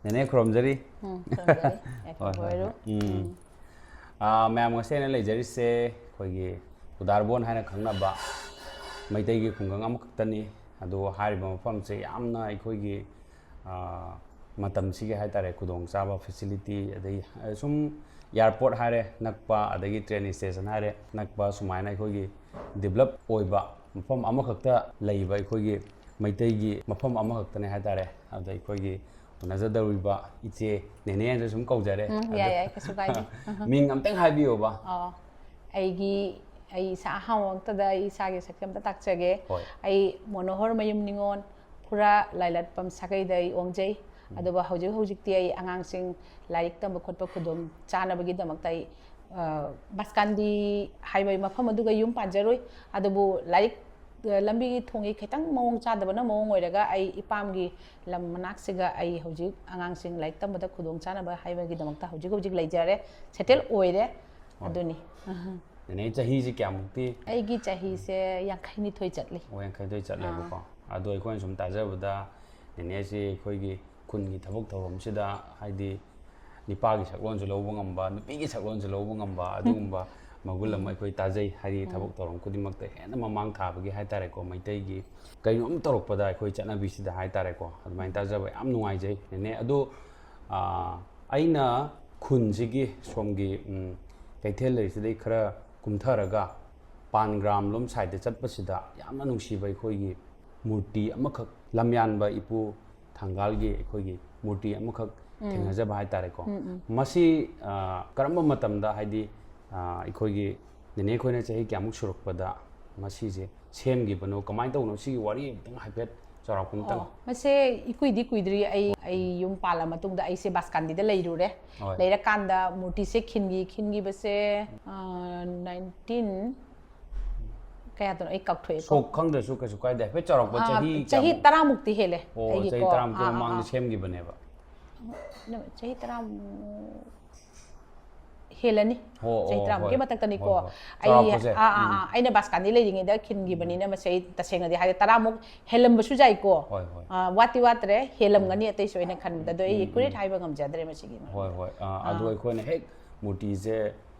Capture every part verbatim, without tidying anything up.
ꯅꯦꯅꯦ, ꯈꯨꯔꯨꯝꯖꯔꯤ꯫ ꯎꯝ, ꯈꯨꯔꯨꯝꯖꯔꯤ꯫ ꯌꯥꯏꯐꯕ ꯍꯣꯏ, ꯍꯣꯏ, ꯍꯣꯏ꯫ ꯑꯣꯏꯔꯣ꯫ ꯎꯝ꯫ ꯑꯥ, ꯃꯌꯥꯝ, ꯉꯁꯤ ꯑꯩꯅ ꯂꯩꯖꯔꯤꯁꯦ ꯑꯩꯈꯣꯏꯒꯤ ꯎꯗꯥꯔꯕꯣꯟ ꯍꯥꯏꯅ ꯈꯪꯅꯕ ꯃꯩꯇꯩꯒꯤ ꯈꯨꯡꯒꯪ ꯑꯃꯈꯛꯇꯅꯤ꯫ ꯑꯗꯨ ꯍꯥꯏꯔꯤꯕ ꯃꯐꯝꯁꯦ ꯌꯥꯝꯅ ꯑꯩꯈꯣꯏꯒꯤ, ꯑꯥ, ꯃꯇꯝꯁꯤꯒꯤ ꯍꯥꯏꯇꯥꯔꯦ, ꯈꯨꯗꯣꯡꯆꯥꯕ, ꯐꯦꯁꯤꯂꯤꯇꯤ, ꯑꯗꯩ ꯁꯨꯝ ꯑꯦꯌꯥꯔꯄꯣꯔꯠ ꯍꯥꯏꯔꯦ ꯅꯛꯄ, ꯑꯗꯒꯤ ꯇ꯭ꯔꯦꯟ ꯁ꯭ꯇꯦꯁꯟ ꯍꯥꯏꯔꯦ ꯅꯛꯄ, ꯁꯨꯃꯥꯏꯅ ꯑꯩꯈꯣꯏꯒꯤ ꯗꯤꯕꯂꯞ ꯑꯣꯏꯕ ꯃꯐꯝ ꯑꯃꯈꯛꯇ ꯂꯩꯕ ꯑꯩꯈꯣꯏꯒꯤ ꯃꯩꯇꯩꯒꯤ ꯃꯐꯝ ꯑꯃꯈꯛꯇꯅꯦ ꯍꯥꯏꯇꯥꯔꯦ꯫ ꯑꯗꯨꯗ ꯑꯩꯈꯣꯏꯒꯤ ꯎꯅꯖꯗꯧꯔꯤꯕ ꯏꯆꯦ ꯅꯦꯅꯦ ꯍꯥꯏꯅ ꯁꯨꯝ ꯀꯧꯖꯔꯦ꯫ ꯎꯝ, ꯑꯗꯣ ꯌꯥꯏ, ꯌꯥꯏ, ꯀꯩꯁꯨ ꯀꯥꯏꯗꯦ꯫ ꯃꯤꯡ ꯑꯝꯇꯪ ꯍꯥꯏꯕꯤꯌꯣꯕ꯫ ꯑꯣ, ꯑꯩꯒꯤ, ꯑꯩ ꯏꯁꯥ ꯑꯍꯥꯟꯕꯃꯛꯇꯗ ꯑꯩ ꯏꯁꯥꯒꯤ ꯁꯛꯁꯦ ꯑꯝꯇ ꯇꯥꯛꯆꯒꯦ꯫ ꯍꯣꯏ꯫ ꯑꯩ ꯃꯣꯅꯣꯍꯔ ꯃꯌꯨꯝ ꯅꯤꯉꯣꯜ, ꯈꯨꯔꯥ ꯂꯥꯏꯂꯠꯄꯝ ꯁꯥꯒꯩꯗ ꯑꯩ ꯑꯣꯡꯖꯩ꯫ ꯑꯗꯨꯒ ꯍꯧꯖꯤꯛ ꯍꯧꯖꯤꯛꯇꯤ ꯑꯩ ꯑꯉꯥꯡꯁꯤꯡ ꯂꯥꯏꯔꯤꯛ ꯇꯝꯕ ꯈꯣꯠꯄ ꯈꯨꯗꯣꯡ ꯆꯥꯅꯕꯒꯤꯗꯃꯛꯇ ꯑꯩ, ꯑ, ꯕꯥꯁꯀꯥꯟꯗꯤ ꯍꯥꯏꯕ ꯃꯐꯝ ꯑꯗꯨꯒ ꯌꯨꯝ ꯄꯥꯟꯖꯔꯨꯏ꯫ ꯑꯗꯨꯕꯨ ꯂꯥꯏꯔꯤꯛ, ꯑ, ꯂꯝꯕꯤꯒꯤ ꯊꯣꯡꯒꯤ ꯈꯤꯇꯪ ꯃꯑꯣꯡ ꯆꯥꯗꯕꯅ ꯃꯑꯣꯡ ꯑꯣꯏꯔꯒ ꯑꯩ ꯏꯄꯥꯝꯒꯤ ꯂꯝ ꯃꯅꯥꯛꯁꯤꯒ ꯑꯩ ꯍꯧꯖꯤꯛ ꯑꯉꯥꯡꯁꯤꯡ ꯂꯥꯏꯔꯤꯛ ꯇꯝꯕꯗ ꯈꯨꯗꯣꯡ ꯆꯥꯅꯕ ꯍꯥꯏꯕꯒꯤꯗꯃꯛꯇ ꯍꯧꯖꯤꯛ ꯍꯧꯖꯤꯛ ꯂꯩꯖꯔꯦ, ꯁꯦꯇꯦꯜ ꯑꯣꯏꯔꯦ꯫ ꯍꯣꯏ꯫ ꯑꯗꯨꯅꯤ꯫ ꯅꯦꯅꯦ, ꯆꯍꯤꯁꯤ ꯀꯌꯥꯃꯨꯛꯇꯤ? ꯑꯩꯒꯤ ꯆꯍꯤꯁꯦ ꯌꯥꯡꯈꯩꯅꯤꯊꯣꯏ ꯆꯠꯂꯤ꯫ ꯑꯣ, ꯌꯥꯡꯈꯩꯊꯣꯏ ꯆꯠꯂꯦꯕꯀꯣ꯫ ꯑꯗꯣ ꯑꯩꯈꯣꯏꯅ ꯁꯨꯝ ꯇꯥꯖꯕꯗ ꯅꯦꯅꯦꯁꯤ ꯑꯩꯈꯣꯏꯒꯤ ꯈꯨꯟꯒꯤ ꯊꯕꯛ ꯊꯧꯔꯝꯁꯤꯗ, ꯍꯥꯏꯗꯤ ꯅꯤꯄꯥꯒꯤ ꯁꯛꯂꯣꯟꯁꯨ ꯂꯧꯕ ꯉꯝꯕ, ꯅꯨꯄꯤꯒꯤ ꯁꯛꯂꯣꯟꯁꯨ ꯂꯧꯕ ꯉꯝꯕ, ꯑꯗꯨꯒꯨꯝꯕ ꯃꯒꯨꯟ ꯑꯃ ꯑꯩꯈꯣꯏ ꯇꯥꯖꯩ꯫ ꯍꯥꯏꯗꯤ ꯊꯕꯛ ꯊꯧꯔꯝ ꯈꯨꯗꯤꯡꯃꯛꯇ ꯍꯦꯟꯅ ꯃꯃꯥꯡ ꯊꯥꯕꯒꯤ ꯍꯥꯏꯇꯥꯔꯦꯀꯣ, ꯃꯩꯇꯩꯒꯤ ꯀꯩꯅꯣꯝ ꯇꯧꯔꯛꯄꯗ ꯑꯩꯈꯣꯏ ꯆꯠꯅꯕꯤꯁꯤꯗ ꯍꯥꯏꯇꯥꯔꯦꯀꯣ, ꯑꯗꯨꯃꯥꯏꯅ ꯇꯥꯖꯕ ꯌꯥꯝ ꯅꯨꯡꯉꯥꯏꯖꯩ ꯅꯦꯅꯦ꯫ ꯑꯗꯣ, ꯑꯥ, ꯑꯩꯅ ꯈꯨꯟꯁꯤꯒꯤ ꯁꯣꯝꯒꯤ, ꯎꯝ, ꯀꯩꯊꯦꯜ ꯂꯩꯔꯤꯁꯤꯗꯩ ꯈꯔ ꯀꯨꯝꯊꯔꯒ ꯄꯥꯟ ꯒ꯭ꯔꯥꯝ ꯂꯣꯝ ꯁꯥꯏꯗꯇ ꯆꯠꯄꯁꯤꯗ ꯌꯥꯝꯅ ꯅꯨꯡꯁꯤꯕ ꯑꯩꯈꯣꯏꯒꯤ ꯃꯨꯔꯇꯤ ꯑꯃꯈꯛ, ꯂꯝꯌꯥꯟꯕ ꯏꯄꯨ ꯊꯪꯒꯥꯜꯒꯤ ꯑꯩꯈꯣꯏꯒꯤ ꯃꯨꯔꯇꯤ ꯑꯃꯈꯛ ꯊꯦꯡꯅꯖꯕ ꯍꯥꯏꯇꯥꯔꯦꯀꯣ꯫ ꯃꯁꯤ, ꯑ, ꯀꯔꯝꯕ ꯃꯇꯝꯗ, ꯍꯥꯏꯗꯤ, ꯑ, ꯑꯩꯈꯣꯏꯒꯤ ꯅꯦꯅꯦ ꯑꯩꯈꯣꯏꯅ ꯆꯍꯤ ꯀꯌꯥꯃꯨꯛ ꯁꯨꯔꯛꯄꯗ ꯃꯁꯤꯁꯦ ꯁꯦꯝꯈꯤꯕꯅꯣ, ꯀꯃꯥꯏꯅ ꯇꯧꯕꯅꯣ, ꯁꯤꯒꯤ ꯋꯥꯔꯤ ꯑꯝꯇꯪ ꯍꯥꯏꯐꯦꯠ ꯆꯥꯎꯔꯥꯛꯄ ꯑꯝꯇꯪ? ꯑꯣ, ꯃꯁꯦ ꯏꯀꯨꯏꯗꯤ ꯀꯨꯏꯗ꯭ꯔꯤ꯫ ꯑꯩ, ꯑꯩ ꯌꯨꯝ ꯄꯥꯜꯂ ꯃꯇꯨꯡꯗ ꯑꯩꯁꯦ ꯕꯥꯁꯀꯥꯟꯗꯤꯗ ꯂꯩꯔꯨꯔꯦ꯫ ꯍꯣꯏ꯫ ꯂꯩꯔꯀꯥꯟꯗ ꯃꯨꯔꯇꯤꯁꯦ ꯈꯤꯟꯈꯤ, ꯈꯤꯟꯈꯤꯕꯁꯦ, ꯑ, ꯅꯥꯏꯟꯇꯤꯟ ꯀꯌꯥꯗꯅꯣ ꯑꯩ ꯀꯥꯎꯊꯣꯛꯑꯦꯀꯣ꯫ ꯁꯣꯛ ꯈꯪꯗ꯭ꯔꯁꯨ ꯀꯩꯁꯨ ꯀꯥꯏꯗꯦ, ꯍꯥꯏꯐꯦꯠ ꯆꯥꯎꯔꯥꯛꯄ ꯑ, ꯆꯍꯤ ꯆꯍꯤ ꯀꯌꯥꯃꯨꯛ? ꯇꯔꯥꯃꯨꯛꯇꯤ ꯍꯦꯜꯂꯦ꯫ ꯑꯣ, ꯑꯩꯒꯤꯀꯣ꯫ ꯆꯍꯤ ꯇꯔꯥꯃꯨꯛꯀꯤ ꯑꯥ, ꯑꯥ, ꯃꯃꯥꯡꯗ ꯑꯥ꯫ ꯁꯦꯝꯈꯤꯕꯅꯦꯕ꯫ ꯅ-, ꯆꯍꯤ ꯇꯔꯥꯃꯨꯛ ꯍꯦꯜꯂꯅꯤ꯫ ꯑꯣ, ꯆꯍꯤ ꯑꯣ, ꯇꯔꯥꯃꯨꯛꯀꯤ ꯍꯣꯏ꯫ ꯃꯊꯛꯇꯅꯤꯀꯣ꯫ ꯍꯣꯏ, ꯍꯣꯏ꯫ ꯑꯩ ꯆꯥꯎꯔꯥꯛꯄꯁꯦ꯫ ꯑꯥ ꯑꯥ ꯑꯥ ꯑꯩꯅ ꯕꯥꯁꯀꯥꯟꯗꯤ ꯂꯩꯔꯤꯉꯩꯗ ꯈꯤꯟꯈꯤꯕꯅꯤꯅ ꯃꯁꯤ ꯑꯩ ꯇꯁꯦꯡꯅꯗꯤ ꯍꯥꯏꯔꯦ, ꯇꯔꯥꯃꯨꯛ ꯍꯦꯜꯂꯝꯕꯁꯨ ꯌꯥꯏꯀꯣ꯫ ꯍꯣꯏ, ꯍꯣꯏ꯫ ꯑꯥ, ꯋꯥꯠꯇꯤ ꯋꯥꯠꯇ꯭ꯔꯦ, ꯍꯦꯜꯂꯝꯒꯅꯤ ꯑꯇꯩꯁꯨ ꯑꯩꯅ ꯈꯟꯕꯗ꯫ ꯑꯗꯣ ꯑꯩ ꯑꯦꯀꯨꯔꯦꯠ ꯍꯥꯏꯕ ꯉꯝꯖꯗ꯭ꯔꯦ ꯃꯁꯤꯒꯤ꯫ ꯍꯣꯏ, ꯍꯣꯏ꯫ ꯑꯥ, ꯑꯗꯣ ꯑꯩꯈꯣꯏꯅ ꯍꯦꯛ ꯃꯨꯔꯇꯤꯁꯦ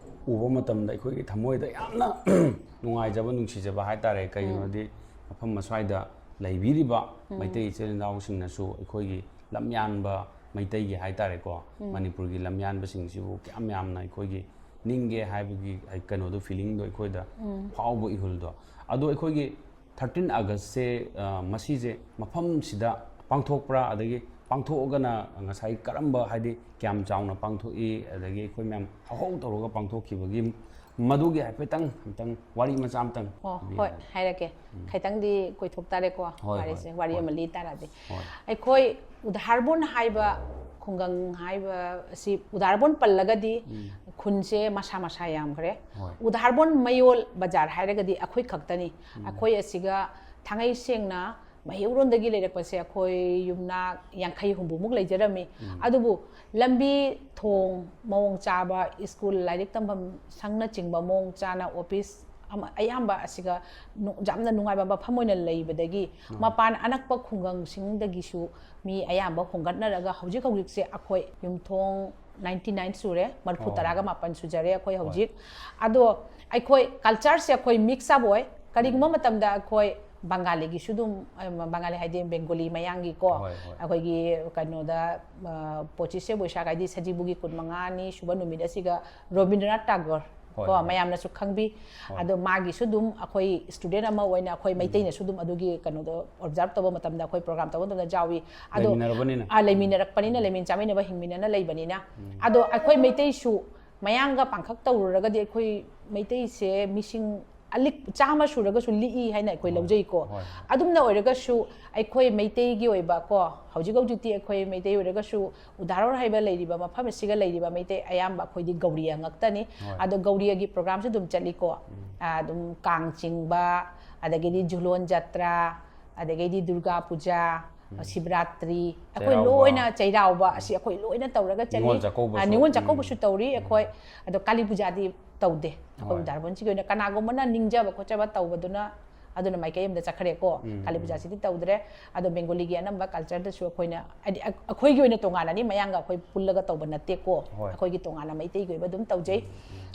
ꯎꯕ ꯃꯇꯝꯗ ꯑꯩꯈꯣꯏꯒꯤ ꯊꯃꯣꯏꯗ ꯌꯥꯝꯅ ꯅꯨꯡꯉꯥꯏꯖꯕ, ꯅꯨꯡꯁꯤꯖꯕ ꯍꯥꯏꯇꯥꯔꯦ꯫ ꯀꯩꯒꯤꯅꯣꯗꯤ ꯃꯐꯝ ꯑꯁ꯭ꯋꯥꯏꯗ ꯂꯩꯕꯤꯔꯤꯕ ꯃꯩꯇꯩ ꯏꯆꯤꯜ ꯏꯅꯥꯎꯁꯤꯡꯅꯁꯨ ꯑꯩꯈꯣꯏꯒꯤ ꯂꯝꯌꯥꯟꯕ ꯃꯩꯇꯩꯒꯤ ꯍꯥꯏꯇꯥꯔꯦꯀꯣ, ꯃꯅꯤꯄꯨꯔꯒꯤ ꯂꯝꯌꯥꯟꯕꯁꯤꯡꯁꯤꯕꯨ ꯀꯌꯥꯝ ꯌꯥꯝꯅ ꯑꯩꯈꯣꯏꯒꯤ ꯅꯤꯡꯒꯦ ꯍꯥꯏꯕꯒꯤ ꯀꯩꯅꯣꯗꯣ, ꯐꯤꯂꯤꯡꯗꯣ ꯑꯩꯈꯣꯏꯗ ꯐꯥꯎꯕ ꯏꯍꯨꯜꯗꯣ꯫ ꯑꯗꯣ ꯑꯩꯈꯣꯏꯒꯤ ꯊꯥꯔꯇꯤꯟ ꯑꯥꯒꯁꯁꯦ, ꯑ, ꯃꯁꯤꯁꯦ ꯃꯐꯝꯁꯤꯗ ꯄꯥꯡꯊꯣꯛꯄ꯭ꯔꯥ, ꯑꯗꯒꯤ ꯄꯥꯡꯊꯣꯛꯑꯒꯅ ꯉꯁꯥꯏ ꯀꯔꯝꯕ, ꯍꯥꯏꯗꯤ ꯀꯌꯥꯝ ꯆꯥꯎꯅ ꯄꯥꯡꯊꯣꯛꯏ, ꯑꯗꯒꯤ ꯑꯩꯈꯣꯏ ꯃꯌꯥꯝ ꯍꯧꯍꯧ ꯇꯧꯔꯒ ꯄꯥꯡꯊꯣꯛꯈꯤꯕꯒꯤ ꯃꯗꯨꯒꯤ ꯍꯥꯏꯐꯦꯠꯇꯪ, ꯑꯝꯇꯪ ꯋꯥꯔꯤ ꯃꯆꯥ ꯑꯝꯇꯪ ꯑꯣ, ꯍꯥꯏꯕꯤꯌꯨ꯫ ꯍꯣꯏ, ꯍꯥꯏꯔꯛꯀꯦ꯫ ꯈꯤꯇꯪꯗꯤ ꯀꯣꯏꯊꯣꯛ ꯇꯥꯔꯦꯀꯣ, ꯍꯣꯏ, ꯋꯥꯔꯤꯁꯦ, ꯍꯣꯏ, ꯋꯥꯔꯤ ꯍꯣꯏ꯫ ꯑꯃ ꯂꯤ ꯇꯥꯔꯗꯤ꯫ ꯍꯣꯏ꯫ ꯑꯩꯈꯣꯏ ꯎꯗꯥꯔꯕꯣꯟ ꯍꯥꯏꯕ ꯈꯨꯡꯒꯪ ꯍꯥꯏꯕ ꯑꯁꯤ, ꯎꯗꯥꯔꯕꯣꯟ ꯄꯜꯂꯒꯗꯤ ꯈꯨꯟꯁꯦ ꯃꯁꯥ ꯃꯁꯥ ꯌꯥꯝꯈ꯭ꯔꯦ꯫ ꯍꯣꯏ꯫ ꯎꯗꯥꯔꯕꯣꯟ ꯃꯌꯣꯜ ꯕꯖꯥꯔ ꯍꯥꯏꯔꯒꯗꯤ ꯑꯩꯈꯣꯏ ꯈꯛꯇꯅꯤ꯫ ꯑꯩꯈꯣꯏ ꯑꯁꯤꯒ ꯊꯥꯡꯉꯩ ꯁꯦꯡꯅ ꯃꯩꯍꯧꯔꯣꯟꯗꯒꯤ ꯂꯩꯔꯛꯄꯁꯦ ꯑꯩꯈꯣꯏ ꯌꯨꯝꯅꯥꯛ ꯌꯥꯡꯈꯩ ꯍꯨꯝꯐꯨꯃꯨꯛ ꯂꯩꯖꯔꯝꯃꯤ꯫ ꯑꯗꯨꯕꯨ ꯂꯝꯕꯤ ꯊꯣꯡ ꯃꯑꯣꯡ ꯆꯥꯕ, ꯁ꯭ꯀꯨꯜ, ꯂꯥꯏꯔꯤꯛ ꯇꯝꯐꯝ ꯁꯪꯅꯆꯤꯡꯕ ꯃꯑꯣꯡ ꯆꯥꯅ, ꯑꯣꯐꯤꯁ ꯑꯃ, ꯑꯌꯥꯝꯕ ꯑꯁꯤꯒ ꯅꯨ-, ꯌꯥꯝꯅ ꯅꯨꯡꯉꯥꯏꯕ ꯃꯐꯝ ꯑꯣꯏꯅ ꯂꯩꯕꯗꯒꯤ ꯃꯄꯥꯟ ꯑꯅꯛꯄ ꯈꯨꯡꯒꯪꯁꯤꯡꯗꯒꯤꯁꯨ ꯃꯤ ꯑꯌꯥꯝꯕ ꯍꯣꯡꯒꯠꯅꯔꯒ ꯍꯧꯖꯤꯛ ꯍꯧꯖꯤꯛꯁꯦ ꯑꯩꯈꯣꯏ ꯌꯨꯝꯊꯣꯡ ꯅꯥꯏꯟꯇꯤ ꯅꯥꯏꯟ ꯁꯨꯔꯦ, ꯃꯔꯤꯐꯨ ꯇꯔꯥꯒ ꯃꯥꯄꯟ ꯁꯨꯖꯔꯦ ꯑꯩꯈꯣꯏ ꯍꯧꯖꯤꯛ꯫ ꯑꯗꯣ ꯑꯩꯈꯣꯏ ꯀꯜꯆꯔꯁꯦ ꯑꯩꯈꯣꯏ ꯃꯤꯛꯁ ꯑꯞ ꯑꯣꯏ꯫ ꯀꯔꯤꯒꯨꯝꯕ ꯃꯇꯝꯗ ꯑꯩꯈꯣꯏ ꯕꯪꯒꯥꯂꯤꯒꯤꯁꯨ ꯑꯗꯨꯝ, ꯑ, ꯕꯪꯒꯥꯂꯤ ꯍꯥꯏꯗꯤ ꯕꯦꯡꯒꯣꯂꯤ ꯃꯌꯥꯡꯒꯤꯀꯣ, ꯍꯣꯏ, ꯍꯣꯏ꯫ ꯑꯩꯈꯣꯏꯒꯤ ꯀꯩꯅꯣꯗ, ꯑ, ꯄꯣꯆꯤꯁꯦ ꯕꯣꯏꯁꯥꯈ ꯍꯥꯏꯗꯤ ꯁꯖꯤꯕꯨꯒꯤ ꯀꯨꯟꯃꯉꯥꯅꯤ ꯁꯨꯕ ꯅꯨꯃꯤꯠ ꯑꯁꯤꯒ ꯔꯣꯕꯤꯟꯗ꯭ꯔꯅꯥꯊ ꯇꯥꯒꯣꯔ ꯍꯣꯏ, ꯀꯣ, ꯍꯣꯏ꯫ ꯃꯌꯥꯝꯅꯁꯨ ꯈꯪꯕꯤ꯫ ꯑꯗꯣ ꯃꯥꯒꯤꯁꯨ ꯑꯗꯨꯝ ꯑꯩꯈꯣꯏ ꯁ꯭ꯇꯨꯗꯦꯟ ꯑꯃ ꯑꯣꯏꯅ ꯑꯩꯈꯣꯏ ꯃꯩꯇꯩꯅꯁꯨ ꯑꯗꯨꯝ ꯑꯗꯨꯒꯤ ꯀꯩꯅꯣꯗꯣ ꯑꯣꯕꯖꯥꯔꯕ ꯇꯧꯕ ꯃꯇꯝꯗ, ꯑꯩꯈꯣꯏ ꯄ꯭ꯔꯣꯒ꯭ꯔꯥꯝ ꯇꯧꯕ ꯃꯇꯝꯗ ꯌꯥꯎꯏ꯫ ꯑꯗꯣ ꯂꯩꯃꯤꯟꯅꯔꯕꯅꯤꯅ꯫ ꯑ, ꯂꯩꯃꯤꯟꯅꯔꯛꯄꯅꯤꯅ, ꯂꯩꯃꯤꯟ ꯆꯥꯃꯤꯟꯅꯕ ꯍꯤꯡꯃꯤꯟꯅꯅ ꯂꯩꯕꯅꯤꯅ꯫ ꯑꯗꯣ ꯑꯩꯈꯣꯏ ꯃꯩꯇꯩꯁꯨ ꯃꯌꯥꯡꯒ ꯄꯥꯡꯈꯛ ꯇꯧꯔꯨꯔꯒꯗꯤ ꯑꯩꯈꯣꯏ ꯃꯩꯇꯩꯁꯦ ꯃꯤꯁꯤꯡ ꯑꯂꯤꯛ ꯆꯥꯝꯃ ꯁꯨꯔꯒꯁꯨ ꯂꯤꯛꯏ ꯍꯥꯏꯅ ꯑꯩꯈꯣꯏ ꯂꯧꯖꯩꯀꯣ꯫ ꯍꯣꯏ, ꯍꯣꯏ꯫ ꯑꯗꯨꯝꯅ ꯑꯣꯏꯔꯒꯁꯨ ꯑꯩꯈꯣꯏ ꯃꯩꯇꯩꯒꯤ ꯑꯣꯏꯕ ꯀꯣ, ꯍꯧꯖꯤꯛ ꯍꯧꯖꯤꯛꯇꯤ ꯑꯩꯈꯣꯏ ꯃꯩꯇꯩ ꯑꯣꯏꯔꯒꯁꯨ ꯎꯗꯥꯔꯣꯟ ꯍꯥꯏꯕ ꯂꯩꯔꯤꯕ ꯃꯐꯝ ꯑꯁꯤꯒ ꯂꯩꯔꯤꯕ ꯃꯩꯇꯩ ꯑꯌꯥꯝꯕ ꯑꯩꯈꯣꯏꯗꯤ ꯒꯧꯔꯤꯌꯥ ꯉꯛꯇꯅꯤ꯫ ꯍꯣꯏ꯫ ꯑꯗꯣ ꯒꯧꯔꯤꯌꯥꯒꯤ ꯄ꯭ꯔꯣꯒ꯭ꯔꯥꯝꯁꯨ ꯑꯗꯨꯝ ꯆꯠꯂꯤꯀꯣ꯫ ꯑꯗꯨꯝ ꯀꯥꯡ ꯆꯤꯡꯕ, ꯑꯗꯒꯤꯗꯤ ꯖꯨꯂꯣꯟ ꯖꯇ꯭ꯔꯥ, ꯑꯗꯒꯤꯗꯤ ꯗꯨꯔꯒꯥ ꯄꯨꯖꯥ, ꯁꯤꯕꯔꯥꯇ꯭ꯔꯤ, ꯑꯩꯈꯣꯏ ꯂꯣꯏꯅ ꯆꯩꯔꯥꯎꯕ ꯑꯁꯤ ꯑꯩꯈꯣꯏ ꯂꯣꯏꯅ ꯇꯧꯔꯒ ꯆꯠꯂꯤ꯫ ꯅꯤꯉꯣꯜ ꯆꯥꯛꯀꯧꯕꯁꯨ ꯅꯤꯉꯣꯜ ꯆꯥꯛꯀꯧꯕꯁꯨ ꯇꯧꯔꯤ ꯑꯩꯈꯣꯏ꯫ ꯑꯗꯣ ꯀꯥꯂꯤ ꯄꯨꯖꯥꯗꯤ ꯇꯧꯗꯦ ꯑꯩꯈꯣꯏ ꯎꯗꯥꯔꯕꯣꯟꯁꯤꯒꯤ ꯑꯣꯏꯅ꯫ ꯀꯅꯥꯒꯨꯝꯕꯅ ꯅꯤꯡꯖꯕ ꯈꯣꯠꯆꯕ ꯇꯧꯕꯗꯨꯅ ꯑꯗꯨꯅ ꯃꯥꯏꯀꯩ ꯑꯃꯗ ꯆꯠꯈ꯭ꯔꯦꯀꯣ꯫ ꯀꯥꯂꯤ ꯄꯨꯖꯥꯁꯤꯗꯤ ꯇꯧꯗ꯭ꯔꯦ꯫ ꯑꯗꯣ ꯕꯦꯡꯒꯣꯂꯤꯒꯤ ꯑꯅꯝꯕ ꯀꯜꯆꯔꯗꯁꯨ ꯑꯩꯈꯣꯏꯅ, ꯍꯥꯏꯗꯤ, ꯑꯩꯈꯣꯏꯒꯤ ꯑꯣꯏꯅ ꯇꯣꯉꯥꯟꯅꯅꯤ, ꯃꯌꯥꯡꯒ ꯑꯩꯈꯣꯏ ꯄꯨꯜꯂꯒ ꯇꯧꯕ ꯅꯠꯇꯦꯀꯣ꯫ ꯑꯩꯈꯣꯏꯒꯤ ꯇꯣꯉꯥꯟꯅ ꯃꯩꯇꯩꯒꯤ ꯑꯣꯏꯕ ꯑꯗꯨꯝ ꯇꯧꯖꯩ꯫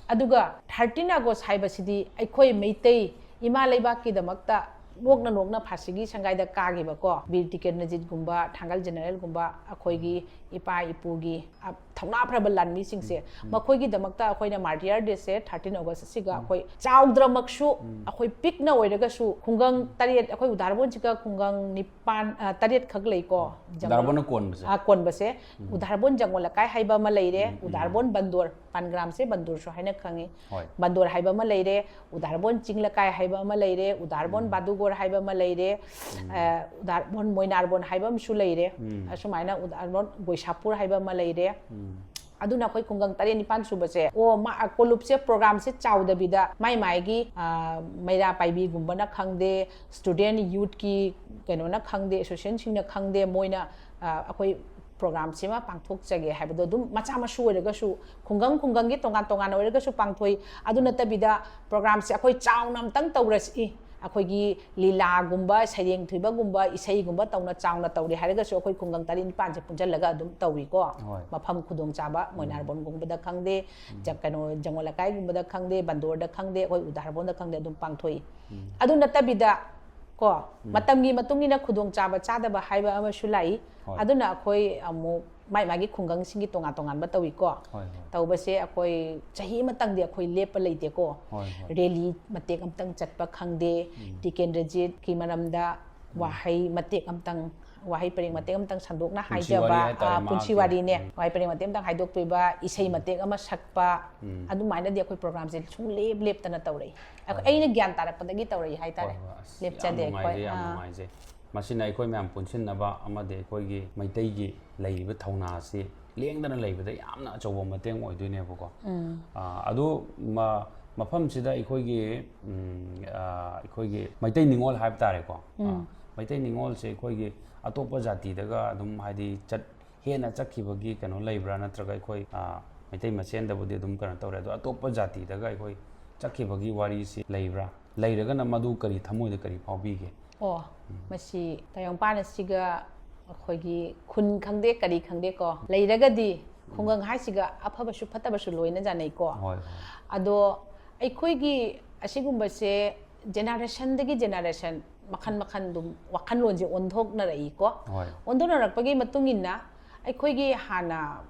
ꯑꯗꯨꯒ ꯊꯥꯔꯇꯤꯟ ꯑꯥꯒꯁ ꯍꯥꯏꯕꯁꯤꯗꯤ ꯑꯩꯈꯣꯏ ꯃꯩꯇꯩ ꯏꯃꯥ ꯂꯩꯕꯥꯛꯀꯤꯗꯃꯛꯇ ꯅꯣꯛꯅ ꯅꯣꯛꯅ ꯐꯥꯁꯤꯒꯤ ꯁꯪꯒꯥꯏꯗ ꯀꯥꯈꯤꯕꯀꯣ ꯕꯤꯔ ꯇꯤꯀꯦꯟꯗ꯭ꯔꯖꯤꯠꯀꯨꯝꯕ, ꯊꯥꯡꯒꯜ ꯖꯦꯅꯔꯦꯜꯒꯨꯝꯕ, ꯑꯩꯈꯣꯏꯒꯤ ꯏꯄꯥ ꯏꯄꯨꯒꯤ, ꯑ, ꯊꯧꯅꯥ ꯐꯔꯕ ꯂꯥꯟꯃꯤꯁꯤꯡꯁꯦ, ꯃꯈꯣꯏꯒꯤꯗꯃꯛꯇ ꯑꯩꯈꯣꯏꯅ ꯃꯥꯔꯇꯤꯌꯔ ꯗꯦꯁꯦ ꯊꯥꯔꯇꯤꯟ ꯑꯣꯒꯁ ꯑꯁꯤꯒ ꯑꯩꯈꯣꯏ ꯆꯥꯎꯗ꯭ꯔꯃꯛꯁꯨ, ꯑꯩꯈꯣꯏ ꯄꯤꯛꯅ ꯑꯣꯏꯔꯒꯁꯨ ꯈꯨꯡꯒꯪ ꯇꯔꯦꯠ, ꯑꯩꯈꯣꯏ ꯎꯗꯥꯔꯕꯣꯟꯁꯤꯒ ꯈꯨꯡꯒꯪ ꯅꯤꯄꯥꯟ, ꯑ, ꯇꯔꯦꯠ ꯈꯛ ꯂꯩꯀꯣ꯫ ꯎꯗꯥꯔꯕꯣꯟꯅ ꯀꯣꯟꯕꯁꯦ? ꯑ, ꯀꯣꯟꯕꯁꯦ꯫ ꯎꯗꯥꯔꯕꯣꯟ ꯖꯪꯒꯣꯜ ꯂꯩꯀꯥꯏ ꯍꯥꯏꯕ ꯑꯃ ꯂꯩꯔꯦ, ꯎꯗꯥꯔꯕꯣꯟ ꯕꯟꯗꯣꯔ, ꯄꯥꯟꯒ꯭ꯔꯥꯝꯁꯦ ꯕꯟꯗꯣꯔꯁꯨ ꯍꯥꯏꯅ ꯈꯪꯉꯤ꯫ ꯕꯟꯗꯣꯔ ꯍꯥꯏꯕ ꯑꯃ ꯂꯩꯔꯦ, ꯎꯗꯥꯔꯕꯣꯟ ꯆꯤꯡ ꯂꯩꯀꯥꯏ ꯍꯥꯏꯕ ꯑꯃ ꯂꯩꯔꯦ, ꯎꯗꯥꯔꯕꯣꯟ ꯕꯥꯗꯨꯒꯣꯔ ꯍꯥꯏꯕ ꯑꯃ ꯂꯩꯔꯦ, ꯑ, ꯎꯗꯥꯔꯕꯣꯟ ꯃꯣꯏꯅꯥꯔꯕꯣꯟ ꯍꯥꯏꯕ ꯑꯃꯁꯨ ꯂꯩꯔꯦ꯫ ꯑꯁꯨꯃꯥꯏꯅ ꯎꯗꯥꯔꯕꯣꯟ ꯒꯣꯏꯁꯥꯄꯨꯔ ꯍꯥꯏꯕ ꯑꯃ ꯂꯩꯔꯦ꯫ ꯑꯗꯨꯅ ꯑꯩꯈꯣꯏ ꯈꯨꯡꯒꯪ ꯇꯔꯦꯠ ꯅꯤꯄꯥꯟ ꯁꯨꯕꯁꯦ, ꯑꯣ, ꯃꯥ, ꯀꯣꯂꯨꯞꯁꯦ ꯄ꯭ꯔꯣꯒ꯭ꯔꯥꯝꯁꯦ ꯆꯥꯎꯗꯕꯤꯗ ꯃꯥꯏ ꯃꯥꯏꯒꯤ, ꯑ, ꯃꯩꯔꯥ ꯄꯥꯏꯕꯤꯒꯨꯝꯕꯅ ꯈꯪꯗꯦ, ꯁ꯭ꯇꯨꯗꯦꯟ ꯌꯨꯠꯀꯤ ꯀꯩꯅꯣꯅ ꯈꯪꯗꯦ, ꯑꯦꯁꯣꯁꯤꯌꯦꯁꯟꯁꯤꯡꯅ ꯈꯪꯗꯦ, ꯃꯣꯏꯅ, ꯑ, ꯑꯩꯈꯣꯏ ꯄ꯭ꯔꯣꯒ꯭ꯔꯥꯝꯁꯤꯃ ꯄꯥꯡꯊꯣꯛꯆꯒꯦ ꯍꯥꯏꯕꯗꯣ ꯑꯗꯨꯝ ꯃꯆꯥ ꯃꯁꯨ ꯑꯣꯏꯔꯒꯁꯨ, ꯈꯨꯡꯒꯪ ꯈꯨꯡꯒꯪꯒꯤ ꯇꯣꯉꯥꯟ ꯇꯣꯉꯥꯟꯅ ꯑꯣꯏꯔꯒꯁꯨ ꯄꯥꯡꯊꯣꯛꯏ꯫ ꯑꯗꯨ ꯅꯠꯇꯕꯤꯗ ꯄ꯭ꯔꯣꯒ꯭ꯔꯥꯝꯁꯦ ꯑꯩꯈꯣꯏ ꯆꯥꯎꯅ ꯑꯝꯇꯪ ꯇꯧꯔꯁꯤ, ꯑꯩꯈꯣꯏꯒꯤ ꯂꯤꯂꯥꯒꯨꯝꯕ, ꯁꯩꯔꯦꯡ ꯊꯣꯏꯕꯒꯨꯝꯕ, ꯏꯁꯩꯒꯨꯝꯕ ꯇꯧꯅ ꯆꯥꯎꯅ ꯇꯧꯔꯦ ꯍꯥꯏꯔꯒꯁꯨ ꯑꯩꯈꯣꯏ ꯈꯨꯡꯒꯪ ꯇꯔꯦꯠ ꯅꯤꯄꯥꯟꯁꯦ ꯄꯨꯟꯁꯤꯜꯂꯒ ꯑꯗꯨꯝ ꯇꯧꯏꯀꯣ꯫ ꯃꯐꯝ ꯈꯨꯗꯣꯡꯆꯥꯕ, ꯃꯣꯏꯅꯥꯔꯕꯣꯟꯒꯨꯝꯕꯗ ꯈꯪꯗꯦ, ꯖ-, ꯀꯩꯅꯣ, ꯖꯪꯒꯣꯜ ꯂꯩꯀꯥꯏꯒꯨꯝꯕꯗ ꯈꯪꯗꯦ, ꯕꯟꯗꯣꯔꯗ ꯈꯪꯗꯦ, ꯑꯩꯈꯣꯏ ꯎꯗꯥꯔꯕꯣꯟꯗ ꯈꯪꯗꯦ, ꯑꯗꯨꯝ ꯄꯥꯡꯊꯣꯛꯏ꯫ ꯑꯗꯨ ꯅꯠꯇꯕꯤꯗ ꯀꯣ, ꯃꯇꯝꯒꯤ ꯃꯇꯨꯡ ꯏꯟꯅ ꯈꯨꯗꯣꯡꯆꯥꯕ ꯆꯥꯗꯕ ꯍꯥꯏꯕ ꯑꯃꯁꯨ ꯂꯥꯛꯏ꯫ ꯑꯗꯨꯅ ꯑꯩꯈꯣꯏ ꯑꯃꯨꯛ ꯃꯥꯏ ꯃꯥꯒꯤ ꯈꯨꯡꯒꯪꯁꯤꯡꯒꯤ ꯇꯣꯉꯥꯟ ꯇꯣꯉꯥꯟꯕ ꯇꯧꯏꯀꯣ꯫ ꯇꯧꯕꯁꯦ ꯑꯩꯈꯣꯏ ꯆꯍꯤ ꯑꯃꯇꯪꯗꯤ ꯑꯩꯈꯣꯏ ꯂꯦꯞꯄ ꯂꯩꯇꯦꯀꯣ꯫ ꯔꯦꯂꯤ ꯃꯇꯦꯛ ꯑꯝꯇꯪ ꯆꯠꯄ ꯈꯪꯗꯦ, ꯇꯤꯀꯦꯟꯗ꯭ꯔꯖꯤꯠꯀꯤ ꯃꯔꯝꯗ ꯋꯥꯍꯩ ꯃꯇꯦꯛ ꯑꯝꯇꯪ, ꯋꯥꯍꯩ ꯄꯔꯦꯡ ꯃꯇꯦꯛ ꯑꯃꯇꯪ ꯁꯟꯗꯣꯛꯅ ꯍꯥꯏꯖꯕ, ꯄꯨꯟꯁꯤ ꯋꯥꯔꯤ ꯍꯥꯏꯇꯥꯔꯦ, ꯑ, ꯄꯨꯟꯁꯤ ꯃꯍꯥꯛꯀꯤ꯫ ꯋꯥꯔꯤꯅꯦ, ꯋꯥꯍꯩ ꯄꯔꯦꯡ ꯃꯇꯦꯛ ꯑꯝꯇꯪ ꯍꯥꯏꯗꯣꯛꯄꯤꯕ, ꯏꯁꯩ ꯃꯇꯦꯛ ꯑꯃ ꯁꯛꯄ, ꯑꯗꯨꯃꯥꯏꯅꯗꯤ ꯑꯩꯈꯣꯏ ꯄ꯭ꯔꯣꯒ꯭ꯔꯥꯝꯁꯦ ꯁꯨꯡꯂꯦꯞ ꯂꯦꯞꯇꯅ ꯇꯧꯔꯛꯏ꯫ ꯑꯩꯈꯣꯏ, ꯑꯩꯅ ꯒ꯭ꯌꯥꯟ ꯇꯥꯔꯛꯄꯗꯒꯤ ꯇꯧꯔꯛꯏ ꯍꯥꯏꯇꯥꯔꯦ꯫ ꯍꯣꯏ, ꯍꯣꯏ꯫ ꯑꯁ, ꯌꯥꯝ ꯂꯦꯞꯆꯗꯦ ꯑꯩꯈꯣꯏ꯫ ꯅꯨꯡꯉꯥꯏꯖꯩ, ꯌꯥꯝ ꯑꯥ꯫ ꯅꯨꯡꯉꯥꯏꯖꯩ꯫ ꯃꯁꯤꯅ ꯑꯩꯈꯣꯏ ꯃꯌꯥꯝ ꯄꯨꯟꯁꯤꯟꯅꯕ ꯑꯃꯗꯤ ꯑꯩꯈꯣꯏꯒꯤ ꯃꯩꯇꯩꯒꯤ ꯂꯩꯔꯤꯕ ꯊꯧꯅꯥ ꯑꯁꯤ ꯂꯦꯡꯗꯅ ꯂꯩꯕꯗ ꯌꯥꯝꯅ ꯑꯆꯧꯕ ꯃꯇꯦꯡ ꯑꯣꯏꯗꯣꯏꯅꯦꯕꯀꯣ꯫ ꯑꯥ, ꯑꯗꯨ ꯃ-, ꯃꯐꯝꯁꯤꯗ ꯑꯩꯈꯣꯏꯒꯤ, ꯎꯝ, ꯑꯥ, ꯑꯩꯈꯣꯏꯒꯤ ꯃꯩꯇꯩ ꯅꯤꯉꯣꯜ ꯍꯥꯏꯕ ꯇꯥꯔꯦꯀꯣ꯫ ꯑꯥ, ꯃꯩꯇꯩ ꯅꯤꯉꯣꯜꯁꯦ ꯑꯩꯈꯣꯏꯒꯤ ꯑꯇꯣꯞꯄ ꯖꯥꯇꯤꯗꯒ ꯑꯗꯨꯝ ꯍꯥꯏꯗꯤ ꯆꯠ ꯍꯦꯟꯅ ꯆꯠꯈꯤꯕꯒꯤ ꯀꯩꯅꯣ ꯂꯩꯕ꯭ꯔꯥ? ꯅꯠꯇ꯭ꯔꯒ ꯑꯩꯈꯣꯏ, ꯑ, ꯃꯩꯇꯩ ꯃꯁꯦꯟꯗꯕꯨꯗꯤ ꯑꯗꯨꯝ ꯀꯩꯅꯣ ꯇꯧꯔꯦ, ꯑꯗꯣ ꯑꯇꯣꯞꯄ ꯖꯥꯇꯤꯗꯒ ꯑꯩꯈꯣꯏ ꯆꯠꯈꯤꯕꯒꯤ ꯋꯥꯔꯤꯁꯤ ꯂꯩꯕ꯭ꯔꯥ? ꯂꯩꯔꯒꯅ ꯃꯗꯨ ꯀꯔꯤ, ꯊꯃꯣꯏꯗ ꯀꯔꯤ ꯐꯥꯎꯕꯤꯒꯦ? ꯑꯣ, ꯃꯁꯤ ꯇꯥꯏꯌꯣꯡꯄꯥꯟ ꯑꯁꯤꯒ ꯑꯩꯈꯣꯏꯒꯤ ꯈꯨꯟ ꯈꯪꯗꯦ ꯀꯔꯤ ꯈꯪꯗꯦꯀꯣ, ꯂꯩꯔꯒꯗꯤ ꯈꯨꯡꯒꯪ ꯍꯥꯏꯁꯤꯒ ꯑꯐꯕꯁꯨ ꯐꯠꯇꯕꯁꯨ ꯂꯣꯏꯅ ꯌꯥꯅꯩꯀꯣ꯫ ꯍꯣꯏ, ꯍꯣꯏ꯫ ꯑꯗꯣ ꯑꯩꯈꯣꯏꯒꯤ ꯑꯁꯤꯒꯨꯝꯕꯁꯦ generationꯗꯒꯤ generation ꯃꯈꯜ ꯃꯈꯜ ꯑꯗꯨꯝ ꯋꯥꯈꯜꯂꯣꯟꯁꯦ ꯑꯣꯟꯊꯣꯛꯅꯔꯛꯏꯀꯣ꯫ ꯍꯣꯏ꯫ ꯑꯣꯟꯊꯣꯛꯅꯔꯛꯄꯒꯤ ꯃꯇꯨꯡ ꯏꯟꯅ ꯑꯩꯈꯣꯏꯒꯤ ꯍꯥꯟꯅ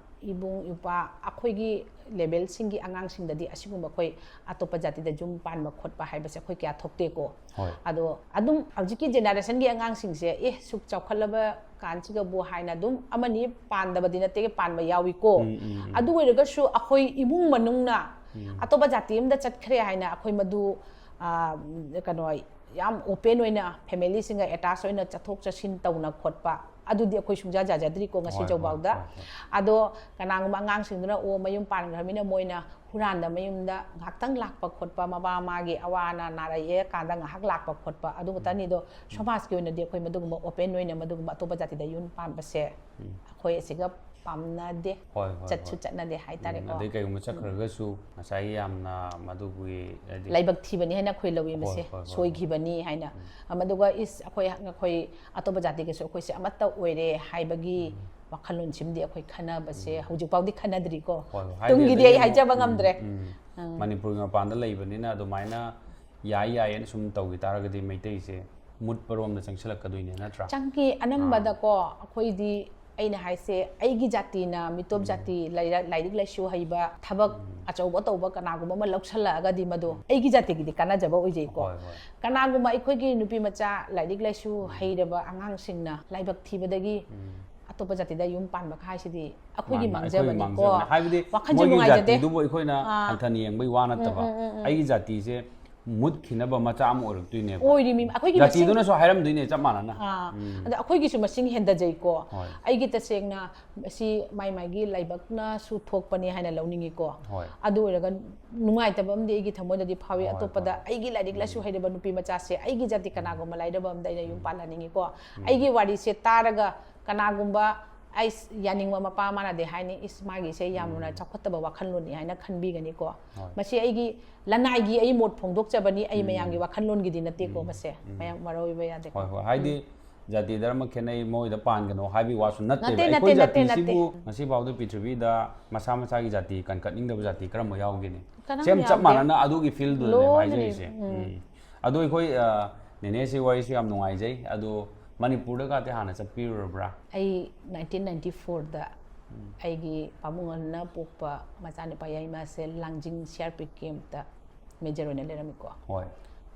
ꯏꯕꯨꯡ ꯏꯄ꯭ꯋꯥ ꯑꯩꯈꯣꯏꯒꯤ levelꯁꯤꯡꯒꯤ ꯑꯉꯥꯡꯁꯤꯡꯗꯗꯤ ꯑꯁꯤꯒꯨꯝꯕ ꯑꯩꯈꯣꯏ ꯑꯇꯣꯞꯄ ꯖꯥꯇꯤꯗ ꯌꯨꯝ ꯄꯥꯟꯕ ꯈꯣꯠꯄ ꯍꯥꯏꯕꯁꯦ ꯑꯩꯈꯣꯏ ꯀꯌꯥ ꯊꯣꯛꯇꯦꯀꯣ꯫ ꯍꯣꯏ꯫ ꯑꯗꯣ ꯑꯗꯨꯝ ꯍꯧꯖꯤꯛꯀꯤ generationꯒꯤ ꯑꯉꯥꯡꯁꯤꯡꯁꯦ, ꯑꯦ, ꯁꯨꯛ ꯆꯥꯎꯈꯠꯂꯕ ꯀꯥꯟꯁꯤꯒꯕꯨ ꯍꯥꯏꯅ ꯑꯗꯨꯝ ꯑꯃꯅꯤ ꯄꯥꯟꯗꯕꯗꯤ ꯅꯠꯇꯦ, ꯄꯥꯟꯕ ꯌꯥꯎꯏꯀꯣ꯫ ꯎꯝ, ꯎꯝ, ꯎꯝ꯫ ꯑꯗꯨ ꯑꯣꯏꯔꯒꯁꯨ ꯑꯩꯈꯣꯏ ꯏꯃꯨꯡ ꯃꯅꯨꯡꯅ ꯎꯝ꯫ ꯑꯇꯣꯞꯄ ꯖꯥꯇꯤ ꯑꯃꯗ ꯆꯠꯈ꯭ꯔꯦ ꯍꯥꯏꯅ ꯑꯩꯈꯣꯏ ꯃꯗꯨ, ꯑ, ꯀꯩꯅꯣ, ꯌꯥꯝ open ꯑꯣꯏꯅ familyꯁꯤꯡꯒ attach ꯑꯣꯏꯅ ꯆꯠꯊꯣꯛ ꯆꯠꯁꯤꯟ ꯇꯧꯅ ꯈꯣꯠꯄ ꯑꯗꯨꯗꯤ ꯑꯩꯈꯣꯏ ꯁꯨꯡꯖꯥ ꯌꯥꯖꯗ꯭ꯔꯤꯀꯣ ꯉꯁꯤ ꯍꯣꯏ, ꯍꯣꯏ, ꯐꯥꯎꯗ꯫ ꯍꯣꯏ, ꯍꯣꯏ꯫ ꯑꯗꯣ ꯀꯅꯥꯒꯨꯝꯕ ꯑꯉꯥꯡꯁꯤꯡꯗꯨꯅ, ꯑꯣ, ꯃꯌꯨꯝ ꯄꯥꯟꯈ꯭ꯔꯕꯅꯤꯅ ꯃꯣꯏꯅ ꯍꯨꯔꯥꯟꯗ ꯃꯌꯨꯝꯗ ꯉꯥꯏꯍꯥꯛꯇꯪ ꯂꯥꯛꯄ ꯈꯣꯠꯄ, ꯃꯃꯥ ꯃꯥꯒꯤ ꯑꯋꯥ ꯑꯅꯥ ꯅꯥꯔꯛꯑꯦ ꯀꯥꯟꯗ ꯉꯥꯏꯍꯥꯛ ꯂꯥꯛꯄ ꯈꯣꯠꯄ ꯑꯗꯨ ꯈꯛꯇꯅꯤ꯫ ꯑꯗꯣ ꯁꯃꯥꯖꯀꯤ ꯑꯣꯏꯅꯗꯤ ꯑꯩꯈꯣꯏ ꯃꯗꯨꯒꯨꯝꯕ open ꯑꯣꯏꯅ ꯃꯗꯨꯒꯨꯝꯕ ꯑꯇꯣꯞꯄ ꯖꯥꯇꯤꯗ ꯌꯨꯝ ꯄꯥꯟꯕꯁꯦ ꯎꯝ꯫ ꯑꯩꯈꯣꯏ ꯑꯁꯤꯒ ꯄꯥꯝꯅꯗꯦ, ꯍꯣꯏ, ꯍꯣꯏ, ꯆꯠꯁꯨ ꯍꯣꯏ꯫ ꯆꯠꯅꯗꯦ ꯍꯥꯏꯇꯥꯔꯦꯀꯣ꯫ ꯎꯝ, ꯑꯗꯩ ꯀꯩꯒꯨꯝꯕ ꯆꯠꯈ꯭ꯔꯒꯁꯨ ꯉꯁꯥꯏꯒꯤ ꯌꯥꯝꯅ ꯃꯗꯨꯒꯤ ꯍꯥꯏꯗꯤ ꯂꯥꯏꯕꯛ ꯊꯤꯕꯅꯤ ꯍꯥꯏꯅ ꯑꯩꯈꯣꯏ ꯂꯧꯏ ꯍꯣꯏ, ꯃꯁꯦ, ꯍꯣꯏ, ꯍꯣꯏ, ꯁꯣꯏꯈꯤꯕꯅꯤ ꯍꯥꯏꯅ꯫ ꯃꯗꯨꯒ ꯏꯁ, ꯑꯩꯈꯣꯏ, ꯑꯩꯈꯣꯏ ꯑꯇꯣꯞꯄ ꯖꯥꯇꯤꯒꯁꯨ ꯑꯩꯈꯣꯏꯁꯦ ꯑꯃꯠꯇ ꯑꯣꯏꯔꯦ ꯍꯥꯏꯕꯒꯤ ꯋꯥꯈꯜꯂꯣꯟꯁꯤꯃꯗꯤ ꯑꯩꯈꯣꯏ ꯈꯟꯅꯕꯁꯦ ꯍꯧꯖꯤꯛꯐꯥꯎꯗꯤ ꯈꯟꯅꯗ꯭ꯔꯤꯀꯣ꯫ ꯍꯣꯏ, ꯍꯣꯏ꯫ ꯍꯥꯏꯗꯤ ꯇꯨꯡꯒꯤꯗꯤ ꯑꯗꯒꯤ ꯑꯩ ꯍꯥꯏꯖꯕ ꯎꯝ, ꯉꯝꯗ꯭ꯔꯦ꯫ ꯎꯝ꯫ ꯎꯝ꯫ ꯃꯅꯤꯄꯨꯔꯒꯤ ꯃꯄꯥꯟꯗ ꯂꯩꯕꯅꯤꯅ ꯑꯗꯨꯃꯥꯏꯅ ꯌꯥꯏ ꯌꯥꯏꯌꯦꯅ ꯁꯨꯝ ꯇꯧꯈꯤ ꯇꯥꯔꯒꯗꯤ ꯃꯩꯇꯩꯁꯦ ꯃꯨꯠꯄꯔꯣꯝꯗ ꯆꯪꯁꯤꯜꯂꯛꯀꯗꯣꯏꯅꯦ, ꯅꯠꯇ꯭ꯔꯥ? ꯆꯪꯉꯤ꯫ ꯑꯅꯝꯕꯗꯀꯣ ꯑꯩꯈꯣꯏꯗꯤ, ꯑꯩꯅ ꯍꯥꯏꯁꯦ, ꯑꯩꯒꯤ ꯖꯥꯇꯤꯅ ꯃꯤꯇꯣꯞ ꯖꯥꯇꯤ, ꯂꯥꯏꯔꯤꯛ ꯂꯥꯏꯁꯨ ꯍꯩꯕ, ꯊꯕꯛ ꯑꯆꯧꯕ ꯇꯧꯕ ꯀꯅꯥꯒꯨꯝꯕ ꯑꯃ ꯂꯧꯁꯜꯂꯛꯑꯒꯗꯤ ꯃꯗꯨ ꯑꯩꯒꯤ ꯖꯥꯇꯤꯒꯤꯗꯤ ꯀꯥꯟꯅꯖꯕ ꯑꯣꯏꯖꯩꯀꯣ꯫ ꯍꯣꯏ, ꯍꯣꯏ꯫ ꯀꯅꯥꯒꯨꯝꯕ ꯑꯩꯈꯣꯏꯒꯤ ꯅꯨꯄꯤ ꯃꯆꯥ ꯂꯥꯏꯔꯤꯛ ꯂꯥꯏꯁꯨ ꯍꯩꯔꯕ ꯑꯉꯥꯡꯁꯤꯡꯅ ꯂꯥꯏꯕꯛ ꯊꯤꯕꯗꯒꯤ ꯑꯇꯣꯞꯄ ꯖꯥꯇꯤꯗ ꯌꯨꯝ ꯄꯥꯟꯕ ꯍꯥꯏꯁꯤꯗꯤ ꯑꯩꯈꯣꯏꯒꯤ ꯃꯥꯅꯦ, ꯑꯩꯈꯣꯏꯒꯤ ꯃꯥꯡꯖꯕꯅꯤꯀꯣ꯫ ꯃꯥꯡꯖꯕꯅꯤ꯫ ꯍꯥꯏꯕꯗꯤ ꯋꯥꯈꯜꯁꯨ ꯃꯣꯏꯒꯤ ꯅꯨꯡꯉꯥꯏꯖꯗꯦ꯫ ꯖꯥꯇꯤꯗꯨꯕꯨ ꯑꯩꯈꯣꯏꯅ ꯑꯥ꯫ ꯍꯟꯊꯅ ꯌꯦꯡꯕꯒꯤ ꯋꯥ ꯅꯠꯇꯕ, ꯎꯝ, ꯎꯝ, ꯎꯝ, ꯎꯝ꯫ ꯑꯩꯒꯤ ꯖꯥꯇꯤꯁꯦ ꯃꯨꯠꯈꯤꯅꯕ ꯃꯆꯥꯛ ꯑꯃ ꯑꯣꯏꯔꯛꯇꯣꯏꯅꯦꯕ꯫ ꯑꯣꯏꯔꯤꯃꯤ꯫ ꯑꯩꯈꯣꯏꯒꯤ ꯃꯁꯤꯡ ꯖꯥꯇꯤꯗꯨꯅꯁꯨ ꯍꯥꯏꯔꯝꯗꯣꯏꯅꯦ ꯆꯞ ꯃꯥꯟꯅꯅ꯫ ꯑꯥ, ꯑꯗ ꯑꯩꯈꯣꯏꯒꯤꯁꯨ ꯃꯁꯤꯡ ꯍꯦꯟꯊꯖꯩꯀꯣ꯫ ꯍꯣꯏ꯫ ꯑꯩꯒꯤ ꯇꯁꯦꯡꯅ ꯃꯁꯤ ꯃꯥꯏ ꯃꯥꯏꯒꯤ ꯂꯥꯏꯕꯛꯅꯁꯨ ꯊꯣꯛꯄꯅꯤ ꯍꯥꯏꯅ ꯂꯧꯅꯤꯡꯉꯤꯀꯣ꯫ ꯍꯣꯏ꯫ ꯑꯗꯨ ꯑꯣꯏꯔꯒ ꯅꯨꯡꯉꯥꯏꯇꯕ ꯑꯃꯗꯤ ꯑꯩꯒꯤ ꯊꯃꯣꯏꯗꯗꯤ ꯐꯥꯎꯏ꯫ ꯍꯣꯏ, ꯑꯇꯣꯞꯄꯗ ꯍꯣꯏ꯫ ꯑꯩꯒꯤ ꯂꯥꯏꯔꯤꯛ ꯂꯥꯏꯁꯨ ꯍꯩꯔꯕ ꯅꯨꯄꯤ ꯃꯆꯥꯁꯦ ꯑꯩꯒꯤ ꯖꯥꯇꯤ ꯀꯅꯥꯒꯨꯝꯕ ꯂꯥꯏꯔꯕ ꯑꯃꯗ ꯑꯩꯅ ꯌꯨꯝ ꯄꯥꯜꯍꯟꯅꯤꯡꯉꯤꯀꯣ꯫ ꯑꯩꯒꯤ ꯋꯥꯔꯤꯁꯦ ꯇꯥꯔꯒ ꯀꯅꯥꯒꯨꯝꯕ ꯑꯩ ꯌꯥꯅꯤꯡꯕ ꯃꯄꯥ ꯑꯃꯅꯗꯤ ꯍꯥꯏꯅꯤ, "ꯏꯁ, ꯃꯥꯒꯤꯁꯦ ꯌꯥꯝꯅ ꯆꯥꯎꯈꯠꯇꯕ ꯋꯥꯈꯜꯂꯣꯟꯅꯤ" ꯍꯥꯏꯅ ꯈꯟꯕꯤꯒꯅꯤꯀꯣ꯫ ꯍꯣꯏ꯫ ꯃꯁꯤ ꯑꯩꯒꯤ ꯂꯅꯥꯏꯒꯤ ꯑꯩ ꯃꯣꯠ ꯐꯣꯡꯗꯣꯛꯆꯕꯅꯤ, ꯑꯩ ꯃꯌꯥꯝꯒꯤ ꯋꯥꯈꯜꯂꯣꯟꯒꯤꯗꯤ ꯅꯠꯇꯦꯀꯣ꯫ ꯃꯁꯦ ꯃꯌꯥꯝ ꯃꯔꯧ ꯑꯣꯏꯕ ꯌꯥꯗꯦꯀꯣ꯫ ꯍꯣꯏ, ꯍꯣꯏ꯫ ꯍꯥꯏꯗꯤ ꯖꯥꯇꯤ ꯙꯔꯃ ꯈꯦꯠꯅꯩ, ꯃꯣꯏꯗ ꯄꯥꯟꯒꯅꯣ ꯍꯥꯏꯕꯒꯤ ꯋꯥꯁꯨ ꯅꯠꯇꯦꯕ꯫ ꯅꯠꯇꯦ, ꯅꯠꯇꯦ, ꯑꯩꯈꯣꯏ ꯅꯠꯇꯦ, ꯖꯥꯇꯤꯁꯤꯕꯨ ꯅꯠꯇꯦ꯫ ꯉꯁꯤꯐꯥꯎꯗ ꯄ꯭ꯔꯤꯊꯤꯕꯤꯗ ꯃꯁꯥ ꯃꯁꯥꯒꯤ ꯖꯥꯇꯤ ꯀꯟꯈꯠꯅꯤꯡꯗꯕ ꯖꯥꯇꯤ ꯀꯔꯝꯕ ꯌꯥꯎꯒꯦꯅꯦ? ꯀꯅꯥꯝ ꯁꯦꯝ ꯆꯞ ꯌꯥꯎꯗꯦ꯫ ꯃꯥꯟꯅꯅ ꯑꯗꯨꯒꯤ ꯐꯤꯜꯗꯨꯗꯅꯦꯕ ꯂꯣꯏꯅꯅꯦ꯫ ꯍꯥꯏꯖꯔꯤꯁꯦ꯫ ꯎꯝ꯫ ꯑꯗꯣ ꯑꯩꯈꯣꯏ, ꯑ, ꯅꯦꯅꯦꯁꯤ ꯋꯥꯔꯤꯁꯨ ꯌꯥꯝ ꯅꯨꯡꯉꯥꯏꯖꯩ꯫ ꯑꯗꯣ ꯃꯅꯤꯄꯨꯔꯗꯒꯗꯤ ꯍꯥꯟꯅ ꯆꯠꯄꯤꯔꯨꯔꯕ꯭ꯔꯥ? ꯑꯩ ꯅꯥꯏꯟꯇꯤꯟ ꯅꯥꯏꯟꯇꯤ ꯐꯣꯔꯗ ꯑꯩꯒꯤ ꯄꯥꯕꯨꯡ ꯑꯅ ꯄꯣꯛꯄ ꯃꯆꯥꯅꯨꯄꯥ ꯌꯥꯏꯃꯁꯦ ꯂꯥꯡꯖꯤꯡ ꯁꯤ ꯑꯥꯔ ꯄꯤ ꯀꯦꯝꯞꯇ ꯃꯦꯖꯔ ꯑꯣꯏꯅ ꯂꯩꯔꯝꯃꯤꯀꯣ꯫ ꯍꯣꯏ꯫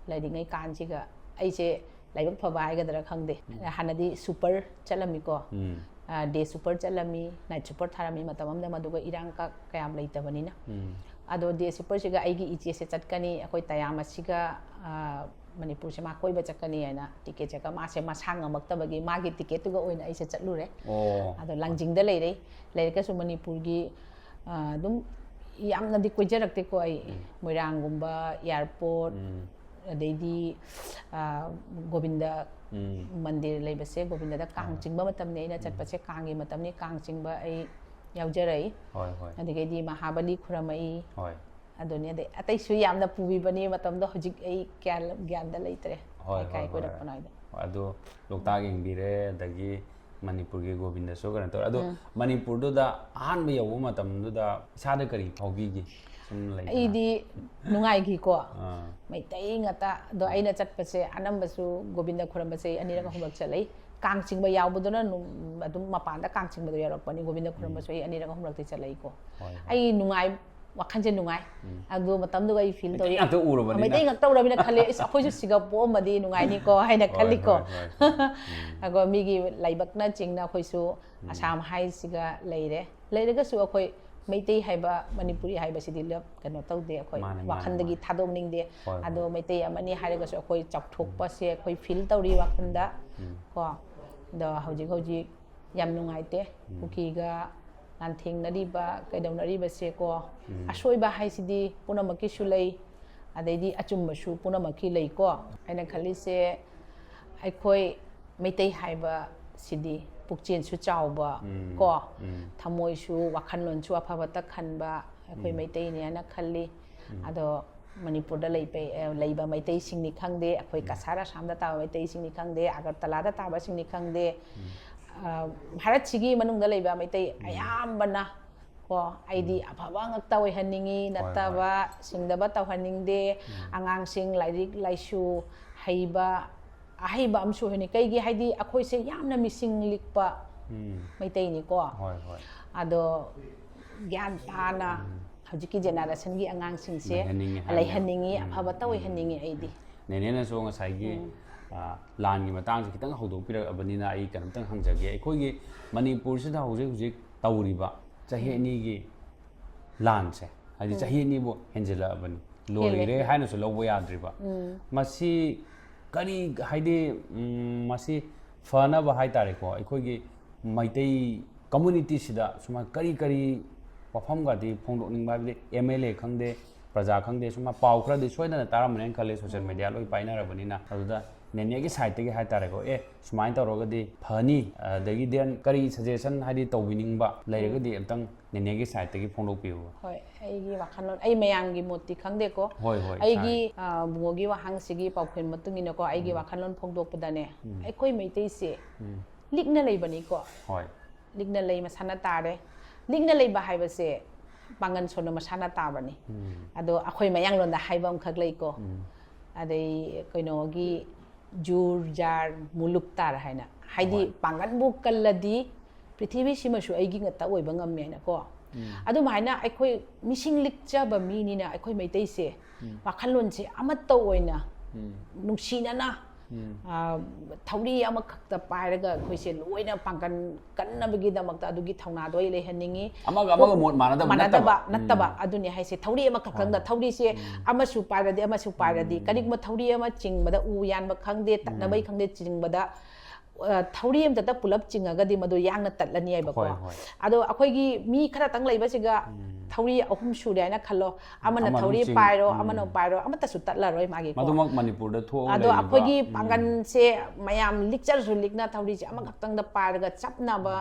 ꯂꯩꯔꯤꯉꯩ ꯀꯥꯟꯁꯤꯒ ꯑꯩꯁꯦ ꯂꯥꯏꯕꯛ ꯐꯕ ꯍꯥꯏꯒꯗ꯭ꯔꯥ ꯈꯪꯗꯦ꯫ ꯍꯥꯟꯅꯗꯤ ꯁꯨꯄꯔ ꯆꯠꯂꯝꯃꯤꯀꯣ꯫ ꯎꯝ꯫ ꯗꯦ ꯁꯨꯄꯔ ꯆꯠꯂꯝꯃꯤ, ꯅꯥꯏꯠ ꯁꯨꯄꯔ ꯊꯥꯔꯝꯃꯤ ꯃꯇꯝ ꯑꯃꯗ꯫ ꯃꯗꯨꯒ ꯏꯔꯥꯡ ꯀ-, ꯀꯌꯥꯝ ꯂꯩꯇꯕꯅꯤꯅ꯫ ꯎꯝ꯫ ꯑꯗꯣ ꯗꯦ ꯁꯨꯄꯔꯁꯤꯒ ꯑꯩꯒꯤ ꯏꯆꯦꯁꯦ ꯆꯠꯀꯅꯤ, ꯑꯩꯈꯣꯏ ꯇꯌꯥꯝ ꯑꯁꯤꯒ, ꯑ, ꯃꯅꯤꯄꯨꯔꯁꯦ ꯃꯥ ꯀꯣꯏꯕ ꯆꯠꯀꯅꯤ ꯍꯥꯏꯅ ꯇꯤꯀꯦꯠꯁꯦ ꯀ-, ꯃꯥꯁꯦ ꯃꯁꯥ ꯉꯝꯃꯛꯇꯕꯒꯤ ꯃꯥꯒꯤ ꯇꯤꯀꯦꯠꯇꯨꯒ ꯑꯣꯏꯅ ꯑꯩꯁꯦ ꯆꯠꯂꯨꯔꯦ꯫ ꯑꯣ꯫ ꯑꯗꯣ ꯂꯥꯡꯖꯤꯡꯗ ꯂꯩꯔꯦ꯫ ꯂꯩꯔꯒꯁꯨ ꯃꯅꯤꯄꯨꯔꯒꯤ, ꯑ, ꯑꯗꯨꯝ ꯌꯥꯝꯅꯗꯤ ꯀꯣꯏꯖꯔꯛꯇꯦꯀꯣ ꯑꯩ꯫ ꯃꯣꯏꯔꯥꯡꯒꯨꯝꯕ, ꯑꯦꯌꯥꯔꯄꯣꯔꯠ, ꯎꯝ꯫ ꯑꯗꯩꯗꯤ, ꯑ, ꯒꯣꯕꯤꯟꯗ ꯎꯝ꯫ ꯃꯟꯗꯤꯔ ꯂꯩꯕꯁꯦ, ꯒꯣꯕꯤꯟꯗꯗ ꯀꯥꯡ ꯆꯤꯡꯕ ꯃꯇꯝꯅꯤ ꯑꯩꯅ ꯆꯠꯄꯁꯦ, ꯀꯥꯡꯒꯤ ꯃꯇꯝꯅꯤ, ꯀꯥꯡ ꯆꯤꯡꯕ ꯑꯩ ꯌꯥꯎꯖꯔꯛꯏ꯫ ꯍꯣꯏ, ꯍꯣꯏ꯫ ꯑꯗꯒꯤꯗꯤ ꯃꯍꯥꯕꯂꯤ ꯈꯨꯔꯝꯃꯛꯏ꯫ ꯍꯣꯏ꯫ ꯑꯗꯨꯅꯤ꯫ ꯑꯗꯩ ꯑꯇꯩꯁꯨ ꯌꯥꯝꯅ ꯄꯨꯕꯤꯕꯅꯤ, ꯃꯇꯝꯗꯣ ꯍꯧꯖꯤꯛ ꯑꯩ ꯀꯌꯥ ꯒ꯭ꯌꯥꯟꯗ ꯂꯩꯇ꯭ꯔꯦ꯫ ꯍꯣꯏ, ꯀꯥꯏ ꯀꯥꯏ ꯍꯣꯏ, ꯍꯣꯏ꯫ ꯀꯣꯏꯔꯛꯄꯅꯣ ꯍꯥꯏꯗꯣ꯫ ꯑꯗꯣ ꯂꯣꯛꯇꯥꯛ ꯌꯦꯡꯕꯤꯔꯦ, ꯑꯗꯒꯤ ꯃꯅꯤꯄꯨꯔꯒꯤ ꯒꯣꯕꯤꯟꯗꯁꯨ ꯀꯩꯅꯣ ꯇꯧꯔꯦ꯫ ꯑꯗꯣ ꯃꯅꯤꯄꯨꯔꯗꯨꯗ ꯑꯍꯥꯟꯕ ꯌꯧꯕ ꯃꯇꯝꯗꯨꯗ ꯏꯁꯥꯗ ꯀꯔꯤ ꯐꯥꯎꯕꯤꯒꯦ? ꯁꯨꯝ ꯂꯩꯗꯅ꯫ ꯑꯩꯗꯤ ꯅꯨꯡꯉꯥꯏꯈꯤꯀꯣ꯫ ꯑꯥ꯫ ꯃꯩꯇꯩ ꯉꯥꯛꯇ꯫ ꯑꯗꯣ ꯑꯩꯅ ꯆꯠꯄꯁꯦ ꯑꯅꯝꯕꯁꯨ ꯒꯣꯕꯤꯟꯗ ꯈꯨꯔꯝꯕꯁꯦ ꯑꯩ ꯑꯅꯤꯔꯛ ꯑꯍꯨꯝꯂꯛ ꯆꯠꯂꯛꯏ꯫ ꯀꯥꯡ ꯆꯤꯡꯕ ꯌꯥꯎꯕꯗꯨꯅ ꯅꯨ-, ꯑꯗꯨꯝ ꯃꯄꯥꯟꯗ ꯀꯥꯡ ꯆꯤꯡꯕꯗꯣ ꯌꯥꯎꯔꯛꯄꯅꯤ꯫ ꯒꯣꯕꯤꯟꯗ ꯈꯨꯔꯝꯕꯁꯨ ꯑꯩ ꯑꯅꯤꯔꯛ ꯑꯍꯨꯝꯂꯛꯇꯤ ꯆꯠꯂꯛꯏꯀꯣ꯫ ꯍꯣꯏ, ꯍꯣꯏ꯫ ꯑꯩ ꯅꯨꯡꯉꯥꯏ, ꯋꯥꯈꯜꯁꯦ ꯅꯨꯡꯉꯥꯏ꯫ ꯑꯗꯨ ꯃꯇꯝꯗꯨꯒ ꯑꯩ ꯐꯤꯜ ꯃꯩꯇꯩ ꯇꯧꯔꯤ꯫ ꯉꯥꯛꯇ ꯎꯔꯕꯅꯤꯅ꯫ ꯃꯩꯇꯩ ꯉꯥꯛꯇ ꯎꯔꯕꯅꯤꯅ ꯈꯜꯂꯦ, "ꯏꯁ, ꯑꯩꯈꯣꯏꯁꯨ ꯁꯤꯒ ꯄꯣꯛꯑꯝꯃꯗꯤ ꯅꯨꯡꯉꯥꯏꯅꯤꯀꯣ" ꯍꯥꯏꯅ ꯍꯣꯏ, ꯈꯜꯂꯤꯀꯣ꯫ ꯍꯣꯏ, ꯍꯣꯏ, ꯍꯣꯏ꯫ ꯎꯝ꯫ ꯑꯗꯣ ꯃꯤꯒꯤ ꯂꯥꯏꯕꯛꯅ ꯆꯤꯡꯅ ꯑꯩꯈꯣꯏꯁꯨ ꯑꯁꯥꯝ ꯍꯥꯏꯁꯤꯒ ꯂꯩꯔꯦ꯫ ꯂꯩꯔꯒꯁꯨ ꯑꯩꯈꯣꯏ ꯃꯩꯇꯩ ꯍꯥꯏꯕ, ꯃꯅꯤꯄꯨꯔꯤ ꯍꯥꯏꯕꯁꯤꯗꯤ ꯂꯞ ꯀꯩꯅꯣ ꯇꯧꯗꯦ, ꯑꯩꯈꯣꯏ ꯃꯥꯅꯦ, ꯃꯥꯅꯦ, ꯋꯥꯈꯜꯗꯒꯤ ꯃꯥꯅꯦ꯫ ꯊꯥꯗꯣꯛꯅꯤꯡꯗꯦ꯫ ꯍꯣꯏ, ꯑꯗꯣ ꯍꯣꯏ꯫ ꯃꯩꯇꯩ ꯑꯃꯅꯤ ꯍꯥꯏꯔꯒꯁꯨ ꯑꯩꯈꯣꯏ ꯆꯥꯎꯊꯣꯛꯄꯁꯦ ꯑꯩꯈꯣꯏ ꯐꯤꯜ ꯇꯧꯔꯤ ꯋꯥꯈꯜꯗ꯫ ꯎꯝ꯫ ꯀꯣ, ꯑꯗꯣ ꯍꯧꯖꯤꯛ ꯍꯧꯖꯤꯛ ꯌꯥꯝ ꯅꯨꯡꯉꯥꯏꯇꯦ꯫ ꯀꯨꯀꯤꯒ ꯂꯥꯟꯊꯦꯡꯅꯔꯤꯕ, ꯀꯩꯗꯧꯅꯔꯤꯕꯁꯦ ꯀꯣ, ꯑꯁꯣꯏꯕ ꯍꯥꯏꯁꯤꯗꯤ ꯄꯨꯝꯅꯃꯛꯀꯤꯁꯨ ꯂꯩ, ꯑꯗꯩꯗꯤ ꯑꯆꯨꯝꯕꯁꯨ ꯄꯨꯝꯅꯃꯛꯀꯤ ꯂꯩꯀꯣ꯫ ꯑꯩꯅ ꯈꯜꯂꯤꯁꯦ, ꯑꯩꯈꯣꯏ ꯃꯩꯇꯩ ꯍꯥꯏꯕꯁꯤꯗꯤ ꯄꯨꯛꯆꯦꯜꯁꯨ ꯆꯥꯎꯕ ꯀꯣ, ꯊꯃꯣꯏꯁꯨ ꯋꯥꯈꯜꯂꯣꯟꯁꯨ ꯑꯐꯕꯇ ꯈꯟꯕ ꯑꯩꯈꯣꯏ ꯃꯩꯇꯩꯅꯦꯅ ꯈꯜꯂꯤ꯫ ꯑꯗꯣ ꯃꯅꯤꯄꯨꯔꯗ ꯂꯩꯕ, ꯑꯦ, ꯂꯩꯕ ꯃꯩꯇꯩꯁꯤꯡꯅꯤ ꯈꯪꯗꯦ, ꯑꯩꯈꯣꯏ ꯀꯁꯥꯔ ꯑꯁꯥꯝꯗ ꯇꯥꯕ ꯃꯩꯇꯩꯁꯤꯡꯅꯤ ꯈꯪꯗꯦ, ꯑꯒꯔꯇꯂꯥꯗ ꯇꯥꯕꯁꯤꯡꯅꯤ ꯈꯪꯗꯦ, ꯑ, ꯚꯥꯔꯠꯁꯤꯒꯤ ꯃꯅꯨꯡꯗ ꯂꯩꯕ ꯃꯩꯇꯩ ꯑꯌꯥꯝꯕꯅ ꯀꯣ, ꯑꯩꯗꯤ ꯑꯐꯕ ꯉꯛꯇ ꯑꯣꯏꯍꯟꯅꯤꯡꯉꯤ, ꯅꯠꯇꯕ ꯁꯤꯡꯗꯕ ꯇꯧꯍꯟꯅꯤꯡꯗꯦ꯫ ꯑꯉꯥꯡꯁꯤꯡ ꯂꯥꯏꯔꯤꯛ ꯂꯥꯏꯁꯨ ꯍꯩꯕ, ꯑꯍꯩꯕ ꯑꯃꯁꯨ ꯑꯣꯏꯍꯟꯅꯤꯡꯉꯤ꯫ ꯀꯩꯒꯤ ꯍꯥꯏꯗꯤ ꯑꯩꯈꯣꯏꯁꯦ ꯌꯥꯝꯅ ꯃꯤꯁꯤꯡ ꯂꯤꯛꯄ ꯎꯝ꯫ ꯃꯩꯇꯩꯅꯤꯀꯣ꯫ ꯍꯣꯏ, ꯍꯣꯏ꯫ ꯑꯗꯣ ꯒ꯭ꯌꯥꯟ ꯇꯥꯅ ꯍꯧꯖꯤꯛꯀꯤ ꯖꯦꯅꯦꯔꯦꯁꯟꯒꯤ ꯑꯉꯥꯡꯁꯤꯡꯁꯦ ꯂꯩꯍꯟꯅꯤꯡꯉꯤ ꯍꯥꯏꯕ꯫ ꯂꯩꯍꯟꯅꯤꯡꯉꯤ, ꯎꯝ, ꯑꯐꯕꯇ ꯎꯝ, ꯑꯣꯏꯍꯟꯅꯤꯡꯉꯤ ꯎꯝ, ꯑꯩꯗꯤ꯫ ꯎꯝ꯫ ꯅꯦꯅꯦꯅꯁꯨ ꯉꯁꯥꯏꯒꯤ, ꯑ, ꯂꯥꯟꯒꯤ ꯃꯇꯥꯡꯁꯦ ꯈꯤꯇꯪ ꯍꯧꯗꯣꯛꯄꯤꯔꯛꯑꯕꯅꯤꯅ ꯑꯩ ꯀꯩꯅꯣꯝꯇꯪ ꯍꯪꯖꯒꯦ꯫ ꯑꯩꯈꯣꯏꯒꯤ ꯃꯅꯤꯄꯨꯔꯁꯤꯗ ꯍꯧꯖꯤꯛ ꯍꯧꯖꯤꯛ ꯇꯧꯔꯤꯕ ꯆꯍꯤ ꯑꯅꯤꯒꯤ ꯂꯥꯟꯁꯦ, ꯍꯥꯏꯗꯤ ꯆꯍꯤ ꯑꯅꯤꯕꯨ ꯍꯦꯟꯖꯤꯜꯂꯛꯑꯕꯅꯤ, ꯂꯣꯏꯔꯦ ꯍꯦꯜꯂꯦ꯫ ꯍꯥꯏꯅꯁꯨ ꯂꯧꯕ ꯌꯥꯗ꯭ꯔꯤꯕ꯫ ꯃꯁꯤ ꯀꯔꯤ ꯍꯥꯏꯗꯤ, ꯎꯝ, ꯃꯁꯤ ꯐꯅꯕ ꯍꯥꯏꯇꯥꯔꯦꯀꯣ, ꯑꯩꯈꯣꯏꯒꯤ ꯃꯩꯇꯩ ꯀꯝꯃꯨꯅꯤꯇꯤꯁꯤꯗ ꯁꯨꯃꯥꯏꯅ ꯀꯔꯤ ꯀꯔꯤ ꯋꯥꯐꯝꯒꯗꯤ ꯐꯣꯡꯗꯣꯛꯅꯤꯡꯕ, ꯍꯥꯏꯕꯗꯤ ꯑꯦꯝ ꯑꯦꯜ ꯑꯦ ꯈꯪꯗꯦ, ꯄ꯭ꯔꯖꯥ ꯈꯪꯗꯦ, ꯁꯨꯝ ꯄꯥꯎ ꯈꯔꯗꯤ ꯁꯣꯏꯗꯅ ꯇꯥꯔꯝꯃꯅꯦꯅ ꯈꯜꯂꯦ, ꯁꯣꯁꯦꯜ ꯃꯦꯗꯤꯌꯥ ꯂꯣꯏ ꯄꯥꯏꯅꯔꯕꯅꯤꯅ꯫ ꯑꯗꯨꯗ ꯅꯦꯅꯦꯒꯤ ꯁꯥꯏꯠꯇꯒꯤ ꯍꯥꯏꯇꯥꯔꯦꯀꯣ, ꯑꯦ, ꯁꯨꯃꯥꯏꯅ ꯇꯧꯔꯒꯗꯤ ꯐꯅꯤ, ꯑꯗꯒꯤ then ꯀꯔꯤ ꯁꯖꯦꯁꯟ ꯍꯥꯏꯗꯤ ꯇꯧꯕꯤꯅꯤꯡꯕ ꯂꯩꯔꯒꯗꯤ ꯑꯝꯇꯪ ꯅꯦꯅꯦꯒꯤ ꯁꯥꯏꯠꯇꯒꯤ ꯐꯣꯡꯗꯣꯛꯄꯤꯌꯨ꯫ ꯍꯣꯏ, ꯑꯩꯒꯤ ꯋꯥꯈꯜꯂꯣꯟ, ꯑꯩ ꯃꯌꯥꯝꯒꯤ ꯃꯣꯠꯇꯤ ꯈꯪꯗꯦꯀꯣ꯫ ꯍꯣꯏ, ꯍꯣꯏ, ꯑꯩꯒꯤ, ꯑ, ꯕꯨꯡꯉꯣꯒꯤ ꯋꯥꯍꯪꯁꯤꯒꯤ ꯄꯥꯎꯈꯨꯝ ꯃꯇꯨꯡ ꯏꯟꯅꯀꯣ, ꯑꯩꯒꯤ ꯋꯥꯈꯜꯂꯣꯟ ꯐꯣꯡꯗꯣꯛꯄꯗꯅꯦ, ꯑꯩꯈꯣꯏ ꯃꯩꯇꯩꯁꯦ ꯂꯤꯛꯅ ꯂꯩꯕꯅꯤꯀꯣ꯫ ꯍꯣꯏ꯫ ꯂꯤꯛꯅ ꯂꯩ ꯃꯁꯥꯅ ꯇꯥꯔꯦ꯫ ꯂꯤꯛꯅ ꯂꯩꯕ ꯍꯥꯏꯕꯁꯦ ꯄꯥꯡꯒꯜ ꯁꯣꯟꯕ ꯃꯁꯥꯅ ꯇꯥꯕꯅꯤ꯫ ꯑꯗꯣ ꯑꯩꯈꯣꯏ ꯃꯌꯥꯡꯂꯣꯟꯗ ꯍꯥꯏꯕ ꯑꯃꯈꯛ ꯂꯩꯀꯣ꯫ ꯑꯗꯩ ꯀꯩꯅꯣꯒꯤ ꯖꯨꯔ ꯖꯥꯔ ꯃꯨꯂꯨꯛ ꯇꯥꯔ ꯍꯥꯏꯅ, ꯍꯥꯏꯗꯤ ꯍꯣꯏ꯫ ꯄꯥꯡꯒꯜꯕꯨ ꯀꯜꯂꯗꯤ ꯄ꯭ꯔꯤꯊꯤꯕꯤꯁꯤꯃꯁꯨ ꯑꯩꯒꯤ ꯉꯥꯛꯇ ꯑꯣꯏꯕ ꯉꯝꯃꯦꯅꯀꯣ꯫ ꯑꯗꯨꯃꯥꯏꯅ ꯑꯩꯈꯣꯏ ꯃꯤꯁꯤꯡ ꯂꯤꯛꯆꯕ ꯃꯤꯅꯤꯅ ꯑꯩꯈꯣꯏ ꯃꯩꯇꯩꯁꯦ ꯋꯥꯈꯜꯂꯣꯟꯁꯦ ꯑꯃꯠꯇ ꯑꯣꯏꯅ ꯅꯨꯡꯁꯤꯅꯅ ꯑ, ꯊꯧꯔꯤ ꯑꯃꯈꯛꯇ ꯄꯥꯏꯔꯒ ꯑꯩꯈꯣꯏꯁꯦ ꯂꯣꯏꯅ ꯄꯥꯡꯒꯜ ꯀꯟꯅꯕꯒꯤꯗꯃꯛꯇ ꯑꯗꯨꯒꯤ ꯊꯧꯅꯥꯗꯣ ꯑꯩ ꯂꯩꯍꯟꯅꯤꯡꯉꯤ꯫ ꯑꯃꯒ ꯑꯃꯒ ꯃꯣꯠ ꯃꯥꯟꯅꯗꯕ ꯃꯥꯟꯅꯗꯕ ꯅꯠꯇꯕ꯫ ꯅꯠꯇꯕ ꯑꯗꯨꯅꯤ ꯍꯥꯏꯁꯦ꯫ ꯊꯧꯔꯤ ꯑꯃꯈꯛꯇꯪꯗ ꯊꯧꯔꯤꯁꯦ ꯑꯃꯁꯨ ꯄꯥꯏꯔꯗꯤ ꯑꯃꯁꯨ ꯄꯥꯏꯔꯗꯤ ꯀꯔꯤꯒꯨꯝꯕ ꯊꯧꯔꯤ ꯑꯃ ꯆꯤꯡꯕꯗ ꯎ ꯌꯥꯟꯕ ꯈꯪꯗꯦ, ꯇꯠꯅꯕꯩ ꯈꯪꯗꯦ, ꯆꯤꯡꯕꯗ ꯑ, ꯊꯧꯔꯤ ꯑꯃꯇ ꯄꯨꯂꯞ ꯆꯤꯡꯉꯒꯗꯤ ꯃꯗꯨ ꯌꯥꯡꯅ ꯇꯠꯂꯅꯤ ꯍꯥꯏꯕꯀꯣ꯫ ꯍꯣꯏ, ꯍꯣꯏ꯫ ꯑꯗꯣ ꯑꯩꯈꯣꯏꯒꯤ ꯃꯤ ꯈꯔꯇꯪ ꯂꯩꯕꯁꯤꯒ ꯊꯧꯔꯤ ꯑꯍꯨꯝ ꯁꯨꯔꯦ ꯍꯥꯏꯅ ꯈꯜꯂꯣ꯫ ꯑꯃꯅ ꯑꯃ ꯑꯗꯨꯝ ꯊꯧꯔꯤ ꯆꯤꯡ-, ꯄꯥꯏꯔꯣ, ꯎꯝ꯫ ꯑꯃꯅ ꯄꯥꯏꯔꯣ, ꯑꯃꯠꯇꯁꯨ ꯇꯠꯂꯔꯣꯏ ꯃꯥꯒꯤꯀꯣ꯫ ꯃꯗꯨꯃꯛ ꯃꯅꯤꯄꯨꯔꯗ ꯊꯣꯛꯑꯒ ꯑꯗꯣ ꯂꯩꯔꯤꯕ, ꯑꯗꯣ ꯑꯩꯈꯣꯏꯒꯤ ꯎꯝ꯫ ꯄꯥꯡꯒꯜꯁꯦ ꯃꯌꯥꯝ ꯂꯤꯛꯆꯔꯁꯨ ꯂꯤꯛꯅ ꯊꯧꯔꯤꯁꯦ ꯑꯃꯈꯛꯇꯪꯗ ꯄꯥꯏꯔꯒ ꯆꯞꯅꯕ,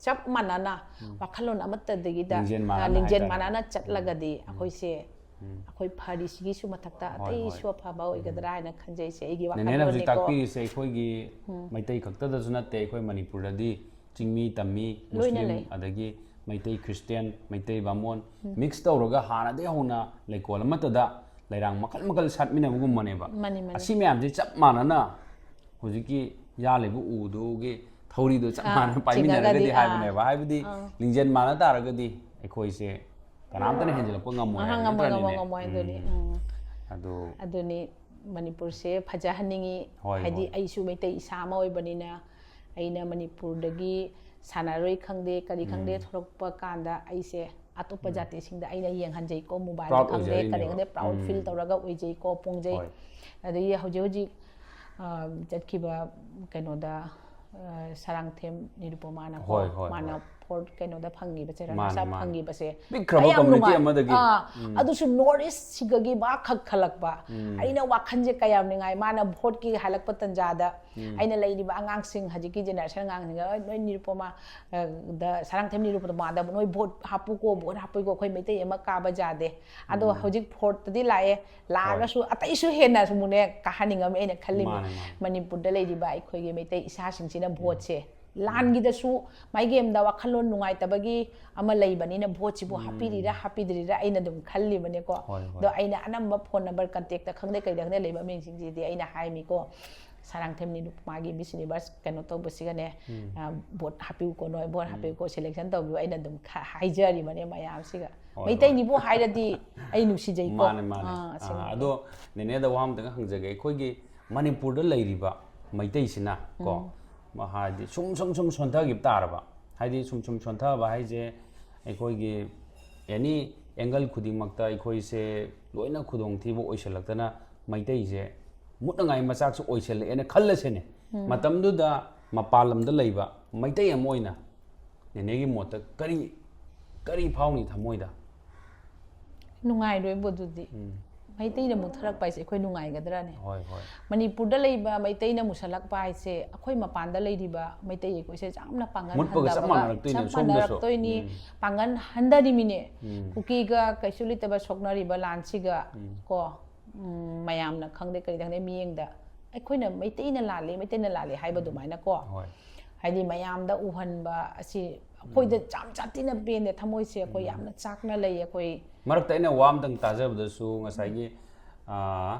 ꯆꯞ ꯃꯥꯟꯅꯅ ꯋꯥꯈꯜꯂꯣꯟ ꯑꯃꯠꯇꯗꯒꯤꯗ, ꯂꯤꯡꯖꯦꯜ ꯑ, ꯃꯥꯟꯅꯅ ꯂꯤꯡꯖꯦꯜ ꯍꯥꯏꯇꯥꯔꯦ꯫ ꯃꯥꯟꯅꯅ ꯆꯠꯂꯒꯗꯤ ꯑꯩꯈꯣꯏꯁꯦ ꯑꯩꯈꯣꯏ ꯐꯔꯤꯁꯤꯒꯤꯁꯨ ꯃꯊꯛꯇ ꯍꯣꯏ, ꯑꯇꯩꯁꯨ ꯍꯣꯏ꯫ ꯑꯐꯕ ꯑꯣꯏꯒꯗ꯭ꯔꯥ ꯍꯥꯏꯅ ꯈꯟꯖꯩꯁꯦ, ꯑꯩꯒꯤ ꯅꯦꯅꯦꯅ ꯍꯧꯖꯤꯛ ꯋꯥꯈꯜꯂꯣꯟꯅꯤꯀꯣ꯫ ꯇꯥꯛꯄꯤꯔꯤꯁꯦ ꯑꯩꯈꯣꯏꯒꯤ ꯃꯩꯇꯩ ꯈꯛꯇꯗꯁꯨ ꯅꯠꯇꯦ, ꯑꯩꯈꯣꯏ ꯃꯅꯤꯄꯨꯔꯗꯗꯤ ꯆꯤꯡꯃꯤ ꯇꯝꯃꯤ, ꯂꯣꯏꯅ ꯃꯨꯁꯂꯤꯝ, ꯂꯩ꯫ ꯑꯗꯒꯤ ꯃꯩꯇꯩ ꯈ꯭ꯔꯤꯁꯇꯤꯌꯥꯟ, ꯃꯩꯇꯩ ꯕꯥꯃꯣꯟ, ꯃꯤꯛꯁ ꯇꯧꯔꯒ ꯍꯥꯟꯅꯗꯒꯤ ꯍꯧꯅ ꯂꯩꯀꯣꯜ ꯑꯃꯠꯇꯗ ꯂꯩꯔꯥꯡ ꯃꯈꯜ ꯃꯈꯜ ꯁꯥꯠꯃꯤꯟꯅꯕꯒꯨꯝꯕꯅꯦꯕ꯫ ꯃꯥꯅꯤ, ꯃꯥꯅꯤ꯫ ꯑꯁꯤ ꯃꯌꯥꯝꯁꯦ ꯆꯞ ꯃꯥꯟꯅꯅ ꯍꯧꯖꯤꯛꯀꯤ ꯌꯥꯜꯂꯤꯕ ꯎꯗꯨꯒꯤ ꯊꯧꯔꯤꯗꯣ ꯆꯞ ꯑꯥ, ꯃꯥꯟꯅꯅ ꯄꯥꯏꯃꯤꯟꯅꯔꯒꯗꯤ ꯆꯤꯡꯉꯒꯗꯤ, ꯑꯥ꯫ ꯍꯥꯏꯕꯅꯦꯕ꯫ ꯍꯥꯏꯕꯗꯤ ꯑꯥ꯫ ꯂꯤꯡꯖꯦꯜ ꯃꯥꯟꯅ ꯇꯥꯔꯒꯗꯤ ꯑꯩꯈꯣꯏꯁꯦ ꯀꯅꯥꯝꯇꯅ ꯍꯦꯟꯖꯜꯂꯛꯄ ꯉꯝꯃꯣꯏ ꯑꯍꯪ ꯍꯥꯏꯕ ꯑꯃ ꯅꯠꯇ꯭ꯔꯅꯦ? ꯉꯝꯃꯣꯏ ꯉꯝꯃꯣꯏ ꯑꯗꯨꯅꯤ꯫ ꯎꯝ꯫ ꯎꯝ꯫ ꯑꯗꯨ ꯑꯗꯨꯅꯤ ꯃꯅꯤꯄꯨꯔꯁꯦ ꯐꯖꯍꯟꯅꯤꯡꯉꯤ꯫ ꯍꯣꯏ, ꯍꯥꯏꯗꯤ ꯍꯣꯏ꯫ ꯑꯩꯁꯨ ꯃꯩꯇꯩ ꯏꯁꯥ ꯑꯃ ꯑꯣꯏꯕꯅꯤꯅ ꯑꯩꯅ ꯃꯅꯤꯄꯨꯔꯗꯒꯤ ꯁꯥꯟꯅꯔꯣꯏ ꯈꯪꯗꯦ, ꯀꯔꯤ ꯈꯪꯗꯦ, ꯊꯣꯛꯂꯛꯄ ꯀꯥꯟꯗ ꯑꯩꯁꯦ ꯑꯇꯣꯞꯄ ꯖꯥꯇꯤꯁꯤꯡꯗ ꯑꯩꯅ ꯌꯦꯡꯍꯟꯖꯩꯀꯣ, ꯃꯣꯕꯥꯏꯜꯗ Proud ꯈꯪꯗꯦ, ꯀꯔꯤ ꯑꯣꯏꯖꯔꯤꯅꯦꯕ꯫ ꯈꯪꯗꯦ, ꯄ꯭ꯔꯥꯎꯗ ꯎꯝ꯫ ꯐꯤꯜ ꯇꯧꯔꯒ ꯑꯣꯏꯖꯩꯀꯣ, ꯄꯣꯡꯖꯩ꯫ ꯍꯣꯏ꯫ ꯑꯗꯒꯤ ꯍꯧꯖꯤꯛ ꯍꯧꯖꯤꯛ, ꯑ, ꯆꯠꯈꯤꯕ ꯀꯩꯅꯣꯗ, ꯑ, ꯁꯔꯥꯡꯊꯦꯝ ꯅꯤꯔꯨꯄꯃꯥꯅꯀꯣ, ꯍꯣꯏ, ꯍꯣꯏ, ꯃꯥꯅ ꯍꯣꯏ꯫ ꯐꯣꯔꯠ ꯀꯩꯅꯣꯗ ꯐꯪꯈꯤꯕꯁꯦ, ꯃꯥꯅꯦ, ꯔꯅꯔꯁ ꯑꯞ ꯃꯥꯅꯦ꯫ ꯐꯪꯈꯤꯕꯁꯦ ꯄꯤꯛꯈ꯭ꯔꯕ ꯑꯩ ꯌꯥꯝ community ꯅꯨꯡꯉꯥꯏ꯫ ꯑꯃꯗꯒꯤ꯫ ꯑꯥ, ꯎꯝ꯫ ꯑꯗꯨꯁꯨ ꯅꯣꯔꯠ ꯏꯁ ꯁꯤꯒꯒꯤ ꯃꯥ ꯈꯛ ꯈꯜꯂꯛꯄ꯫ ꯎꯝ꯫ ꯑꯩꯅ ꯋꯥꯈꯜꯁꯦ ꯀꯌꯥꯝ ꯅꯨꯡꯉꯥꯏ, ꯃꯥꯅ ꯚꯣꯠꯀꯤ ꯍꯥꯏꯂꯛꯄ ꯇꯥꯟꯖꯥꯗ ꯎꯝ꯫ ꯑꯩꯅ ꯂꯩꯔꯤꯕ ꯑꯉꯥꯡꯁꯤꯡ, ꯍꯧꯖꯤꯛꯀꯤ ꯖꯦꯅꯦꯔꯦꯁꯟ ꯑꯉꯥꯡꯁꯤꯡꯒ, "ꯑꯦ, ꯅꯣꯏ ꯅꯤꯔꯨꯄꯃꯥ, ꯑ, ꯗ, ꯁꯔꯥꯡꯊꯦꯝ ꯅꯤꯔꯨꯄꯃꯥꯗ ꯅꯣꯏ ꯚꯣꯠ ꯍꯥꯞꯄꯨꯀꯣ, ꯚꯣꯠ ꯍꯥꯞꯄꯨꯀꯣ, ꯑꯩꯈꯣꯏ ꯃꯩꯇꯩ ꯑꯃ ꯀꯥꯕ ꯌꯥꯗꯦ"꯫ ꯑꯗꯣ ꯍꯧꯖꯤꯛ ꯐꯣꯔꯠꯇꯗꯤ ꯂꯥꯛꯑꯦ, ꯂꯥꯛꯑꯒꯁꯨ ꯑꯇꯩꯁꯨ ꯍꯦꯟꯅ ꯑꯃꯨꯛꯅꯦ ꯀꯥꯍꯟꯅꯤꯡꯉꯝꯃꯦ ꯑꯩꯅ ꯈꯜꯂꯤꯕ꯫ ꯃꯥꯅꯦ, ꯃꯥꯅꯦ꯫ ꯃꯅꯤꯄꯨꯔꯗ ꯂꯩꯔꯤꯕ ꯑꯩꯈꯣꯏꯒꯤ ꯃꯩꯇꯩ ꯏꯁꯥꯁꯤꯡꯁꯤꯅ ꯚꯣꯠꯁꯦ, ꯂꯥꯟꯒꯤꯗꯁꯨ ꯃꯥꯏꯒꯤ ꯑꯃꯗ ꯋꯥꯈꯜꯂꯣꯟ ꯅꯨꯡꯉꯥꯏꯇꯕꯒꯤ ꯑꯃ ꯂꯩꯕꯅꯤꯅ ꯚꯣꯠꯁꯤꯕꯨ ꯍꯥꯞꯄꯤꯔꯤꯔꯥ ꯍꯥꯞꯄꯤꯗ꯭ꯔꯤꯔꯥ ꯑꯩꯅ ꯑꯗꯨꯝ ꯈꯜꯂꯤꯕꯅꯦꯀꯣ꯫ ꯍꯣꯏ, ꯍꯣꯏ꯫ ꯑꯗꯣ ꯑꯩꯅ ꯑꯅꯝꯕ ꯐꯣꯟ ꯅꯝꯕꯔ ꯀꯟꯇꯦꯛꯇ ꯈꯪꯗꯦ ꯀꯩꯗ ꯈꯪꯗꯦ ꯂꯩꯕ ꯃꯤꯁꯤꯡꯁꯤꯗꯤ ꯑꯩꯅ ꯍꯥꯏꯃꯤꯀꯣ, ꯁꯔꯥꯡꯊꯦꯝ ꯅꯤꯔꯨꯄꯃꯥꯒꯤ ꯃꯤꯁ ꯌꯨꯅꯤꯚꯔꯁ ꯀꯩꯅꯣ ꯇꯧꯕꯁꯤꯒꯅꯦ, ꯑ, ꯚꯣꯠ ꯍꯥꯞꯄꯤꯌꯨꯀꯣ ꯅꯣꯏ, ꯚꯣꯠ ꯍꯥꯞꯄꯤꯌꯨꯀꯣ, ꯁꯦꯂꯦꯛꯁꯟ ꯇꯧꯕꯤꯌꯨ, ꯑꯩꯅ ꯑꯗꯨꯝ ꯈ-, ꯍꯥꯏꯖꯔꯤꯕꯅꯦ ꯃꯌꯥꯝꯁꯤꯒ꯫ ꯍꯣꯏ, ꯃꯩꯇꯩꯅꯤꯕꯨ ꯍꯥꯏꯔꯗꯤ ꯑꯩ ꯅꯨꯡꯁꯤꯖꯩꯀꯣ꯫ ꯃꯥꯅꯦ, ꯃꯥꯅꯦ꯫ ꯑꯥ, ꯑꯁꯦꯡꯕ꯫ ꯑꯥ, ꯑꯗꯣ ꯅꯦꯅꯦꯗ ꯋꯥ ꯑꯃꯇꯪ ꯍꯪꯖꯒꯦ꯫ ꯑꯩꯈꯣꯏꯒꯤ ꯃꯅꯤꯄꯨꯔꯗ ꯂꯩꯔꯤꯕ ꯃꯩꯇꯩꯁꯤꯅ ꯀꯣ, ꯃ-, ꯍꯥꯏꯗꯤ ꯁꯨꯝ ꯁꯨꯝ ꯁꯨꯝ ꯁꯣꯟꯊꯈꯤꯕ ꯇꯥꯔꯕ, ꯍꯥꯏꯗꯤ ꯁꯨꯝ ꯁꯨꯝ ꯁꯣꯟꯊꯕ ꯍꯥꯏꯁꯦ ꯑꯩꯈꯣꯏꯒꯤ ꯑꯦꯅꯤ ꯑꯦꯡꯒꯜ ꯈꯨꯗꯤꯡꯃꯛꯇ ꯑꯩꯈꯣꯏꯁꯦ ꯂꯣꯏꯅ ꯈꯨꯗꯣꯡꯊꯤꯕ ꯑꯣꯏꯁꯜꯂꯛꯇꯅ ꯃꯩꯇꯩꯁꯦ ꯃꯨꯠꯅꯉꯥꯏ ꯃꯆꯥꯛꯁꯨ ꯑꯣꯏꯁꯜꯂꯛꯑꯦꯅ ꯈꯜꯂꯁꯤꯅꯦ꯫ ꯃꯇꯝꯗꯨꯗ ꯃꯄꯥꯟ ꯂꯝꯗ ꯂꯩꯕ ꯃꯩꯇꯩ ꯑꯃ ꯑꯣꯏꯅ ꯅꯦꯅꯦꯒꯤ ꯃꯣꯠꯇ ꯀꯔꯤ, ꯀꯔꯤ ꯐꯥꯎꯅꯤ ꯊꯃꯣꯏꯗ? ꯅꯨꯡꯉꯥꯏꯔꯣꯏꯕ ꯑꯗꯨꯗꯤ꯫ ꯃꯩꯇꯩꯅ ꯃꯨꯠꯊꯔꯛꯄ ꯍꯥꯏꯁꯦ ꯑꯩꯈꯣꯏ ꯅꯨꯡꯉꯥꯏꯒꯗ꯭ꯔꯅꯦ? ꯍꯣꯏ, ꯍꯣꯏ꯫ ꯃꯅꯤꯄꯨꯔꯗ ꯂꯩꯕ ꯃꯩꯇꯩꯅ ꯃꯨꯁꯜꯂꯛꯄ ꯍꯥꯏꯁꯦ ꯑꯩꯈꯣꯏ ꯃꯄꯥꯟꯗ ꯂꯩꯔꯤꯕ ꯃꯩꯇꯩ ꯑꯩꯈꯣꯏꯁꯦ ꯌꯥꯝꯅ ꯄꯥꯡꯒꯜ ꯃꯨꯠꯄꯒ ꯆꯞ ꯍꯟꯊꯕꯒ ꯃꯥꯟꯅꯔꯛꯇꯣꯏꯅꯦ, ꯆꯞ ꯁꯣꯝꯗꯁꯨ꯫ ꯃꯥꯟꯅꯔꯛꯇꯣꯏꯅꯤ꯫ ꯄꯥꯡꯒꯜ ꯍꯟꯊꯔꯤꯃꯤꯅꯦ꯫ ꯀꯨꯀꯤꯒ ꯀꯩꯁꯨ ꯂꯩꯇꯕ ꯁꯣꯛꯅꯔꯤꯕ ꯂꯥꯟꯁꯤꯒ ꯀꯣ, ꯎꯝ, ꯃꯌꯥꯝꯅ ꯈꯪꯗꯦ ꯀꯔꯤ ꯈꯪꯗꯦ ꯃꯤꯠꯌꯦꯡꯗ ꯑꯩꯈꯣꯏꯅ ꯃꯩꯇꯩꯅ ꯂꯥꯜꯂꯤ, ꯃꯩꯇꯩꯅ ꯂꯥꯜꯂꯤ ꯍꯥꯏꯕ ꯑꯗꯨꯃꯥꯏꯅ ꯀꯣ꯫ ꯍꯣꯏ꯫ ꯍꯥꯏꯗꯤ ꯃꯌꯥꯝꯗ ꯎꯍꯟꯕ ꯑꯁꯤ ꯑꯩꯈꯣꯏꯗ ꯌꯥꯝ ꯁꯥꯊꯤꯅ ꯄꯦꯟꯗꯦ, ꯊꯃꯣꯏꯁꯦ ꯑꯩꯈꯣꯏ ꯌꯥꯝꯅ ꯆꯥꯛꯅ ꯂꯩ ꯑꯩꯈꯣꯏ꯫ ꯃꯔꯛꯇ ꯑꯩꯅ ꯋꯥ ꯑꯃꯇꯪ ꯇꯥꯖꯕꯗꯁꯨ ꯉꯁꯥꯏꯒꯤ, ꯑꯥ,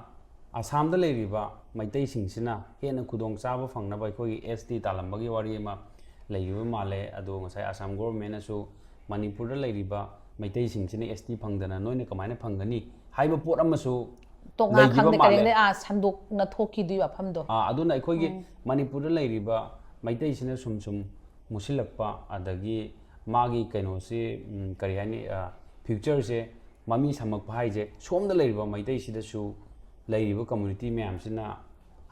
ꯑꯁꯥꯝꯗ ꯂꯩꯔꯤꯕ ꯃꯩꯇꯩꯁꯤꯡꯁꯤꯅ ꯍꯦꯟꯅ ꯈꯨꯗꯣꯡꯆꯥꯕ ꯐꯪꯅꯕ ꯑꯩꯈꯣꯏꯒꯤ ꯑꯦꯁ ꯇꯤ ꯇꯥꯜꯂꯝꯕꯒꯤ ꯋꯥꯔꯤ ꯑꯃ ꯂꯩꯈꯤꯕ ꯃꯥꯜꯂꯦ꯫ ꯑꯗꯣ ꯉꯁꯥꯏ ꯑꯁꯥꯝ ꯒꯣꯚꯔꯟꯃꯦꯟꯅꯁꯨ ꯃꯅꯤꯄꯨꯔꯗ ꯂꯩꯔꯤꯕ ꯃꯩꯇꯩꯁꯤꯡꯁꯤꯅ ꯑꯦꯁ ꯇꯤ ꯐꯪꯗꯅ ꯅꯣꯏꯅ ꯀꯃꯥꯏꯅ ꯐꯪꯒꯅꯤ ꯍꯥꯏꯕ ꯄꯣꯠ ꯑꯃꯁꯨ ꯇꯣꯉꯥꯟ ꯂꯩꯈꯤꯕ ꯈꯪꯗꯦ ꯃꯥꯜꯂꯦ꯫ ꯀꯔꯤꯗ ꯑꯥ ꯁꯟꯗꯣꯛꯅ ꯊꯣꯛꯈꯤꯗꯣꯏ ꯋꯥꯐꯝꯗꯣ꯫ ꯑꯥ, ꯑꯗꯨꯅ ꯑꯩꯈꯣꯏꯒꯤ ꯃꯅꯤꯄꯨꯔꯗ ꯂꯩꯔꯤꯕ ꯃꯩꯇꯩꯁꯤꯅ ꯁꯨꯝ ꯁꯨꯝ ꯃꯨꯁꯤꯜꯂꯛꯄ, ꯑꯗꯒꯤ ꯃꯥꯒꯤ ꯀꯩꯅꯣꯁꯤ, ꯎꯝ, ꯀꯔꯤ ꯍꯥꯏꯅꯤ, ꯑꯥ, ꯐ꯭ꯌꯨꯆꯔꯁꯦ ꯃꯃꯤ ꯁꯥꯝꯃꯛꯄ ꯍꯥꯏꯁꯦ ꯁꯣꯝꯗ ꯂꯩꯔꯤꯕ ꯃꯩꯇꯩꯁꯤꯗꯁꯨ ꯂꯩꯔꯤꯕ ꯀꯝꯃꯨꯅꯤꯇꯤ ꯃꯌꯥꯝꯁꯤꯅ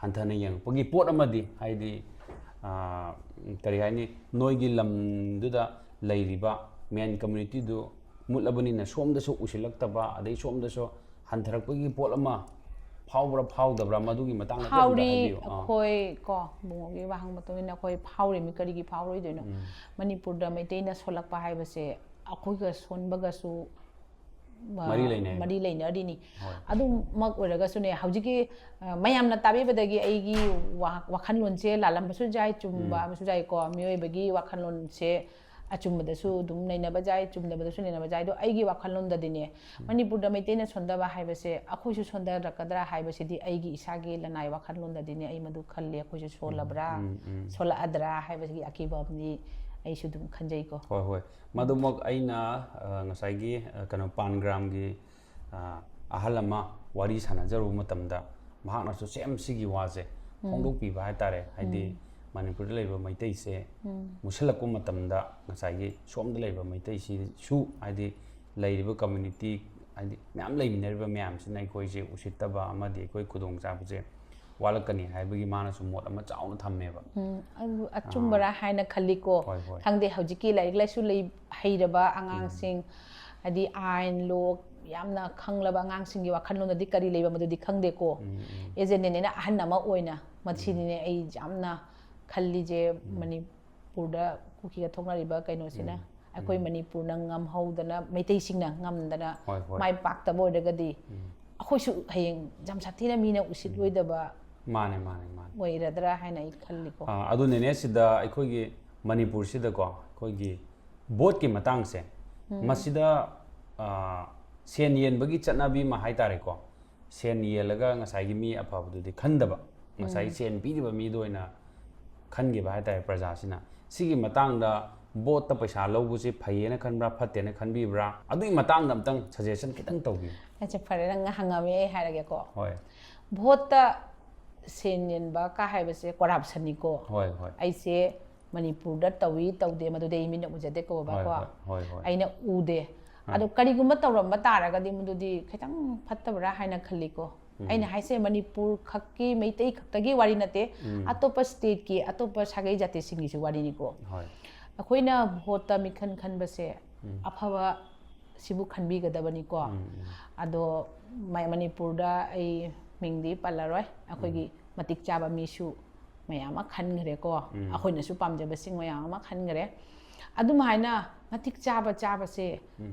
ꯍꯟꯊꯅ ꯌꯦꯡꯉꯛꯄꯒꯤ ꯄꯣꯠ ꯑꯃꯗꯤ, ꯍꯥꯏꯗꯤ, ꯑꯥ, ꯀꯔꯤ ꯍꯥꯏꯅꯤ, ꯅꯣꯏꯒꯤ ꯂꯝꯗꯨꯗ ꯂꯩꯔꯤꯕ ꯃꯦꯟ ꯀꯝꯃꯨꯅꯤꯇꯤꯗꯨ ꯃꯨꯠꯂꯕꯅꯤꯅ ꯁꯣꯝꯗꯁꯨ ꯎꯁꯤꯜꯂꯛꯇꯕ, ꯑꯗꯩ ꯁꯣꯝꯗꯁꯨ ꯍꯟꯊꯔꯛꯄꯒꯤ ꯄꯣꯠ ꯑꯃ ꯐꯥꯎꯕ꯭ꯔꯥ ꯐꯥꯎꯗꯕ꯭ꯔꯥ, ꯃꯗꯨꯒꯤ ꯃꯇꯥꯡꯗ ꯈꯤꯇꯪ ꯐꯥꯎꯔꯤ꯫ ꯍꯥꯏꯕꯤꯌꯨ꯫ ꯑꯥ꯫ ꯑꯩꯈꯣꯏ ꯀꯣ ꯕꯨꯡꯉꯣꯒꯤ ꯋꯥꯍꯪ ꯃꯇꯨꯡ ꯏꯟꯅ ꯑꯩꯈꯣꯏ ꯐꯥꯎꯔꯤꯃꯤ꯫ ꯀꯔꯤꯒꯤ ꯐꯥꯎꯔꯣꯏꯗꯣꯏꯅꯣ? ꯃꯅꯤꯄꯨꯔꯗ ꯃꯩꯇꯩꯅ ꯁꯣꯜꯂꯛꯄ ꯍꯥꯏꯕꯁꯦ ꯑꯩꯈꯣꯏꯒ ꯁꯣꯟꯕꯒꯁꯨ, ꯑ, ꯃꯔꯤ ꯂꯩꯅꯩ꯫ ꯃꯔꯤ ꯂꯩꯅꯔꯤꯅꯤ꯫ ꯍꯣꯏ꯫ ꯑꯗꯨꯃꯛ ꯑꯣꯏꯔꯒꯁꯨꯅꯦ, ꯍꯧꯖꯤꯛꯀꯤ, ꯑ, ꯃꯌꯥꯝꯅ ꯇꯥꯕꯤꯕꯗꯒꯤ ꯑꯩꯒꯤ ꯋꯥ-, ꯋꯥꯈꯜꯂꯣꯟꯁꯦ ꯂꯥꯜꯂꯝꯕꯁꯨ ꯌꯥꯏ, ꯆꯨꯝꯕ ꯑꯃꯁꯨ ꯌꯥꯏꯀꯣ꯫ ꯃꯤꯑꯣꯏꯕꯒꯤ ꯋꯥꯈꯜꯂꯣꯟꯁꯦ ꯑꯆꯨꯝꯕꯗꯁꯨ ꯑꯗꯨꯝ ꯅꯩꯅꯕ ꯌꯥꯏ, ꯆꯨꯝꯗꯕꯗꯁꯨ ꯅꯩꯅꯕ ꯌꯥꯏ꯫ ꯑꯗꯣ ꯑꯩꯒꯤ ꯋꯥꯈꯜꯂꯣꯟꯗꯗꯤꯅꯦ, ꯃꯅꯤꯄꯨꯔꯗ ꯃꯩꯇꯩꯅ ꯁꯣꯟꯊꯕ ꯍꯥꯏꯕꯁꯦ ꯑꯩꯈꯣꯏꯁꯨ ꯁꯣꯟꯊꯔꯛꯀꯗ꯭ꯔꯥ ꯍꯥꯏꯕꯁꯤꯗꯤ ꯑꯩꯒꯤ ꯏꯁꯥꯒꯤ ꯂꯅꯥꯏ ꯋꯥꯈꯜꯂꯣꯟꯗꯗꯤꯅꯦ, ꯑꯩ ꯃꯗꯨ ꯈꯜꯂꯤ꯫ ꯑꯩꯈꯣꯏꯁꯨ ꯁꯣꯜꯂꯕ꯭ꯔꯥ, ꯎꯝ, ꯎꯝ꯫ ꯁꯣꯜꯂꯛꯑꯗ꯭ꯔꯥ ꯍꯥꯏꯕꯁꯤꯒꯤ ꯑꯀꯤꯕ ꯑꯃꯗꯤ ꯑꯩꯁꯨ ꯑꯗꯨꯝ ꯈꯟꯖꯩꯀꯣ꯫ ꯍꯣꯏ, ꯍꯣꯏ꯫ ꯃꯗꯨꯃꯛ ꯑꯩꯅ, ꯑ, ꯉꯁꯥꯏꯒꯤ, ꯑ, ꯀꯩꯅꯣ, ꯄꯥꯟꯒ꯭ꯔꯥꯝꯒꯤ, ꯑ, ꯑꯍꯜ ꯑꯃ ꯋꯥꯔꯤ ꯁꯥꯟꯅꯖꯔꯨꯕ ꯃꯇꯝꯗ, ꯃꯍꯥꯛꯅꯁꯨ ꯁꯦꯝ ꯁꯤꯒꯤ ꯋꯥꯁꯦ ꯐꯣꯡꯗꯣꯛꯄꯤꯕ ꯍꯥꯏꯇꯥꯔꯦ꯫ ꯍꯥꯏꯗꯤ ꯃꯅꯤꯄꯨꯔꯗ ꯂꯩꯕ ꯃꯩꯇꯩꯁꯦ ꯃꯨꯁꯜꯂꯛꯄ ꯃꯇꯝꯗ ꯉꯁꯥꯏꯒꯤ ꯁꯣꯝꯗ ꯂꯩꯕ ꯃꯩꯇꯩꯁꯤꯁꯨ, ꯍꯥꯏꯗꯤ ꯂꯩꯔꯤꯕ ꯀꯝꯃ꯭ꯌꯨꯅꯤꯇꯤ, ꯍꯥꯏꯗꯤ ꯃꯌꯥꯝ ꯂꯩꯃꯤꯟꯅꯔꯤꯕ ꯃꯌꯥꯝꯁꯤꯅ ꯑꯩꯈꯣꯏꯁꯦ ꯎꯁꯤꯠꯇꯕ ꯑꯃꯗꯤ ꯑꯩꯈꯣꯏ ꯈꯨꯗꯣꯡꯆꯥꯕꯁꯦ ꯋꯥꯠꯂꯛꯀꯅꯤ ꯍꯥꯏꯕꯒꯤ ꯃꯥꯅꯁꯨ ꯃꯣꯠ ꯑꯃ ꯆꯥꯎꯅ ꯊꯝꯃꯦꯕ꯫ ꯎꯝ, ꯑꯗꯨ ꯑꯆꯨꯝꯕꯔꯥ ꯍꯥꯏꯅ ꯈꯜꯂꯤꯀꯣ꯫ ꯍꯣꯏ, ꯍꯣꯏ꯫ ꯈꯪꯗꯦ, ꯍꯧꯖꯤꯛꯀꯤ ꯂꯥꯏꯔꯤꯛ ꯂꯥꯏꯁꯨ ꯂꯩ ꯍꯩꯔꯕ ꯑꯉꯥꯡꯁꯤꯡ, ꯍꯥꯏꯗꯤ ꯑꯥꯏꯟ, ꯂꯣ ꯌꯥꯝꯅ ꯈꯪꯂꯕ ꯑꯉꯥꯡꯁꯤꯡꯒꯤ ꯋꯥꯈꯜꯂꯣꯟꯗꯗꯤ ꯀꯔꯤ ꯂꯩꯕ, ꯃꯗꯨꯗꯤ ꯈꯪꯗꯦꯀꯣ꯫ ꯎꯝ, ꯎꯝ꯫ ꯑꯦꯖꯦꯟꯗꯅꯤꯅ ꯑꯍꯟ ꯑꯃ ꯑꯣꯏꯅ ꯃꯁꯤꯅꯤꯅꯦ ꯑꯩ ꯌꯥꯝꯅ ꯈꯜꯂꯤꯁꯦ꯫ ꯃꯅꯤꯄꯨꯔꯗ ꯀꯨꯀꯤꯒ ꯊꯣꯛꯅꯔꯤꯕ ꯀꯩꯅꯣꯁꯤꯅ, ꯑꯩꯈꯣꯏ ꯃꯅꯤꯄꯨꯔꯅ ꯉꯝꯍꯧꯗꯅ, ꯃꯩꯇꯩꯁꯤꯡꯅ ꯉꯝꯗꯅ ꯍꯣꯏ, ꯍꯣꯏ꯫ ꯃꯥꯏ ꯄꯥꯛꯇꯕ ꯑꯣꯏꯔꯒꯗꯤ ꯑꯩꯈꯣꯏꯁꯨ ꯍꯌꯦꯡ ꯌꯥꯝ ꯁꯥꯊꯤꯅ ꯃꯤꯅ ꯎꯁꯤꯠꯂꯣꯏꯗꯕ ꯃꯥꯅꯦ, ꯃꯥꯅꯦ, ꯃꯥꯅꯦ꯫ ꯑꯣꯏꯔꯗ꯭ꯔꯥ ꯍꯥꯏꯅ ꯑꯩ ꯈꯜꯂꯤꯀꯣ꯫ ꯑꯥ, ꯑꯗꯨꯅꯅꯦ ꯁꯤꯗ ꯑꯩꯈꯣꯏꯒꯤ ꯃꯅꯤꯄꯨꯔꯁꯤꯗꯀꯣ, ꯑꯩꯈꯣꯏꯒꯤ ꯚꯣꯠꯀꯤ ꯃꯇꯥꯡꯁꯦ, ꯃꯁꯤꯗ, ꯑꯥ, ꯁꯦꯟ ꯌꯦꯟꯕꯒꯤ ꯆꯠꯅꯕꯤ ꯑꯃ ꯍꯥꯏꯇꯥꯔꯦꯀꯣ, ꯁꯦꯟ ꯌꯦꯜꯂꯒ ꯉꯁꯥꯏꯒꯤ ꯃꯤ ꯑꯐꯕꯗꯨꯗꯤ ꯈꯟꯗꯕ, ꯉꯁꯥꯏ ꯁꯦꯟ ꯄꯤꯔꯤꯕ ꯃꯤꯗꯣ ꯑꯣꯏꯅ ꯈꯟꯈꯤꯕ ꯍꯥꯏꯇꯥꯔꯦ ꯄ꯭ꯔꯖꯥꯁꯤꯅ꯫ ꯁꯤꯒꯤ ꯃꯇꯥꯡꯗ ꯚꯣꯠꯇ ꯄꯩꯁꯥ ꯂꯧꯕꯁꯤ ꯐꯩꯌꯦꯅ ꯈꯟꯕ꯭ꯔꯥ, ꯐꯠꯇꯦꯅ ꯈꯟꯕꯤꯕ꯭ꯔꯥ? ꯑꯗꯨꯒꯤ ꯃꯇꯥꯡꯗ ꯑꯝꯇꯪ ꯁꯖꯦꯁꯟ ꯈꯤꯇꯪ ꯇꯧꯕꯤꯌꯨ꯫ ꯑꯩꯁꯦ ꯐꯔꯦ, ꯅꯪ ꯍꯪꯉꯝꯃꯦ, ꯑꯩ ꯍꯥꯏꯔꯒꯦꯀꯣ꯫ ꯍꯣꯏ꯫ ꯚꯣꯠꯇ ꯁꯦꯟ ꯌꯦꯟꯕ ꯀ ꯍꯥꯏꯕꯁꯦ ꯀꯣꯔꯞꯁꯟꯅꯤꯀꯣ꯫ ꯍꯣꯏ, ꯍꯣꯏ꯫ ꯑꯩꯁꯦ ꯃꯅꯤꯄꯨꯔꯗ ꯇꯧꯏ ꯇꯧꯗꯦ ꯃꯗꯨꯗꯤ ꯑꯩ ꯃꯤꯠꯅ ꯎꯖꯗꯦꯀꯣ, ꯕꯕꯥ, ꯍꯣꯏ, ꯀꯣ꯫ ꯍꯣꯏ, ꯍꯣꯏ, ꯍꯣꯏ꯫ ꯑꯩꯅ ꯎꯗꯦ꯫ ꯑꯗꯣ ꯀꯔꯤꯒꯨꯝꯕ ꯇꯧꯔꯝꯕ ꯇꯥꯔꯒꯗꯤ ꯃꯗꯨꯗꯤ ꯈꯤꯇꯪ ꯐꯠꯇꯕ꯭ꯔꯥ ꯍꯥꯏꯅ ꯈꯜꯂꯤꯀꯣ꯫ ꯑꯩꯅ ꯍꯥꯏꯁꯦ ꯃꯅꯤꯄꯨꯔ ꯈꯛꯀꯤ, ꯃꯩꯇꯩ ꯈꯛꯇꯒꯤ ꯋꯥꯔꯤ ꯅꯠꯇꯦ, ꯑꯇꯣꯞꯄ ꯁ꯭ꯇꯦꯠꯀꯤ, ꯑꯇꯣꯞꯄ ꯁꯥꯒꯩ ꯖꯥꯇꯤꯁꯤꯡꯒꯤꯁꯨ ꯋꯥꯔꯤꯅꯤꯀꯣ꯫ ꯍꯣꯏ꯫ ꯑꯩꯈꯣꯏꯅ ꯚꯣꯠꯇ ꯃꯤꯈꯟ ꯈꯟꯕꯁꯦ ꯑꯐꯕ ꯁꯤꯕꯨ ꯈꯟꯕꯤꯒꯗꯕꯅꯤꯀꯣ꯫ ꯑꯗꯣ ꯃ-, ꯃꯅꯤꯄꯨꯔꯗ ꯑꯩ ꯃꯤꯡꯗꯤ ꯄꯜꯂꯔꯣꯏ, ꯑꯩꯈꯣꯏꯒꯤ ꯃꯇꯤꯛ ꯆꯥꯕ ꯃꯤꯁꯨ ꯃꯌꯥꯝ ꯑꯃ ꯈꯟꯈ꯭ꯔꯦꯀꯣ꯫ ꯑꯩꯈꯣꯏꯅꯁꯨ ꯄꯥꯝꯖꯕꯁꯤꯡ ꯃꯌꯥꯝ ꯑꯃ ꯈꯟꯈ꯭ꯔꯦ꯫ ꯑꯗꯨꯝ ꯍꯥꯏꯅ ꯃꯇꯤꯛ ꯆꯥꯕ ꯆꯥꯕꯁꯦ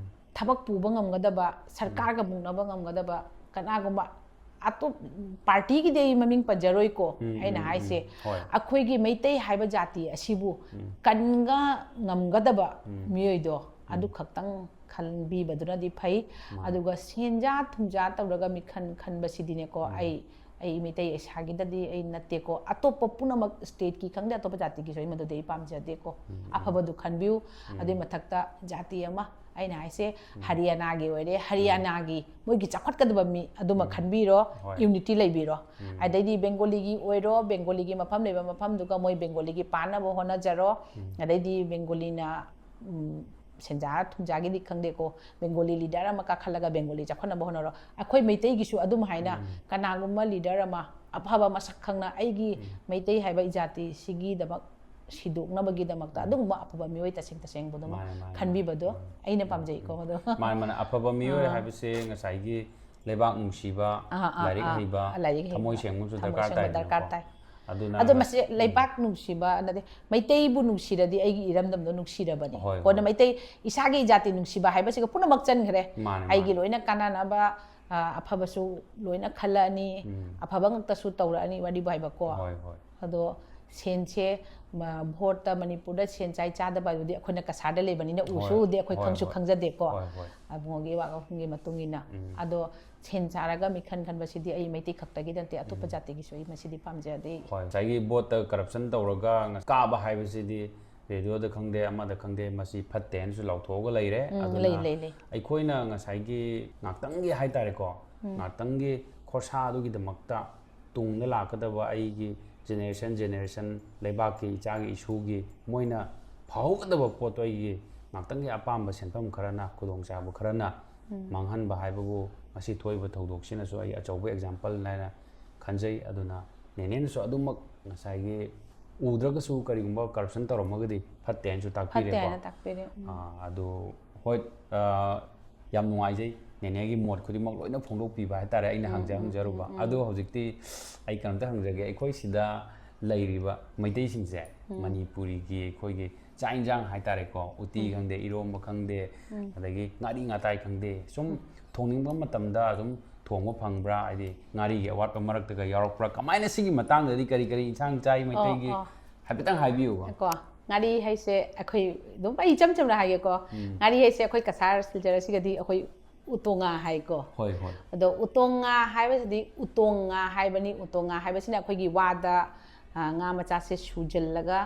ꯊꯕꯛ ꯄꯨꯕ ꯉꯝꯒꯗꯕ, ꯁꯔꯀꯥꯔꯒ ꯃꯨꯛꯅꯕ ꯉꯝꯒꯗꯕ, ꯀꯅꯥꯒꯨꯝꯕ ꯑꯇꯣꯞ-, ꯄꯥꯔꯇꯤꯒꯤꯗꯤ ꯑꯩ ꯃꯃꯤꯡ ꯄꯟꯖꯔꯣꯏꯀꯣ꯫ ꯑꯩꯅ ꯍꯥꯏꯁꯦ, ꯍꯣꯏ꯫ ꯑꯩꯈꯣꯏꯒꯤ ꯃꯩꯇꯩ ꯍꯥꯏꯕ ꯖꯥꯇꯤ ꯑꯁꯤꯕꯨ ꯀꯟꯒ ꯉꯝꯒꯗꯕ ꯃꯤꯑꯣꯏꯗꯣ ꯑꯗꯨ ꯈꯛꯇꯪ ꯈꯟꯕꯤꯕꯗꯨꯅꯗꯤ ꯐꯩ꯫ ꯑꯗꯨꯒ ꯁꯦꯟꯖꯥ ꯊꯨꯝꯖꯥ ꯇꯧꯔꯒ ꯃꯤꯈꯟ ꯈꯟꯕꯁꯤꯗꯤꯅꯦꯀꯣ, ꯑꯩ, ꯑꯩ ꯃꯩꯇꯩ ꯏꯁꯥꯒꯤꯗꯗꯤ ꯑꯩ ꯅꯠꯇꯦꯀꯣ, ꯑꯇꯣꯞꯄ ꯄꯨꯝꯅꯃꯛ stateꯀꯤ ꯈꯪꯗꯦ, ꯑꯇꯣꯞꯄ ꯖꯥꯇꯤꯒꯤꯁꯨ ꯑꯩ ꯃꯗꯨꯗꯤ ꯑꯩ ꯄꯥꯝꯖꯗꯦꯀꯣ꯫ ꯑꯐꯕꯗꯨ ꯈꯟꯕꯤꯌꯨ꯫ ꯑꯗꯨꯏ ꯃꯊꯛꯇ ꯖꯥꯇꯤ ꯑꯃ, ꯑꯩꯅ ꯍꯥꯏꯁꯦ, ꯍꯔꯤꯌꯥꯅꯥꯒꯤ ꯑꯣꯏꯔꯦ, ꯍꯔꯤꯌꯥꯅꯥꯒꯤ ꯃꯣꯏꯒꯤ ꯆꯥꯎꯈꯠꯀꯗꯕ ꯃꯤ ꯑꯗꯨꯃ ꯈꯟꯕꯤꯔꯣ, unity ꯂꯩꯕꯤꯔꯣ꯫ ꯑꯗꯩꯗꯤ ꯕꯦꯡꯒꯣꯂꯤꯒꯤ ꯑꯣꯏꯔꯣ, ꯕꯦꯡꯒꯣꯂꯤꯒꯤ ꯃꯐꯝ ꯂꯩꯕ ꯃꯐꯝꯗꯨꯒ ꯃꯣꯏ ꯕꯦꯡꯒꯣꯂꯤꯒꯤ ꯄꯥꯟꯅꯕ ꯍꯣꯠꯅꯖꯔꯣ꯫ ꯑꯗꯩꯗꯤ ꯕꯦꯡꯒꯣꯂꯤꯅ, ꯎꯝ, ꯁꯦꯟꯖꯥ ꯊꯨꯝꯖꯥꯒꯤꯗꯤ ꯈꯪꯗꯦꯀꯣ, ꯕꯦꯡꯒꯣꯂꯤ leader ꯑꯃ ꯀꯥꯈꯠꯂꯒ ꯕꯦꯡꯒꯣꯂꯤ ꯆꯥꯎꯈꯠꯅꯕ ꯍꯣꯠꯅꯔꯣ꯫ ꯑꯩꯈꯣꯏ ꯃꯩꯇꯩꯒꯤꯁꯨ ꯑꯗꯨꯝ ꯍꯥꯏꯅ ꯀꯅꯥꯒꯨꯝꯕ leader ꯑꯃ ꯑꯐꯕ ꯃꯁꯛ ꯈꯪꯅ ꯑꯩꯒꯤ ꯃꯩꯇꯩ ꯍꯥꯏꯕ ꯏꯖꯥꯇꯤ ꯁꯤꯒꯤꯗꯃꯛ ꯁꯤꯗꯣꯛꯅꯕꯒꯤꯗꯃꯛꯇ ꯑꯗꯨꯒꯨꯝꯕ ꯑꯐꯕ ꯃꯤꯑꯣꯏ ꯇꯁꯦꯡ ꯇꯁꯦꯡꯕꯗꯣ ꯃꯥꯅꯦ, ꯃꯥꯅꯦ, ꯈꯟꯕꯤꯕꯗꯣ ꯃꯥꯅꯦ꯫ ꯑꯩꯅ ꯄꯥꯝꯖꯩꯀꯣ꯫ ꯑꯗꯣ ꯃꯥꯅꯦ, ꯃꯥꯅꯦ꯫ ꯑꯐꯕ ꯃꯤꯑꯣꯏ ꯍꯥꯏꯕꯁꯦ ꯉꯁꯥꯏꯒꯤ ꯂꯩꯕꯥꯛ ꯅꯨꯡꯁꯤꯕ, ꯑꯥ, ꯑꯥ, ꯂꯥꯏꯔꯤꯛ ꯑꯥ, ꯍꯩꯕ, ꯂꯥꯏꯔꯤꯛ ꯍꯩꯕ, ꯊꯃꯣꯏ ꯁꯦꯡꯕꯁꯨ ꯊꯃꯣꯏ ꯗꯔꯀꯥꯔ ꯁꯦꯡꯕ ꯇꯥꯏꯗꯅꯀꯣ꯫ ꯗꯔꯀꯥꯔ ꯇꯥꯏ꯫ ꯑꯗꯨꯅ ꯑꯗꯣ ꯃꯁꯤ ꯂꯩꯕꯥꯛ ꯅꯨꯡꯁꯤꯕ, ꯅꯠꯇꯦ, ꯃꯩꯇꯩꯕꯨ ꯅꯨꯡꯁꯤꯔꯗꯤ ꯑꯩꯒꯤ ꯏꯔꯝꯗꯝꯗꯣ ꯅꯨꯡꯁꯤꯔꯕꯅꯤ꯫ ꯍꯣꯏ, ꯀꯣꯟꯅ ꯍꯣꯏ꯫ ꯃꯩꯇꯩ ꯏꯁꯥꯒꯤ ꯖꯥꯇꯤ ꯅꯨꯡꯁꯤꯕ ꯍꯥꯏꯕꯁꯤꯒ ꯄꯨꯝꯅꯃꯛ ꯆꯟꯈ꯭ꯔꯦ꯫ ꯃꯥꯅꯦ, ꯑꯩꯒꯤ ꯃꯥꯅꯦ꯫ ꯂꯣꯏꯅ ꯀꯥꯟꯅꯅꯕ, ꯑ, ꯑꯐꯕꯁꯨ ꯂꯣꯏꯅ ꯈꯜꯂꯛꯑꯅꯤ, ꯎꯝ꯫ ꯑꯐꯕ ꯉꯥꯛꯇꯁꯨ ꯇꯧꯔꯛꯑꯅꯤ, ꯋꯥꯔꯤꯕꯨ ꯍꯥꯏꯕꯀꯣ꯫ ꯍꯣꯏ, ꯍꯣꯏ꯫ ꯑꯗꯣ ꯁꯦꯟꯁꯦ, ꯃ-, voteꯇ ꯃꯅꯤꯄꯨꯔꯗ ꯁꯦꯟ ꯆꯥꯏ ꯆꯥꯗꯕ ꯍꯥꯏꯗꯨꯗꯤ ꯑꯩꯈꯣꯏꯅ ꯀꯁꯥꯔꯗ ꯂꯩꯕꯅꯤꯅ ꯎꯁꯨ ꯍꯣꯏ, ꯎꯗꯦ, ꯑꯩꯈꯣꯏ ꯍꯣꯏ, ꯈꯪꯁꯨ ꯍꯣꯏ꯫ ꯈꯪꯖꯗꯦꯀꯣ꯫ ꯍꯣꯏ, ꯍꯣꯏ꯫ ꯑꯕꯨꯡꯉꯣꯒꯤ ꯋꯥꯍꯪꯒꯤ ꯃꯇꯨꯡ ꯏꯟꯅ꯫ ꯎꯝ꯫ ꯑꯗꯣ ꯁꯦꯟ ꯆꯥꯔꯒ ꯃꯤꯈꯟ ꯈꯟꯕꯁꯤꯗꯤ ꯑꯩ ꯃꯩꯇꯩ ꯈꯛꯇꯒꯤ ꯅꯠꯇꯦ, ꯑꯇꯣꯞꯄ ꯎꯝ꯫ ꯖꯥꯇꯤꯒꯤꯁꯨ ꯑꯩ ꯃꯁꯤꯗꯤ ꯄꯥꯝꯖꯗꯦ꯫ ꯍꯣꯏ, ꯉꯁꯥꯏꯒꯤ voteꯇ corruption ꯇꯧꯔꯒ ꯀꯥꯕ ꯍꯥꯏꯕꯁꯤꯗꯤ radioꯗ ꯈꯪꯗꯦ, ꯑꯃꯗ ꯈꯪꯗꯦ, ꯃꯁꯤ ꯐꯠꯇꯦ ꯍꯥꯏꯅꯁꯨ ꯂꯥꯎꯊꯣꯛꯑꯒ ꯂꯩꯔꯦ꯫ ꯎꯝ, ꯑꯗꯨꯅ ꯂꯩ, ꯂꯩ, ꯂꯩ꯫ ꯑꯩꯈꯣꯏꯅ ꯉꯁꯥꯏꯒꯤ ꯉꯥꯛꯇꯪꯒꯤ ꯍꯥꯏꯇꯥꯔꯦꯀꯣ, ꯎꯝ꯫ ꯉꯥꯛꯇꯪꯒꯤ ꯈꯣꯔꯁꯥꯗꯨꯒꯤꯗꯃꯛꯇ ꯇꯨꯡꯗ ꯂꯥꯛꯀꯗꯕ ꯑꯩꯒꯤ generation, generation, ꯂꯩꯕꯥꯛꯀꯤ, ꯏꯆꯥꯒꯤ, ꯏꯁꯨꯒꯤ ꯃꯣꯏꯅ ꯐꯍꯧꯒꯗꯕ ꯄꯣꯠꯇꯣ ꯑꯩꯒꯤ ꯉꯥꯛꯇꯪꯒꯤ ꯑꯄꯥꯝꯕ ꯁꯦꯟꯐꯝ ꯈꯔꯅ, ꯈꯨꯗꯣꯡꯆꯥꯕ ꯈꯔꯅ ꯎꯝ꯫ ꯃꯥꯡꯍꯟꯕ ꯍꯥꯏꯕꯕꯨ ꯉꯁꯤ ꯊꯣꯛꯏꯕ ꯊꯧꯗꯣꯛꯁꯤꯅꯁꯨ ꯑꯩ ꯑꯆꯧꯕ example ꯍꯥꯏꯅ ꯈꯟꯖꯩ꯫ ꯑꯗꯨꯅ ꯅꯦꯅꯦꯅꯁꯨ ꯑꯗꯨꯃꯛ ꯉꯁꯥꯏꯒꯤ ꯎꯗ꯭ꯔꯒꯁꯨ ꯀꯔꯤꯒꯨꯝꯕ corruption ꯇꯧꯔꯝꯃꯒꯗꯤ ꯐꯠꯇꯦ ꯍꯥꯏꯅꯁꯨ ꯐꯠꯇꯦ ꯇꯥꯛꯄꯤꯔꯦꯀꯣ꯫ ꯍꯥꯏꯅ ꯇꯥꯛꯄꯤꯔꯦ꯫ ꯎꯝ꯫ ꯑꯥ, ꯑꯗꯨ ꯍꯣꯏ, ꯑꯥ, ꯌꯥꯝ ꯅꯨꯡꯉꯥꯏꯖꯩ ꯅꯦꯅꯦꯒꯤ ꯃꯣꯠ ꯈꯨꯗꯤꯡꯃꯛ ꯂꯣꯏꯅ ꯐꯣꯡꯗꯣꯛꯄꯤꯕ ꯍꯥꯏꯇꯥꯔꯦ, ꯑꯩꯅ ꯎꯝ, ꯍꯪꯖ ꯎꯝ, ꯍꯪꯖꯔꯨꯕ꯫ ꯎꯝ, ꯎꯝ꯫ ꯑꯗꯣ ꯍꯧꯖꯤꯛꯇꯤ ꯑꯩ ꯀꯩꯅꯣꯝꯇ ꯍꯪꯖꯒꯦ, ꯑꯩꯈꯣꯏ ꯁꯤꯗ ꯂꯩꯔꯤꯕ ꯃꯩꯇꯩꯁꯤꯡꯁꯦ ꯎꯝ꯫ ꯃꯅꯤꯄꯨꯔꯤꯒꯤ ꯑꯩꯈꯣꯏꯒꯤ ꯆꯥꯛ ꯏꯟꯖꯥꯡ ꯍꯥꯏꯇꯥꯔꯦꯀꯣ, ꯎꯇꯤ ꯎꯝ꯫ ꯈꯪꯗꯦ, ꯏꯔꯣꯝꯕ ꯈꯪꯗꯦ, ꯎꯝ꯫ ꯑꯗꯒꯤ ꯉꯥꯔꯤ ꯉꯥꯇꯥꯏ ꯈꯪꯗꯦ, ꯁꯨꯝ ꯎꯝ꯫ ꯊꯣꯡꯅꯤꯡꯕ ꯃꯇꯝꯗ ꯑꯗꯨꯝ ꯊꯣꯡꯕ ꯐꯪꯕ꯭ꯔꯥ? ꯍꯥꯏꯗꯤ ꯉꯥꯔꯤꯒꯤ ꯑꯋꯥꯠꯄ ꯃꯔꯛꯇꯒ ꯌꯥꯎꯔꯛꯄ꯭ꯔꯥ? ꯀꯃꯥꯏꯅ ꯁꯤꯒꯤ ꯃꯇꯥꯡꯗꯗꯤ ꯀꯔꯤ ꯀꯔꯤ ꯏꯟꯁꯥꯡ ꯆꯥꯏ ꯑꯣ, ꯃꯩꯇꯩꯒꯤ? ꯑꯣ꯫ ꯍꯥꯏꯐꯦꯠꯇꯪ ꯍꯥꯏꯕꯤꯌꯨꯕ꯫ ꯀꯣ, ꯉꯥꯔꯤ ꯍꯥꯏꯁꯦ ꯑꯩꯈꯣꯏ ꯑꯗꯨꯝ ꯑꯩ ꯏꯆꯝ ꯆꯝꯅ ꯍꯥꯏꯒꯦꯀꯣ꯫ ꯎꯝ꯫ ꯉꯥꯔꯤ ꯍꯥꯏꯁꯦ ꯑꯩꯈꯣꯏ ꯀꯁꯥꯔ ꯁꯤꯜꯆꯔ ꯑꯁꯤꯒꯗꯤ ꯑꯩꯈꯣꯏ ꯎꯇꯣꯡ ꯉꯥ ꯍꯥꯏꯀꯣ꯫ ꯍꯣꯏ ꯍꯣꯏ꯫ ꯑꯗꯣ ꯎꯇꯣꯡ ꯉꯥ ꯍꯥꯏꯕꯁꯤꯗꯤ ꯎꯇꯣꯡ ꯉꯥ ꯍꯥꯏꯕꯅꯤ꯫ ꯎꯇꯣꯡ ꯉꯥ ꯍꯥꯏꯕꯁꯤꯅ ꯑꯩꯈꯣꯏꯒꯤ ꯋꯥꯗ, ꯑ, ꯉꯥ ꯃꯆꯥꯁꯦ ꯁꯨꯖꯜꯂꯒ,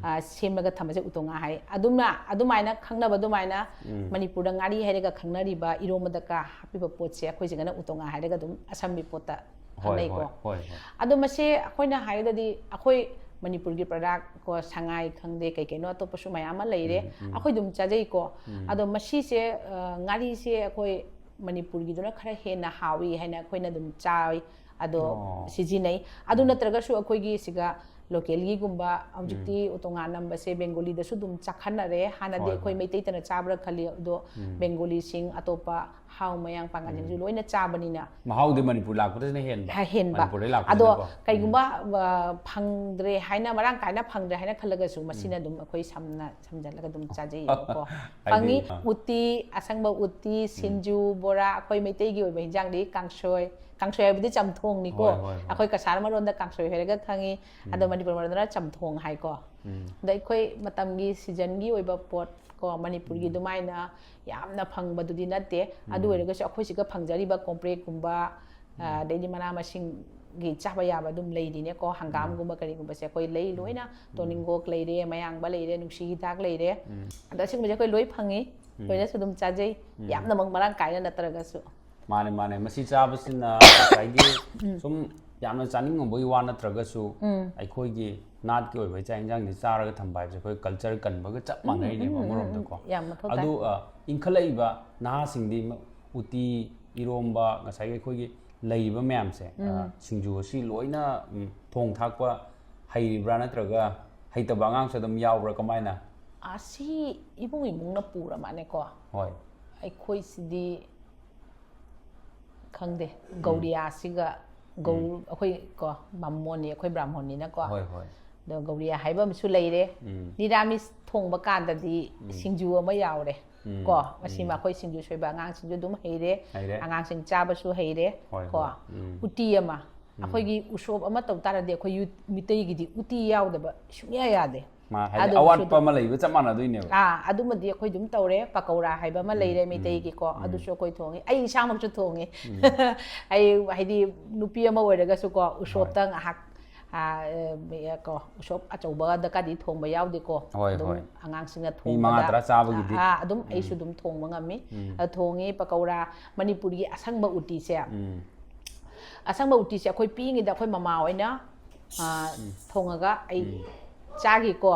ꯑ, ꯁꯦꯝꯃꯒ ꯊꯝꯕꯁꯦ ꯎꯇꯣꯡ ꯉꯥ ꯍꯥꯏ꯫ ꯑꯗꯨꯝꯅ, ꯑꯗꯨꯃꯥꯏꯅ ꯈꯪꯅꯕ ꯑꯗꯨꯃꯥꯏꯅ ꯃꯅꯤꯄꯨꯔꯗ ꯉꯥꯔꯤ ꯍꯥꯏꯔꯒ ꯈꯪꯅꯔꯤꯕ ꯏꯔꯣꯝꯕꯗꯀ ꯍꯥꯞꯄꯤꯕ ꯄꯣꯠꯁꯦ ꯑꯩꯈꯣꯏꯁꯤꯒꯅ ꯎꯇꯣꯡ ꯉꯥ ꯍꯥꯏꯔꯒ ꯑꯗꯨꯝ ꯑꯁꯝꯕꯤ ꯄꯣꯠꯇ ꯍꯣꯏ ꯈꯪꯅꯩꯀꯣ꯫ ꯍꯣꯏ ꯍꯣꯏ ꯍꯣꯏ꯫ ꯑꯗꯣ ꯃꯁꯤ ꯑꯩꯈꯣꯏꯅ ꯍꯥꯏꯔꯒꯗꯤ ꯑꯩꯈꯣꯏ ꯃꯅꯤꯄꯨꯔꯒꯤ product ꯀꯣ, ꯁꯉꯥꯏ ꯈꯪꯗꯦ, ꯀꯩ ꯀꯩꯅꯣ ꯑꯇꯣꯞꯄꯁꯨ ꯃꯌꯥꯝ ꯑꯃ ꯂꯩꯔꯦ, ꯑꯩꯈꯣꯏ ꯑꯗꯨꯝ ꯆꯥꯖꯩꯀꯣ꯫ ꯑꯗꯣ ꯃꯁꯤꯁꯦ, ꯑ, ꯉꯥꯔꯤꯁꯦ ꯑꯩꯈꯣꯏ ꯃꯅꯤꯄꯨꯔꯒꯤꯗꯨꯅ ꯈꯔ ꯍꯦꯟꯅ ꯍꯥꯎꯏ ꯍꯥꯏꯅ ꯑꯩꯈꯣꯏꯅ ꯑꯗꯨꯝ ꯆꯥꯏ, ꯑꯗꯣ ꯑꯣ꯫ ꯁꯤꯖꯤꯟꯅꯩ꯫ ꯑꯗꯨ ꯅꯠꯇ꯭ꯔꯒꯁꯨ ꯑꯩꯈꯣꯏꯒꯤ ꯁꯤꯒ localꯒꯤꯒꯨꯝꯕ, ꯍꯧꯖꯤꯛꯇꯤ ꯎꯇꯣꯡ ꯉꯥ ꯅꯝꯕꯁꯦ ꯕꯦꯡꯒꯣꯂꯤꯗꯁꯨ ꯑꯗꯨꯝ ꯆꯥꯈꯟꯅꯔꯦ꯫ ꯍꯥꯟꯅꯗꯤ ꯍꯣꯏ, ꯑꯩꯈꯣꯏ ꯍꯣꯏ꯫ ꯃꯩꯇꯩꯇꯅ ꯆꯥꯕ꯭ꯔꯥ ꯈꯜꯂꯤ, ꯑꯗꯣ ꯕꯦꯡꯒꯣꯂꯤꯁꯤꯡ, ꯑꯇꯣꯞꯄ ꯍꯥꯎ ꯃꯌꯥꯡ ꯄꯥꯡꯒꯜꯁꯤꯡꯁꯨ ꯂꯣꯏꯅ ꯆꯥꯕꯅꯤꯅ ꯃꯍꯥꯎꯗꯤ ꯃꯅꯤꯄꯨꯔ ꯂꯥꯛꯄꯗꯅ ꯍꯦꯟꯕ꯫ ꯍꯦꯟꯕ꯫ ꯃꯅꯤꯄꯨꯔꯗꯩ ꯑꯗꯣ ꯂꯥꯛꯄꯗꯅꯀꯣ꯫ ꯀꯩꯒꯨꯝꯕ, ꯑ, ꯐꯪꯗ꯭ꯔꯦ ꯍꯥꯏꯅ, ꯃꯔꯥꯡ ꯀꯥꯏꯅ ꯐꯪꯗ꯭ꯔꯦ ꯍꯥꯏꯅ ꯈꯜꯂꯒꯁꯨ ꯃꯁꯤꯅ ꯑꯗꯨꯝ ꯑꯩꯈꯣꯏ ꯁꯝꯅ ꯁꯝꯖꯜꯂꯒ ꯑꯗꯨꯝ ꯆꯥꯖꯩꯌꯦꯕꯀꯣ꯫ ꯍꯥꯏꯗꯤ, ꯐꯪꯉꯤ꯫ ꯑ꯫ ꯎꯇꯤ, ꯑꯁꯪꯕ ꯎꯇꯤ, ꯁꯤꯡꯖꯨ, ꯕꯣꯔꯥ, ꯑꯩꯈꯣꯏ ꯃꯩꯇꯩꯒꯤ ꯑꯣꯏꯕ ꯍꯤꯟꯖꯥꯡꯗꯤ ꯀꯥꯡꯁꯣꯏ, ꯀꯥꯡꯁꯣꯏ ꯍꯥꯏꯕꯗꯤ ꯆꯝꯊꯣꯡꯅꯤꯀꯣ꯫ ꯍꯣꯏ, ꯍꯣꯏ, ꯍꯣꯏ꯫ ꯑꯩꯈꯣꯏ ꯀꯁꯥꯔ ꯃꯔꯣꯟꯗ ꯀꯥꯡꯁꯣꯏ ꯍꯥꯏꯔꯒ ꯈꯪꯉꯤ, ꯑꯗꯣ ꯃꯅꯤꯄꯨꯔ ꯃꯔꯣꯟꯗꯅ ꯆꯝꯊꯣꯡ ꯍꯥꯏꯀꯣ꯫ ꯑꯗꯣ ꯑꯩꯈꯣꯏ ꯃꯇꯝꯒꯤ seasonꯒꯤ ꯑꯣꯏꯕ ꯄꯣꯠ ꯀꯣ, ꯃꯅꯤꯄꯨꯔꯒꯤ ꯑꯗꯨꯃꯥꯏꯅ ꯌꯥꯝꯅ ꯐꯪꯕꯗꯨꯗꯤ ꯅꯠꯇꯦ꯫ ꯑꯗꯨ ꯑꯣꯏꯔꯒꯁꯨ ꯑꯩꯈꯣꯏ ꯁꯤꯒ ꯐꯪꯖꯔꯤꯕ ꯀꯣꯝꯄ꯭ꯔꯦꯛꯀꯨꯝꯕ, ꯑ, ꯑꯗꯩꯗꯤ ꯃꯅꯥ ꯃꯁꯤꯡꯒꯤ ꯆꯥꯕ ꯌꯥꯕ ꯑꯗꯨꯝ ꯂꯩꯔꯤꯅꯦꯀꯣ꯫ ꯍꯪꯒꯥꯝꯒꯨꯝꯕ ꯀꯔꯤꯒꯨꯝꯕꯁꯦ ꯑꯩꯈꯣꯏ ꯂꯩ ꯂꯣꯏꯅ, ꯇꯣꯅꯤꯡꯒꯣꯛ ꯂꯩꯔꯦ, ꯃꯌꯥꯡꯕ ꯂꯩꯔꯦ, ꯅꯨꯡꯁꯤ ꯍꯤꯗꯥꯛ ꯂꯩꯔꯦ꯫ ꯑꯗꯣ ꯑꯁꯤꯒꯨꯝꯕꯁꯦ ꯑꯩꯈꯣꯏ ꯂꯣꯏ ꯐꯪꯉꯤ, ꯂꯣꯏꯅꯁꯨ ꯑꯗꯨꯝ ꯆꯥꯖꯩ꯫ ꯌꯥꯝꯅꯃꯛ ꯃꯔꯥꯡ ꯀꯥꯏꯅ ꯅꯠꯇ꯭ꯔꯒꯁꯨ꯫ ꯃꯥꯅꯦ ꯃꯥꯅꯦ꯫ ꯃꯁꯤ ꯆꯥꯕꯁꯤꯅ ꯉꯁꯥꯏꯒꯤ ꯁꯨꯝ ꯌꯥꯝꯅ ꯆꯥꯅꯤꯡꯉꯨꯕꯒꯤ ꯋꯥ ꯅꯠꯇ꯭ꯔꯒꯁꯨ, ꯑꯩꯈꯣꯏꯒꯤ ꯅꯥꯠꯀꯤ ꯑꯣꯏꯕ ꯆꯥꯛ ꯏꯟꯖꯥꯡꯁꯤ ꯆꯥꯔꯒ ꯊꯝꯕ ꯍꯥꯏꯕꯁꯦ ꯑꯩꯈꯣꯏ culture ꯀꯟꯕꯒ ꯆꯞ ꯃꯥꯟꯅꯩꯅꯦꯕ ꯑꯃꯔꯣꯝꯗꯀꯣ꯫ ꯌꯥꯝ ꯃꯊꯧ ꯇꯥꯏ꯫ ꯑꯗꯨ, ꯑ, ꯏꯟꯈꯠꯂꯛꯏꯕ ꯅꯍꯥꯁꯤꯡꯗꯤ ꯃ-, ꯎꯇꯤ, ꯏꯔꯣꯝꯕ, ꯉꯁꯥꯏꯒꯤ ꯑꯩꯈꯣꯏꯒꯤ ꯂꯩꯔꯤꯕ ꯃꯌꯥꯝꯁꯦ, ꯑ, ꯁꯤꯡꯖꯨ ꯑꯁꯤ ꯂꯣꯏꯅ, ꯎꯝ, ꯊꯣꯡ ꯊꯥꯛꯄ ꯍꯩꯔꯤꯕ꯭ꯔꯥ ꯅꯠꯇ꯭ꯔꯒ ꯍꯩꯇꯕ ꯑꯉꯥꯡꯁꯨ ꯑꯗꯨꯝ ꯌꯥꯎꯕ꯭ꯔꯥ, ꯀꯃꯥꯏꯅ? ꯑꯁꯤ ꯏꯃꯨꯡ ꯏꯃꯨꯡꯅ ꯄꯨꯔ ꯃꯥꯅꯦꯀꯣ꯫ ꯍꯣꯏ꯫ ꯑꯩꯈꯣꯏꯁꯤꯗꯤ ꯈꯪꯗꯦ, ꯒꯧꯔꯤꯌꯥꯁꯤꯒ ꯒꯧ-, ꯑꯩꯈꯣꯏ ꯀꯣ ꯕꯥꯃꯣꯟꯅꯤ, ꯑꯩꯈꯣꯏ ꯕ꯭ꯔꯥꯍꯃꯣꯟꯅꯤꯅꯀꯣ꯫ ꯍꯣꯏ, ꯍꯣꯏ꯫ ꯑꯗꯣ ꯒꯧꯔꯤꯌꯥ ꯍꯥꯏꯕ ꯑꯃꯁꯨ ꯂꯩꯔꯦ꯫ ꯎꯝ꯫ ꯅꯤꯔꯥꯃꯤꯁ ꯊꯣꯡꯕ ꯀꯥꯟꯗꯗꯤ ꯁꯤꯡꯖꯨ ꯑꯃ ꯌꯥꯎꯔꯦ꯫ ꯎꯝ, ꯀꯣ, ꯎꯝ꯫ ꯃꯁꯤꯃ ꯑꯩꯈꯣꯏ ꯁꯤꯡꯖꯨ ꯁꯣꯏꯕ ꯑꯉꯥꯡꯁꯤꯡꯁꯨ ꯑꯗꯨꯝ ꯍꯩꯔꯦ, ꯍꯩꯔꯦ꯫ ꯑꯉꯥꯡꯁꯤꯡ ꯆꯥꯕꯁꯨ ꯍꯩꯔꯦ꯫ ꯍꯣꯏ, ꯀꯣ, ꯍꯣꯏ꯫ ꯎꯝ꯫ ꯎꯇꯤ ꯑꯃ, ꯑꯩꯈꯣꯏꯒꯤ ꯎꯁꯣꯞ ꯑꯃ ꯇꯧ ꯇꯥꯔꯗꯤ ꯑꯩꯈꯣꯏ ꯌꯨꯠ-, ꯃꯤꯇꯩꯒꯤꯗꯤ ꯎꯇꯤ ꯌꯥꯎꯗꯕ ꯁꯨꯡꯌꯥ ꯌꯥꯗꯦ꯫ ꯃꯥ ꯍꯥꯏꯗꯤ ꯑꯗꯨꯒꯤꯁꯨ ꯑꯋꯥꯠꯄ ꯑꯗꯨꯝ- ꯑꯃ ꯂꯩꯕ ꯆꯞ ꯃꯥꯟꯅꯗꯣꯏꯅꯦꯕ꯫ ꯑꯥ, ꯑꯗꯨꯃꯗꯤ ꯑꯩꯈꯣꯏ ꯑꯗꯨꯝ ꯇꯧꯔꯦ꯫ ꯄꯀꯧꯔꯥ ꯍꯥꯏꯕ ꯑꯃ ꯂꯩꯔꯦ ꯃꯩꯇꯩꯒꯤꯀꯣ, ꯑꯗꯨꯁꯨ ꯑꯩꯈꯣꯏ ꯊꯣꯡꯉꯤ꯫ ꯑꯩ ꯏꯁꯥꯃꯛꯁꯨ ꯊꯣꯡꯉꯤ꯫ ꯑꯩ ꯍꯥꯏꯗꯤ ꯅꯨꯄꯤ ꯑꯃ ꯑꯣꯏꯔꯒꯁꯨꯀꯣ, ꯎꯁꯣꯞꯇ ꯉꯥꯏꯍꯥꯛ, ꯑꯥ, ꯑꯦ, ꯀꯣ, ꯎꯁꯣꯞ ꯑꯆꯧꯕꯗꯀꯗꯤ ꯊꯣꯡꯕ ꯌꯥꯎꯗꯦꯀꯣ꯫ ꯍꯣꯏ, ꯑꯗꯨꯝ ꯍꯣꯏ꯫ ꯑꯉꯥꯡꯁꯤꯡꯅ ꯃꯤ ꯃꯉꯥ ꯊꯣꯡꯕꯗ, ꯇꯔꯥ ꯆꯥꯕꯒꯤꯗꯤ꯫ ꯑꯥ, ꯑꯗꯨꯝ ꯑꯩꯁꯨ ꯑꯗꯨꯝ ꯊꯣꯡꯕ ꯉꯝꯃꯤ꯫ ꯑꯗ ꯊꯣꯡꯉꯤ ꯄꯀꯧꯔꯥ, ꯃꯅꯤꯄꯨꯔꯒꯤ ꯑꯁꯪꯕ ꯎꯇꯤꯁꯦ꯫ ꯎꯝ꯫ ꯑꯁꯪꯕ ꯎꯇꯤꯁꯦ ꯑꯩꯈꯣꯏ ꯄꯤꯛꯏꯉꯩꯗ ꯑꯩꯈꯣꯏ ꯃꯃꯥ ꯍꯣꯏꯅ, ꯑꯥ, ꯊꯣꯡꯉꯒ ꯑꯩ ꯆꯥꯈꯤꯀꯣ꯫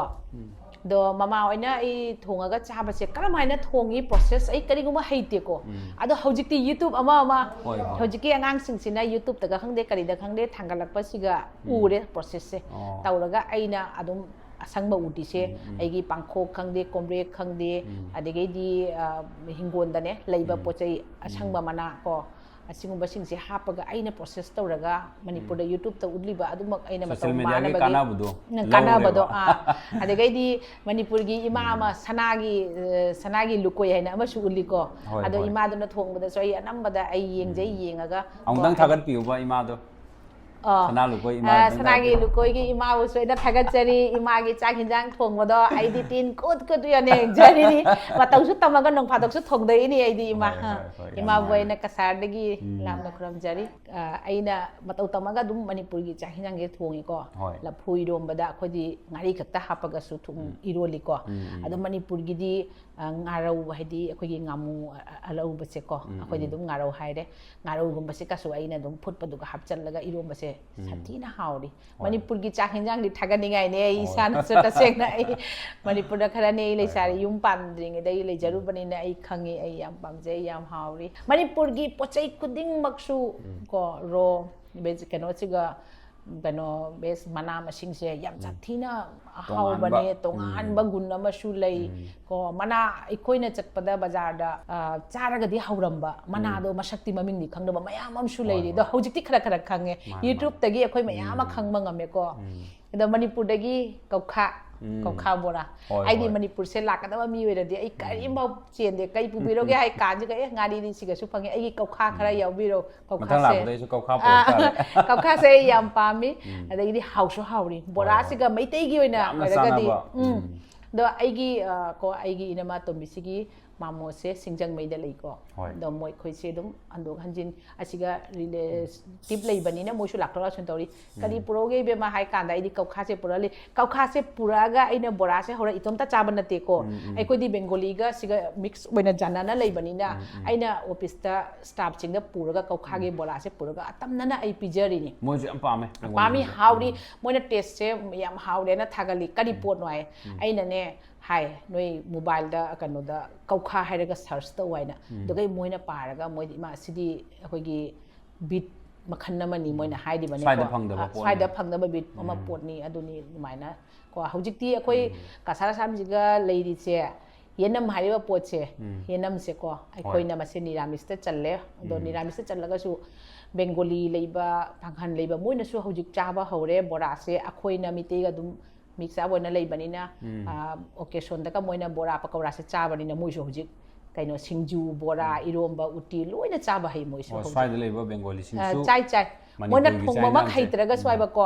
ꯑꯗꯣ ꯃꯃꯥ ꯍꯣꯏꯅ ꯑꯩ ꯊꯣꯡꯉꯒ ꯆꯥꯕꯁꯦ ꯀꯔꯝ ꯍꯥꯏꯅ ꯊꯣꯡꯉꯤ, process ꯑꯩ ꯀꯔꯤꯒꯨꯝꯕ ꯍꯩꯇꯦꯀꯣ꯫ ꯑꯗꯣ ꯍꯧꯖꯤꯛꯇꯤ YouTube ꯑꯃ ꯑꯃ, ꯍꯣꯏ, ꯍꯣꯏ꯫ ꯍꯧꯖꯤꯛꯀꯤ ꯑꯉꯥꯡꯁꯤꯡꯁꯤꯅ YouTubeꯇꯒ ꯈꯪꯗꯦ, ꯀꯔꯤꯗ ꯈꯪꯗꯦ, ꯊꯥꯡꯒꯠꯂꯛꯄꯁꯤꯒ ꯎꯔꯦ processꯁꯦ꯫ ꯑꯣ꯫ ꯇꯧꯔꯒ ꯑꯩꯅ ꯑꯗꯨꯝ ꯑꯁꯪꯕ ꯎꯇꯤꯁꯦ ꯑꯩꯒꯤ ꯄꯥꯡꯈꯣꯛ ꯈꯪꯗꯦ, ꯀꯣꯝꯕ꯭ꯔꯦꯛ ꯈꯪꯗꯦ, ꯑꯗꯒꯤꯗꯤ, ꯑ, ꯍꯤꯡꯒꯣꯜꯗꯅꯦ ꯂꯩꯕ ꯄꯣꯠ ꯆꯩ, ꯑꯁꯪꯕ ꯃꯅꯥ ꯀꯣ, ꯑꯁꯤꯒꯨꯝꯕꯁꯤꯡꯁꯦ ꯍꯥꯞꯄꯒ ꯑꯩꯅ process ꯇꯧꯔꯒ ꯃꯅꯤꯄꯨꯔꯗ YouTubeꯇ ꯎꯠꯂꯤꯕ ꯑꯗꯨꯃꯛ ꯑꯩꯅ ꯃꯇꯧ Social mediaꯒꯤ ꯃꯥꯟꯅꯕꯒꯤ ꯀꯥꯟꯅꯕꯗꯣ ꯎꯝ, ꯀꯥꯟꯅꯕꯗꯣ, ꯂꯧꯔꯦꯕ꯫ ꯑꯥ, ꯑꯗꯒꯤꯗꯤ ꯃꯅꯤꯄꯨꯔꯒꯤ ꯏꯃꯥ ꯑꯃ ꯁꯅꯥꯒꯤ, ꯑ, ꯁꯅꯥꯒꯤ ꯂꯨꯀꯣꯏ ꯍꯥꯏꯅ ꯑꯃꯁꯨ ꯎꯠꯂꯤꯀꯣ꯫ ꯍꯣꯏ, ꯑꯗꯣ ꯍꯣꯏ꯫ ꯏꯃꯥꯗꯨꯅ ꯊꯣꯡꯕꯗꯁꯨ ꯑꯩ ꯑꯅꯝꯕꯗ ꯑꯩ ꯌꯦꯡꯖꯩ, ꯌꯦꯡꯉꯒ ꯑꯃꯨꯛꯇꯪ ꯀꯣ, ꯊꯥꯒꯠꯄꯤꯌꯨꯕ ꯏꯃꯥꯗꯣ꯫ ꯑꯥ꯫ ꯁꯅꯥ ꯂꯨꯀꯣꯏ ꯏꯃꯥ ꯑꯥ, ꯑꯝꯇꯪ ꯁꯅꯥꯒꯤ ꯊꯥꯒꯠꯄꯤꯌꯨ꯫ ꯂꯨꯀꯣꯏꯒꯤ ꯏꯃꯥꯕꯨꯁꯨ ꯑꯩꯅ ꯊꯥꯒꯠꯆꯔꯤ꯫ ꯏꯃꯥꯒꯤ ꯆꯥꯛ ꯍꯤꯟꯖꯥꯡ ꯊꯣꯡꯕꯗꯣ ꯑꯩꯗꯤ ꯇꯤꯟ ꯀꯨꯠ ꯀꯨꯠ ꯌꯥꯅ ꯌꯦꯡꯖꯔꯤꯅꯤ꯫ ꯃꯇꯧꯁꯨ ꯇꯝꯃꯒ ꯅꯣꯡ ꯐꯥꯗꯣꯛꯁꯨ ꯊꯣꯡꯗꯣꯛꯏꯅꯤ ꯑꯩꯗꯤ ꯏꯃꯥ꯫ ꯍꯣꯏ, ꯍꯣꯏ, ꯍꯣꯏ, ꯌꯥꯝ ꯏꯃꯥꯕꯨ ꯅꯨꯡꯉꯥꯏ꯫ ꯑꯩꯅ ꯀꯁꯥꯔꯗꯒꯤ ꯂꯥꯞꯅ ꯈꯨꯔꯨꯝꯖꯔꯤ꯫ ꯑꯥ, ꯑꯩꯅ ꯃꯇꯧ ꯇꯝꯃꯒ ꯑꯗꯨꯝ ꯃꯅꯤꯄꯨꯔꯒꯤ ꯆꯥꯛ ꯍꯤꯟꯖꯥꯡꯁꯦ ꯊꯣꯡꯉꯤꯀꯣ꯫ ꯍꯣꯏ꯫ ꯂꯐꯨ ꯏꯔꯣꯝꯕꯗ ꯑꯩꯈꯣꯏꯗꯤ ꯉꯥꯔꯤ ꯈꯛꯇ ꯍꯥꯞꯄꯒꯁꯨ ꯊꯨꯝ ꯏꯔꯣꯜꯂꯤꯀꯣ꯫ ꯑꯗꯣ ꯃꯅꯤꯄꯨꯔꯒꯤꯗꯤ, ꯑ, ꯉꯥꯔꯧ ꯍꯥꯏꯗꯤ ꯑꯩꯈꯣꯏꯒꯤ ꯉꯥꯃꯨ ꯑ-, ꯑ-, ꯑꯔꯧꯕꯁꯦꯀꯣ, ꯑꯩꯈꯣꯏꯗꯤ ꯑꯗꯨꯝ ꯉꯥꯔꯧ ꯍꯥꯏꯔꯦ꯫ ꯉꯥꯔꯧꯒꯨꯝꯕꯁꯦ ꯀꯁꯨ ꯑꯩꯅ ꯑꯗꯨꯝ ꯐꯨꯠꯄꯗꯨꯒ ꯍꯥꯞꯆꯜꯂꯒ ꯏꯔꯣꯝꯕꯁꯦ ꯁꯥꯊꯤꯅ ꯍꯥꯎꯔꯤ꯫ ꯃꯅꯤꯄꯨꯔꯒꯤ ꯆꯥꯛ ꯍꯤꯟꯖꯥꯡꯗꯤ ꯊꯥꯒꯠꯅꯤꯡꯉꯥꯏꯅꯦ꯫ ꯑꯩ ꯏꯁꯥꯅꯁꯨ ꯇꯁꯦꯡꯅ ꯑꯩ ꯃꯅꯤꯄꯨꯔꯗ ꯈꯔꯅꯦ ꯑꯩ ꯂꯩꯁꯥꯔꯤ ꯌꯨꯝ ꯄꯥꯟꯗ꯭ꯔꯤꯉꯩꯗ ꯑꯩ ꯂꯩꯖꯔꯨꯕꯅꯤꯅ ꯑꯩ ꯈꯪꯉꯤ꯫ ꯑꯩ ꯌꯥꯝ ꯄꯥꯝꯖꯩ, ꯌꯥꯝ ꯍꯥꯎꯔꯤ꯫ ꯃꯅꯤꯄꯨꯔꯒꯤ ꯄꯣꯠ ꯆꯩ ꯈꯨꯗꯤꯡꯃꯛꯁꯨ ꯀꯣ, ꯔꯣ ꯚꯦꯖ ꯀꯩꯅꯣꯁꯤꯒ, ꯀꯩꯅꯣ, ꯚꯦꯖ ꯃꯅꯥ ꯃꯁꯤꯡꯁꯦ ꯌꯥꯝ ꯁꯥꯊꯤꯅ ꯍꯥꯎꯕꯅꯦ꯫ ꯇꯣꯉꯥꯟꯕ ꯒꯨꯟ ꯑꯃꯁꯨ ꯂꯩ꯫ ꯀꯣ, ꯃꯅꯥ ꯑꯩꯈꯣꯏꯅ ꯆꯠꯄꯗ ꯕꯖꯥꯔꯗ, ꯑ, ꯆꯥꯔꯒꯗꯤ ꯍꯧꯔꯝꯕ ꯃꯅꯥꯗꯣ ꯃꯁꯛꯇꯤ ꯃꯃꯤꯡꯗꯤ ꯈꯪꯗꯕ ꯃꯌꯥꯝ ꯑꯃꯁꯨ ꯂꯩꯔꯤ꯫ ꯑꯗꯣ ꯍꯧꯖꯤꯛꯇꯤ ꯈꯔ ꯈꯔ ꯈꯪꯉꯦ꯫ ꯃꯥꯅꯦ, YouTubeꯇꯒꯤ ꯑꯩꯈꯣꯏ ꯃꯌꯥꯝ ꯑꯃ ꯈꯪꯕ ꯉꯝꯃꯦꯀꯣ꯫ ꯑꯗꯣ ꯃꯅꯤꯄꯨꯔꯗꯒꯤ ꯀꯧꯈꯥ, ꯎꯝ꯫ ꯀꯧꯈꯥ ꯕꯣꯔꯥ꯫ ꯍꯣꯏ, ꯑꯩꯗꯤ ꯍꯣꯏ꯫ ꯃꯅꯤꯄꯨꯔꯁꯦ ꯂꯥꯛꯀꯗꯕ ꯃꯤ ꯑꯣꯏꯔꯗꯤ ꯑꯩ ꯀꯔꯤꯝꯐꯥꯎ ꯆꯦꯟꯗꯦ꯫ ꯀꯩ ꯄꯨꯕꯤꯔꯣꯒꯦ ꯍꯥꯏ ꯀꯥꯟꯁꯤꯒ, "ꯑꯦ, ꯉꯥꯔꯤꯗꯤ ꯁꯤꯒꯁꯨ ꯐꯪꯉꯦ, ꯑꯩꯒꯤ ꯀꯧꯈꯥ ꯈꯔ ꯎꯝ꯫ ꯌꯥꯎꯕꯤꯔꯣ, ꯃꯊꯪ ꯀꯧꯈꯥꯁꯦ"꯫ ꯂꯥꯛꯄꯗ ꯑꯩꯁꯨ ꯀꯧꯈꯥ ꯑꯥ, ꯄꯨꯔꯛ ꯇꯥꯔꯦ꯫ ꯀꯧꯈꯥꯁꯦ ꯑꯩ ꯌꯥꯝ ꯄꯥꯝꯃꯤ꯫ ꯎꯝ꯫ ꯑꯗꯒꯤꯗꯤ ꯍꯥꯎꯁꯨ ꯍꯥꯎꯔꯤ꯫ ꯍꯣꯏ, ꯍꯣꯏ꯫ ꯕꯣꯔꯥꯁꯤꯒ ꯃꯩꯇꯩꯒꯤ ꯑꯣꯏꯅ ꯌꯥꯝꯅ ꯑꯣꯏꯔꯒꯗꯤ, ꯆꯥꯟꯅꯕ꯫ ꯎꯝ꯫ ꯎꯝ꯫ ꯑꯗꯣ ꯑꯩꯒꯤ, ꯑ, ꯀꯣ, ꯑꯩꯒꯤ ꯏꯅꯝꯃ ꯑꯇꯣꯝꯕꯤꯁꯤꯒꯤ ꯃꯥꯃꯣꯁꯦ ꯁꯤꯡꯖꯃꯩꯗ ꯂꯩꯀꯣ꯫ ꯍꯣꯏ꯫ ꯑꯗꯣ ꯃꯣꯏ ꯑꯩꯈꯣꯏꯁꯦ ꯑꯗꯨꯝ ꯍꯟꯗꯣꯛ ꯍꯟꯖꯤꯟ ꯑꯁꯤꯒ relative ꯂꯩꯕꯅꯤꯅ ꯃꯣꯏꯁꯨ ꯂꯥꯛꯊꯣꯛ ꯂꯥꯛꯁꯤꯟ ꯇꯧꯔꯤ꯫ "ꯀꯔꯤ ꯎꯝ꯫ ꯄꯨꯔꯛꯎꯒꯦ ꯏꯕꯦꯝꯃ?" ꯍꯥꯏ ꯀꯥꯟꯗ ꯑꯩꯗꯤ ꯀꯧꯈꯥꯁꯦ ꯄꯨꯔꯛꯍꯜꯂꯤ꯫ ꯀꯧꯈꯥꯁꯦ ꯄꯨꯔꯛꯑꯒ ꯑꯩꯅ ꯕꯣꯔꯥꯁꯦ ꯍꯧꯔ ꯏꯇꯣꯝꯇ ꯆꯥꯕ ꯅꯠꯇꯦꯀꯣ꯫ ꯎꯝ, ꯎꯝ꯫ ꯑꯩꯈꯣꯏꯗꯤ ꯕꯦꯡꯒꯣꯂꯤꯒ ꯁꯤꯒ mix ꯑꯣꯏꯅ ꯖꯥꯟꯅꯅ ꯂꯩꯕꯅꯤꯅ ꯎꯝ, ꯎꯝ꯫ ꯑꯩꯅ officeꯇ staffꯁꯤꯡꯗ ꯄꯨꯔꯒ ꯀꯧꯈꯥꯒꯤ ꯎꯝ꯫ ꯕꯣꯔꯥꯁꯦ ꯄꯨꯔꯒ ꯑꯇꯝꯅꯅ ꯑꯩ ꯄꯤꯖꯔꯤꯅꯤ꯫ ꯃꯣꯏꯁꯨ ꯌꯥꯝ ꯄꯥꯝꯃꯦ ꯄꯥꯝꯃꯤ, ꯕꯦꯡꯒꯣꯂꯤꯁꯤꯡꯁꯦ꯫ ꯍꯥꯎꯔꯤ꯫ ꯎꯝ꯫ ꯃꯣꯏꯅ tasteꯁꯦ ꯌꯥꯝ ꯍꯥꯎꯔꯦꯅ ꯊꯥꯒꯠꯂꯤ꯫ "ꯀꯔꯤ ꯎꯝ꯫ ꯄꯣꯠꯅꯣ?" ꯍꯥꯏ꯫ ꯎꯝ꯫ ꯑꯩꯅꯅꯦ ꯍꯥꯏ, "ꯅꯣꯏ mobileꯗ ꯀꯩꯅꯣꯗ ꯀꯧꯈꯥ ꯍꯥꯏꯔꯒ search ꯇꯧ" ꯍꯥꯏꯅ꯫ ꯎꯝ꯫ ꯑꯗꯨꯒ ꯃꯣꯏꯅ ꯄꯥꯔꯒ ꯃꯣꯏꯗꯤ, "ꯏꯃꯥ, ꯁꯤꯗꯤ ꯑꯩꯈꯣꯏꯒꯤ beet ꯃꯈꯜ ꯑꯃꯅꯤ" ꯃꯣꯏꯅ ꯍꯥꯏꯔꯤꯕꯅꯤꯀꯣ꯫ ꯁ꯭ꯋꯥꯏꯗ ꯐꯪꯗꯕ ꯑ, ꯄꯣꯠꯅꯤ꯫ ꯁ꯭ꯋꯥꯏꯗ ꯐꯪꯗꯕ beet ꯑꯃ ꯎꯝ꯫ ꯄꯣꯠꯅꯤ, ꯑꯗꯨꯅꯤ ꯑꯗꯨꯃꯥꯏꯅ ꯀꯣ꯫ ꯍꯧꯖꯤꯛꯇꯤ ꯑꯩꯈꯣꯏ ꯎꯝ꯫ ꯀꯁꯥꯔ ꯑꯁꯥꯝꯁꯤꯒ ꯂꯩꯔꯤꯁꯦ, ꯌꯦꯅꯝ ꯍꯥꯏꯔꯤꯕ ꯄꯣꯠꯁꯦ, ꯎꯝ꯫ ꯌꯦꯅꯝꯁꯦꯀꯣ, ꯍꯣꯏ꯫ ꯑꯩꯈꯣꯏꯅ ꯃꯁꯤ ꯅꯤꯔꯥꯃꯤꯁꯇ ꯆꯜꯂꯦ꯫ ꯑꯗꯣ ꯎꯝ꯫ ꯅꯤꯔꯥꯃꯤꯁꯇ ꯆꯜꯂꯒꯁꯨ ꯕꯦꯡꯒꯣꯂꯤ ꯂꯩꯕ, ꯄꯥꯡꯒꯜ ꯂꯩꯕ, ꯃꯣꯏꯅꯁꯨ ꯍꯧꯖꯤꯛ ꯆꯥꯕ ꯍꯧꯔꯦ ꯕꯣꯔꯥꯁꯦ꯫ ꯑꯩꯈꯣꯏꯅ ꯃꯤꯇꯩꯒ ꯑꯗꯨꯝ mix up ꯑꯣꯏꯅ ꯂꯩꯕꯅꯤꯅ, ꯎꯝ꯫ ꯑ, occasionꯗꯒ ꯃꯣꯏꯅ ꯕꯣꯔꯥ ꯄꯀꯧꯔꯥꯁꯦ ꯆꯥꯕꯅꯤꯅ ꯃꯣꯏꯁꯨ ꯍꯧꯖꯤꯛ ꯀꯩꯅꯣ ꯁꯤꯡꯖꯨ, ꯕꯣꯔꯥ, ꯎꯝ꯫ ꯏꯔꯣꯝꯕ, ꯎꯇꯤ ꯂꯣꯏꯅ ꯆꯥꯕ ꯍꯩ ꯃꯣꯏꯁꯨ ꯑꯣ, ꯍꯧꯖꯤꯛ꯫ ꯁ꯭ꯋꯥꯏꯗ ꯂꯩꯕ ꯕꯦꯡꯒꯣꯂꯤꯁꯤꯡꯁꯨ ꯑ, ꯆꯥꯏ, ꯆꯥꯏ꯫ ꯃꯣꯏꯅ ꯃꯅꯤꯄꯨꯔꯒꯤ ꯊꯣꯡꯕꯃꯛ ꯆꯥꯛ ꯌꯦꯟꯁꯥꯡꯁꯦ ꯍꯩꯇ꯭ꯔꯒꯁꯨ ꯎꯝ꯫ ꯍꯥꯏꯕꯀꯣ,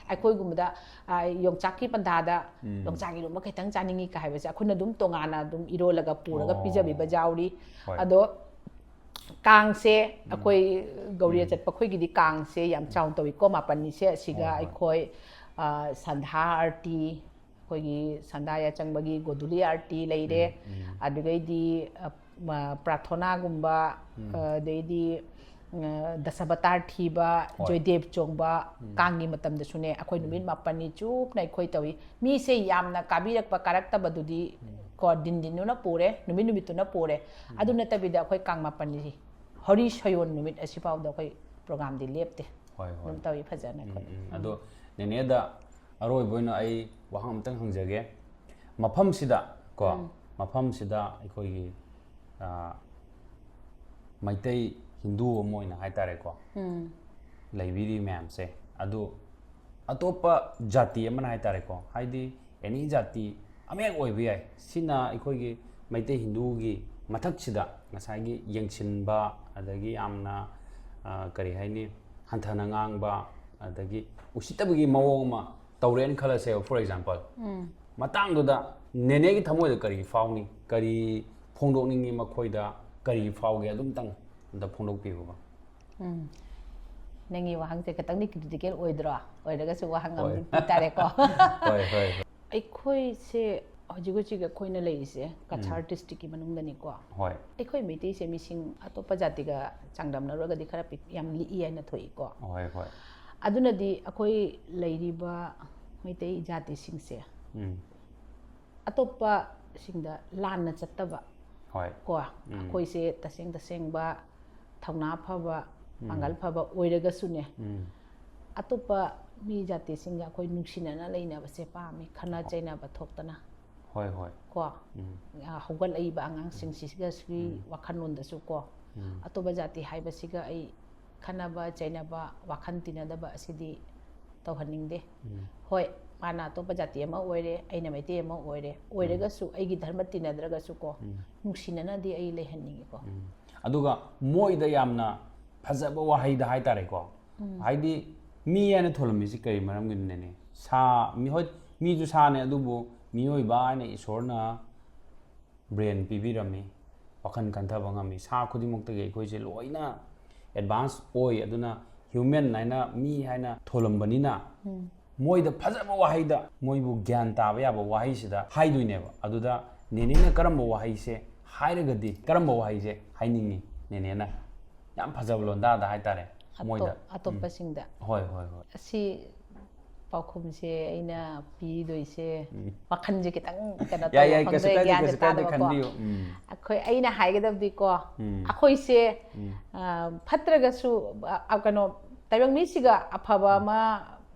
ꯑꯩꯈꯣꯏꯒꯨꯝꯕꯗ, ꯑ, ꯌꯣꯡꯆꯥꯛꯀꯤ ꯄꯟꯊꯥꯗ ꯎꯝ꯫ ꯌꯣꯡꯆꯥꯛ ꯏꯔꯣꯝꯕ ꯈꯤꯇꯪ ꯆꯥꯅꯤꯡꯉꯤ ꯀꯥꯏ ꯍꯥꯏꯕꯁꯦ ꯑꯩꯈꯣꯏꯅ ꯑꯗꯨꯝ ꯇꯣꯉꯥꯟꯅ ꯑꯗꯨꯝ ꯏꯔꯣꯜꯂꯒ ꯄꯨꯔꯒ ꯑꯣ꯫ ꯄꯤꯖꯕꯤꯕ ꯌꯥꯎꯔꯤ꯫ ꯍꯣꯏ꯫ ꯑꯗꯣ ꯀꯥꯡꯁꯦ ꯎꯝ꯫ ꯑꯩꯈꯣꯏ ꯒꯧꯔꯤꯌꯥ ꯎꯝ꯫ ꯆꯠꯄ ꯑꯩꯈꯣꯏꯒꯤꯗꯤ ꯀꯥꯡꯁꯦ ꯌꯥꯝ ꯆꯥꯎꯅ ꯇꯧꯏꯀꯣ, ꯃꯥꯄꯟꯅꯤꯁꯦ꯫ ꯑꯁꯤꯒ ꯍꯣꯏ, ꯍꯣꯏ꯫ ꯑꯩꯈꯣꯏ, ꯑ, ꯁꯟꯙꯥ ꯑꯥꯔꯇꯤ, ꯑꯩꯈꯣꯏꯒꯤ ꯁꯟꯙꯥ ꯌꯥꯆꯪꯕꯒꯤ ꯒꯣꯙꯨꯂꯤ ꯑꯥꯔꯇꯤ ꯂꯩꯔꯦ꯫ ꯎꯝ, ꯎꯝ꯫ ꯑꯗꯨꯗꯩꯗꯤ, ꯑ, ꯃ-, ꯄ꯭ꯔꯥꯊꯣꯅꯥꯒꯨꯝꯕ, ꯎꯝ꯫ ꯑ, ꯑꯗꯩꯗꯤ, ꯑ, ꯗꯁꯕꯇꯥꯔ ꯊꯤꯕ, ꯍꯣꯏ꯫ ꯖꯣꯏꯗꯦꯕ ꯆꯣꯡꯕ, ꯎꯝ꯫ ꯀꯥꯡꯒꯤ ꯃꯇꯝꯗꯁꯨꯅꯦ, ꯑꯩꯈꯣꯏ ꯎꯝ꯫ ꯅꯨꯃꯤꯠ ꯃꯥꯄꯟꯅꯤ ꯆꯨꯞꯅ ꯑꯩꯈꯣꯏ ꯇꯧꯏ꯫ ꯃꯤꯁꯦ ꯌꯥꯝꯅ ꯀꯥꯕꯤꯔꯛꯄ, ꯀꯥꯔꯛꯇꯕꯗꯨꯗꯤ ꯎꯝ꯫ ꯀꯣ, ꯗꯤꯟ ꯗꯤꯟꯗꯨꯅ ꯄꯨꯔꯦ, ꯅꯨꯃꯤꯠ ꯅꯨꯃꯤꯠꯇꯨꯅ ꯄꯨꯔꯦ꯫ ꯎꯝ꯫ ꯑꯗꯨ ꯅꯠꯇꯕꯤꯗ ꯑꯩꯈꯣꯏ ꯀꯥꯡ ꯃꯥꯄꯟꯅꯤ ꯍꯔꯤ ꯁꯌꯣꯟ ꯅꯨꯃꯤꯠ ꯑꯁꯤꯐꯥꯎꯗ ꯑꯩꯈꯣꯏ programꯗꯤ ꯂꯦꯞꯇꯦ꯫ ꯍꯣꯏ, ꯍꯣꯏ꯫ ꯑꯗꯨꯝ ꯇꯧꯏ ꯐꯖꯅ ꯎꯝ, ꯑꯩꯈꯣꯏ꯫ ꯎꯝ꯫ ꯎꯝ꯫ ꯑꯗꯣ ꯅꯦꯅꯦꯗ ꯑꯔꯣꯏꯕ ꯑꯣꯏꯅ ꯑꯩ ꯋꯥꯍꯪ ꯑꯝꯇꯪ ꯍꯪꯖꯒꯦ꯫ ꯃꯐꯝꯁꯤꯗ ꯀꯣ, ꯎꯝ꯫ ꯃꯐꯝꯁꯤꯗ ꯑꯩꯈꯣꯏꯒꯤ, ꯑ, ꯃꯩꯇꯩ ꯍꯤꯟꯗꯨ ꯑꯃ ꯑꯣꯏꯅ ꯍꯥꯏꯇꯥꯔꯦꯀꯣ, ꯎꯝ꯫ ꯂꯩꯕꯤꯔꯤ ꯃꯌꯥꯝꯁꯦ, ꯑꯗꯨ ꯑꯇꯣꯞꯄ ꯖꯥꯇꯤ ꯑꯃꯅ ꯍꯥꯏꯇꯥꯔꯦꯀꯣ, ꯍꯥꯏꯗꯤ ꯑꯦꯅꯤ ꯖꯥꯇꯤ ꯑꯃꯍꯦꯛ ꯑꯣꯏꯕ ꯌꯥꯏ, ꯁꯤꯅ ꯑꯩꯈꯣꯏꯒꯤ ꯃꯩꯇꯩ ꯍꯤꯟꯗꯨꯒꯤ ꯃꯊꯛꯁꯤꯗ ꯉꯁꯥꯏꯒꯤ ꯌꯦꯡꯁꯤꯟꯕ, ꯑꯗꯒꯤ ꯌꯥꯝꯅ ꯑ, ꯀꯔꯤ ꯍꯥꯏꯅꯤ, ꯍꯟꯊꯅ ꯉꯥꯡꯕ, ꯑꯗꯒꯤ ꯎꯁꯤꯠꯇꯕꯒꯤ ꯃꯑꯣꯡ ꯑꯃ ꯇꯧꯔꯦꯅ ꯈꯜꯂꯁꯦꯕ, for example꯫ ꯃꯇꯥꯡꯗꯨꯗ ꯅꯦꯅꯦꯒꯤ ꯊꯃꯣꯏꯗ ꯀꯔꯤ ꯐꯥꯎꯅꯤ, ꯀꯔꯤ ꯐꯣꯡꯗꯣꯛꯅꯤꯡꯉꯤ, ꯃꯈꯣꯏꯗ ꯀꯔꯤ ꯐꯥꯎꯒꯦ, ꯑꯗꯨꯝꯇꯪ ꯑꯝꯇ ꯐꯣꯡꯗꯣꯛꯄꯤꯌꯨꯕ꯫ ꯎꯝ꯫ ꯅꯪꯒꯤ ꯋꯥꯍꯪꯁꯦ ꯈꯤꯇꯪꯗꯤ ꯀ꯭ꯔꯤꯇꯤꯀꯦꯜ ꯑꯣꯏꯗ꯭ꯔꯣ? ꯑꯣꯏꯔꯒꯁꯨ ꯋꯥꯍꯪ ꯍꯣꯏ꯫ ꯑꯃꯗꯤ ꯄꯤ ꯇꯥꯔꯦꯀꯣ꯫ ꯍꯣꯏ, ꯍꯣꯏ, ꯍꯣꯏ꯫ ꯑꯩꯈꯣꯏꯁꯦ ꯍꯧꯖꯤꯛ ꯍꯧꯖꯤꯛ ꯑꯩꯈꯣꯏꯅ ꯂꯩꯔꯤꯁꯦ ꯀꯆꯥꯔ ꯗꯤꯁꯇ꯭ꯔꯤꯛꯀꯤ ꯃꯅꯨꯡꯗꯅꯤꯀꯣ꯫ ꯍꯣꯏ꯫ ꯑꯩꯈꯣꯏ ꯃꯩꯇꯩꯁꯦ ꯃꯤꯁꯤꯡ ꯑꯇꯣꯞꯄ ꯖꯥꯇꯤꯒ ꯆꯥꯡꯗꯝꯅꯔꯨꯔꯒꯗꯤ ꯈꯔ ꯄꯤꯛ-, ꯌꯥꯝ ꯂꯤꯛꯏ ꯍꯥꯏꯅ ꯊꯣꯛꯏꯀꯣ꯫ ꯍꯣꯏ, ꯍꯣꯏ꯫ ꯑꯗꯨꯅꯗꯤ ꯑꯩꯈꯣꯏ ꯂꯩꯔꯤꯕ ꯃꯩꯇꯩ ꯖꯥꯇꯤꯁꯤꯡꯁꯦ ꯎꯝ꯫ ꯑꯇꯣꯞꯄꯁꯤꯡꯗ ꯂꯥꯟꯅ ꯆꯠꯇꯕ ꯍꯣꯏ꯫ ꯀꯣ, ꯑꯩꯈꯣꯏꯁꯦ ꯇꯁꯦꯡ ꯇꯁꯦꯡꯕ ꯊꯧꯅꯥ ꯐꯕ, ꯄꯥꯡꯒꯜ ꯐꯕ ꯑꯣꯏꯔꯒꯁꯨꯅꯦ, ꯎꯝ꯫ ꯑꯇꯣꯞꯄ ꯃꯤ ꯖꯥꯇꯤꯁꯤꯡꯒ ꯑꯩꯈꯣꯏ ꯅꯨꯡꯁꯤꯅꯅ ꯂꯩꯅꯕꯁꯦ ꯄꯥꯝꯃꯤ, ꯈꯠꯅ ꯆꯩꯅꯕ ꯊꯣꯛꯇꯅ ꯍꯣꯏ, ꯍꯣꯏ꯫ ꯀꯣ꯫ ꯎꯝ꯫ ꯑ, ꯍꯧꯒꯠꯂꯛꯏꯕ ꯑꯉꯥꯡꯁꯤꯡꯁꯤꯒꯁꯨ ꯋꯥꯈꯜꯂꯣꯟꯗꯁꯨ ꯀꯣ, ꯎꯝ꯫ ꯑꯇꯣꯞꯄ ꯖꯥꯇꯤ ꯍꯥꯏꯕꯁꯤꯒ ꯑꯩ ꯈꯠꯅꯕ ꯆꯩꯅꯕ, ꯋꯥꯈꯜ ꯇꯤꯟꯅꯗꯕ ꯑꯁꯤꯗꯤ ꯇꯧꯍꯟꯅꯤꯡꯗꯦ꯫ ꯎꯝ꯫ ꯍꯣꯏ, ꯃꯥꯅ ꯑꯇꯣꯞꯄ ꯖꯥꯇꯤ ꯑꯃ ꯑꯣꯏꯔꯦ, ꯑꯩꯅ ꯃꯩꯇꯩ ꯑꯃ ꯑꯣꯏꯔꯦ, ꯑꯣꯏꯔꯒꯁꯨ ꯑꯩꯒꯤ ꯙꯔꯃ ꯇꯤꯟꯅꯗ꯭ꯔꯒꯁꯨ ꯀꯣ, ꯎꯝ꯫ ꯅꯨꯡꯁꯤꯅꯅꯗꯤ ꯑꯩ ꯂꯩꯍꯟꯅꯤꯡꯉꯤꯀꯣ꯫ ꯎꯝ꯫ ꯑꯗꯨꯒ ꯃꯣꯏꯗ ꯌꯥꯝꯅ ꯐꯖꯕ ꯋꯥꯍꯩꯗ ꯍꯥꯏꯇꯥꯔꯦꯀꯣ, ꯍꯥꯏꯗꯤ ꯃꯤ ꯍꯥꯏꯅ ꯊꯣꯜꯂꯝꯃꯤꯁꯤ ꯀꯔꯤ ꯃꯔꯝꯒꯤꯅꯣꯅꯦ? ꯁꯥ, ꯃꯤ, ꯍꯣꯏ, ꯃꯤꯁꯨ ꯁꯥꯅꯦ, ꯑꯗꯨꯕꯨ ꯃꯤꯑꯣꯏꯕ ꯍꯥꯏꯅ ꯏꯁꯣꯔꯅ ꯕ꯭ꯔꯦꯟ ꯄꯤꯕꯤꯔꯝꯃꯤ, ꯋꯥꯈꯜ ꯈꯟꯊꯕ ꯉꯝꯃꯤ꯫ ꯁꯥ ꯈꯨꯗꯤꯡꯃꯛꯇꯒꯤ ꯑꯩꯈꯣꯏꯁꯦ ꯂꯣꯏꯅ ꯑꯦꯗꯚꯥꯟꯁ ꯑꯣꯏ꯫ ꯑꯗꯨꯅ ꯍ꯭ꯌꯨꯃꯦꯟ ꯍꯥꯏꯅ, ꯃꯤ ꯍꯥꯏꯅ ꯊꯣꯜꯂꯝꯕꯅꯤꯅ, ꯃꯣꯏꯗ ꯐꯖꯕ ꯋꯥꯍꯩꯗ, ꯃꯣꯏꯕꯨ ꯒ꯭ꯌꯥꯟ ꯇꯥꯕ ꯌꯥꯕ ꯋꯥꯍꯩꯁꯤꯗ ꯍꯥꯏꯗꯣꯏꯅꯦꯕ꯫ ꯑꯗꯨꯗ ꯅꯦꯅꯦꯅ ꯀꯔꯝꯕ ꯋꯥꯍꯩꯁꯦ ꯍꯥꯏꯔꯒꯗꯤ, ꯀꯔꯝꯕ ꯋꯥꯍꯩꯁꯦ ꯍꯥꯏꯅꯤꯡꯉꯤ ꯅꯦꯅꯦꯅ? ꯌꯥꯝ ꯐꯖꯕ ꯂꯣꯟꯗꯥꯗ ꯍꯥꯏꯇꯥꯔꯦ, ꯑꯇꯣꯞ-, ꯃꯣꯏꯗ꯫ ꯑꯇꯣꯞꯄꯁꯤꯡꯗ꯫ ꯍꯣꯏ, ꯍꯣꯏ, ꯍꯣꯏ꯫ ꯑꯁꯤ ꯄꯥꯎꯈꯨꯝꯁꯦ ꯑꯩꯅ ꯄꯤꯗꯣꯏꯁꯦ, ꯋꯥꯈꯜꯁꯦ ꯈꯤꯇꯪ ꯀꯩꯅꯣ ꯌꯥꯏ, ꯇꯧꯕ ꯌꯥꯏ, ꯀꯩꯁꯨ ꯈꯪꯗ꯭ꯔꯦ, ꯀꯥꯏꯗꯦ, ꯒ꯭ꯌꯥꯟꯁꯦ ꯀꯩꯁꯨ ꯀꯥꯏꯗꯦ, ꯇꯥꯗꯕꯀꯣ꯫ ꯈꯟꯕꯤꯌꯨ꯫ ꯎꯝ꯫ ꯑꯩꯈꯣꯏ, ꯑꯩꯅ ꯍꯥꯏꯒꯗꯕꯗꯤꯀꯣ, ꯎꯝ꯫ ꯑꯩꯈꯣꯏꯁꯦ ꯎꯝ꯫ ꯑ, ꯐꯠꯇ꯭ꯔꯒꯁꯨ, ꯑ, ꯀꯩꯅꯣ, ꯇꯥꯏꯕꯪ ꯃꯤꯁꯤꯒ ꯑꯐꯕ ꯑꯃ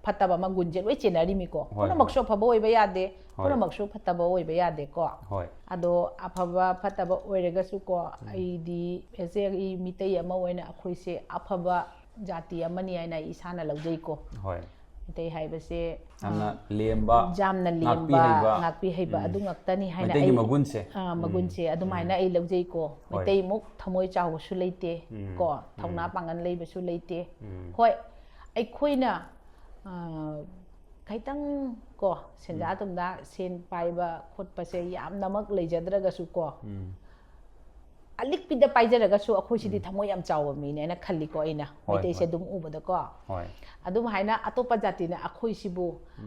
ꯐꯠꯇꯕ ꯑꯃ ꯒꯨꯟꯁꯦ ꯂꯣꯏ ꯆꯦꯟꯅꯔꯤꯃꯤꯀꯣ꯫ ꯍꯣꯏ, ꯄꯨꯝꯅꯃꯛꯁꯨ ꯑꯐꯕ ꯑꯣꯏꯕ ꯌꯥꯗꯦ, ꯍꯣꯏ꯫ ꯄꯨꯝꯅꯃꯛꯁꯨ ꯐꯠꯇꯕ ꯑꯣꯏꯕ ꯌꯥꯗꯦꯀꯣ꯫ ꯍꯣꯏ꯫ ꯑꯗꯣ ꯑꯐꯕ ꯐꯠꯇꯕ ꯑꯣꯏꯔꯒꯁꯨꯀꯣ, ꯑꯩꯗꯤ ꯑꯦꯁ ꯑꯦ ꯑꯩ ꯃꯤꯇꯩ ꯑꯃ ꯑꯣꯏꯅ ꯑꯩꯈꯣꯏꯁꯦ ꯑꯐꯕ ꯖꯥꯇꯤ ꯑꯃꯅꯤ ꯍꯥꯏꯅ ꯑꯩ ꯏꯁꯥꯅ ꯂꯧꯖꯩꯀꯣ꯫ ꯍꯣꯏ꯫ ꯃꯩꯇꯩ ꯍꯥꯏꯕꯁꯦ ꯌꯥꯝꯅ ꯂꯦꯝꯕ, ꯌꯥꯝꯅ ꯉꯥꯛꯄꯤ ꯂꯦꯝꯕ, ꯍꯩꯕ, ꯉꯥꯛꯄꯤ ꯍꯩꯕ, ꯎꯝ, ꯑꯗꯨ ꯉꯥꯛꯇꯅꯤ ꯍꯥꯏꯅ ꯃꯩꯇꯩꯒꯤ ꯑꯩ ꯃꯒꯨꯟꯁꯦ꯫ ꯑꯥ, ꯃꯒꯨꯟꯁꯦ ꯑꯗꯨꯃꯥꯏꯅ ꯑꯩ ꯂꯧꯖꯩꯀꯣ꯫ ꯍꯣꯏ꯫ ꯃꯩꯇꯩꯃꯨꯛ ꯊꯃꯣꯏ ꯆꯥꯎꯕꯁꯨ ꯂꯩꯇꯦ ꯎꯝ, ꯀꯣ, ꯎꯝ, ꯊꯧꯅꯥ ꯄꯥꯡꯒꯜ ꯂꯩꯕꯁꯨ ꯂꯩꯇꯦ꯫ ꯎꯝ, ꯍꯣꯏ, ꯑꯩꯈꯣꯏꯅ ꯑꯥ, ꯈꯤꯇꯪ ꯀꯣ, ꯁꯦꯟꯖꯥ ꯊꯨꯝꯖꯥ, ꯁꯦꯟ ꯄꯥꯏꯕ ꯈꯣꯠꯄꯁꯦ ꯌꯥꯝꯅꯃꯛ ꯂꯩꯖꯗ꯭ꯔꯒꯁꯨ ꯀꯣ, ꯎꯝ, ꯑꯂꯤꯛꯄꯤꯗ ꯄꯥꯏꯖꯔꯒꯁꯨ ꯑꯩꯈꯣꯏꯁꯤꯗꯤ ꯊꯃꯣꯏ ꯌꯥꯝ ꯆꯥꯎꯕ ꯃꯤꯅꯦꯅ ꯈꯜꯂꯤꯀꯣ ꯑꯩꯅ, ꯍꯣꯏ, ꯃꯩꯇꯩꯁꯦ ꯍꯣꯏ꯫ ꯑꯗꯨꯝ ꯎꯕꯗꯀꯣ꯫ ꯍꯣꯏ꯫ ꯑꯗꯨꯝ ꯍꯥꯏꯅ ꯑꯇꯣꯞꯄ ꯖꯥꯇꯤꯅ ꯑꯩꯈꯣꯏꯁꯤꯕꯨ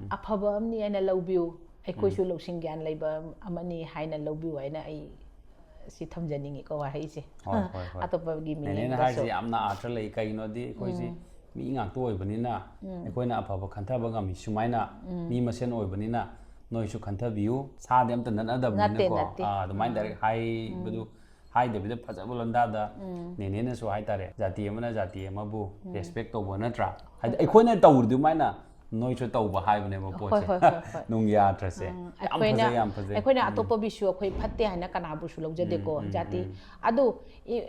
ꯑꯐꯕ ꯑꯃꯅꯤ ꯍꯥꯏꯅ ꯂꯧꯕꯤꯌꯨ, ꯑꯩꯈꯣꯏꯁꯨ ꯂꯧꯁꯤꯡ ꯒ꯭ꯌꯥꯟ ꯂꯩꯕ ꯑꯃꯅꯤ ꯍꯥꯏꯅ ꯂꯧꯕꯤꯌꯨ ꯍꯥꯏꯅ ꯑꯩ ꯁꯤ ꯊꯝꯖꯅꯤꯡꯉꯤꯀꯣ, ꯋꯥꯍꯩꯁꯦ꯫ ꯍꯣꯏ, ꯍꯣꯏ, ꯍꯣꯏ꯫ ꯑꯇꯣꯞꯄꯒꯤ ꯅꯦꯅꯦꯅ ꯃꯤꯅꯤꯡꯗꯁꯨ꯫ ꯍꯥꯏꯔꯤꯁꯦ ꯌꯥꯝꯅ ꯑꯥꯔꯊ ꯂꯩ꯫ ꯀꯩꯒꯤꯅꯣꯗꯤ ꯑꯩꯈꯣꯏꯁꯤ ꯃꯤ ꯉꯥꯛꯇ ꯑꯣꯏꯕꯅꯤꯅ ꯑꯩꯈꯣꯏꯅ ꯑꯐꯕ ꯈꯟꯊꯕ ꯉꯝꯃꯤ꯫ ꯁꯨꯃꯥꯏꯅ ꯃꯤ ꯃꯁꯦꯟ ꯑꯣꯏꯕꯅꯤꯅ ꯅꯣꯏꯁꯨ ꯈꯟꯊꯕꯤꯌꯨ꯫ ꯁꯥꯗꯤ ꯑꯝꯇ ꯅꯠꯇꯦ, ꯅꯠꯅꯗꯕꯅꯤꯅꯀꯣ꯫ ꯅꯠꯇꯦ꯫ ꯑꯥ, ꯑꯗꯨꯃꯥꯏꯅ ꯗꯥꯏꯔꯦꯛ ꯍꯥꯏꯕꯗꯨ ꯍꯥꯏꯗꯕꯤꯗ ꯐꯖꯕ ꯂꯣꯟꯗꯥꯗ ꯅꯦꯅꯦꯅꯁꯨ ꯍꯥꯏꯇꯥꯔꯦ, ꯖꯥꯇꯤ ꯑꯃꯅ ꯖꯥꯇꯤ ꯑꯃꯕꯨ ꯔꯦꯁꯄꯦꯛ ꯇꯧꯕ ꯅꯠꯇ꯭ꯔꯥ? ꯍꯥꯏꯗꯤ ꯑꯩꯈꯣꯏꯅ ꯇꯧꯔꯤꯗꯨ ꯑꯗꯨꯃꯥꯏꯅ ꯅꯣꯏꯁꯨ ꯇꯧꯕ ꯍꯥꯏꯕꯅꯦꯕ ꯄꯣꯠꯁꯦ꯫ ꯍꯣꯏ, ꯍꯣꯏ, ꯍꯣꯏ꯫ ꯅꯨꯡꯒꯤ ꯑꯥꯔꯊꯁꯦ꯫ ꯎꯝ, ꯌꯥꯝ ꯑꯩꯈꯣꯏꯅ ꯐꯖꯩ, ꯌꯥꯝ ꯐꯖꯩ꯫ ꯑꯩꯈꯣꯏꯅ ꯎꯝ꯫ ꯑꯇꯣꯞꯄ ꯃꯤꯁꯨ ꯑꯩꯈꯣꯏ ꯐꯠꯇꯦ ꯍꯥꯏꯅ ꯀꯅꯥꯕꯨꯁꯨ ꯂꯧꯖꯗꯦꯀꯣ꯫ ꯎꯝ, ꯎꯝ, ꯖꯥꯇꯤ ꯎꯝ꯫ ꯑꯗꯨ ꯏ-,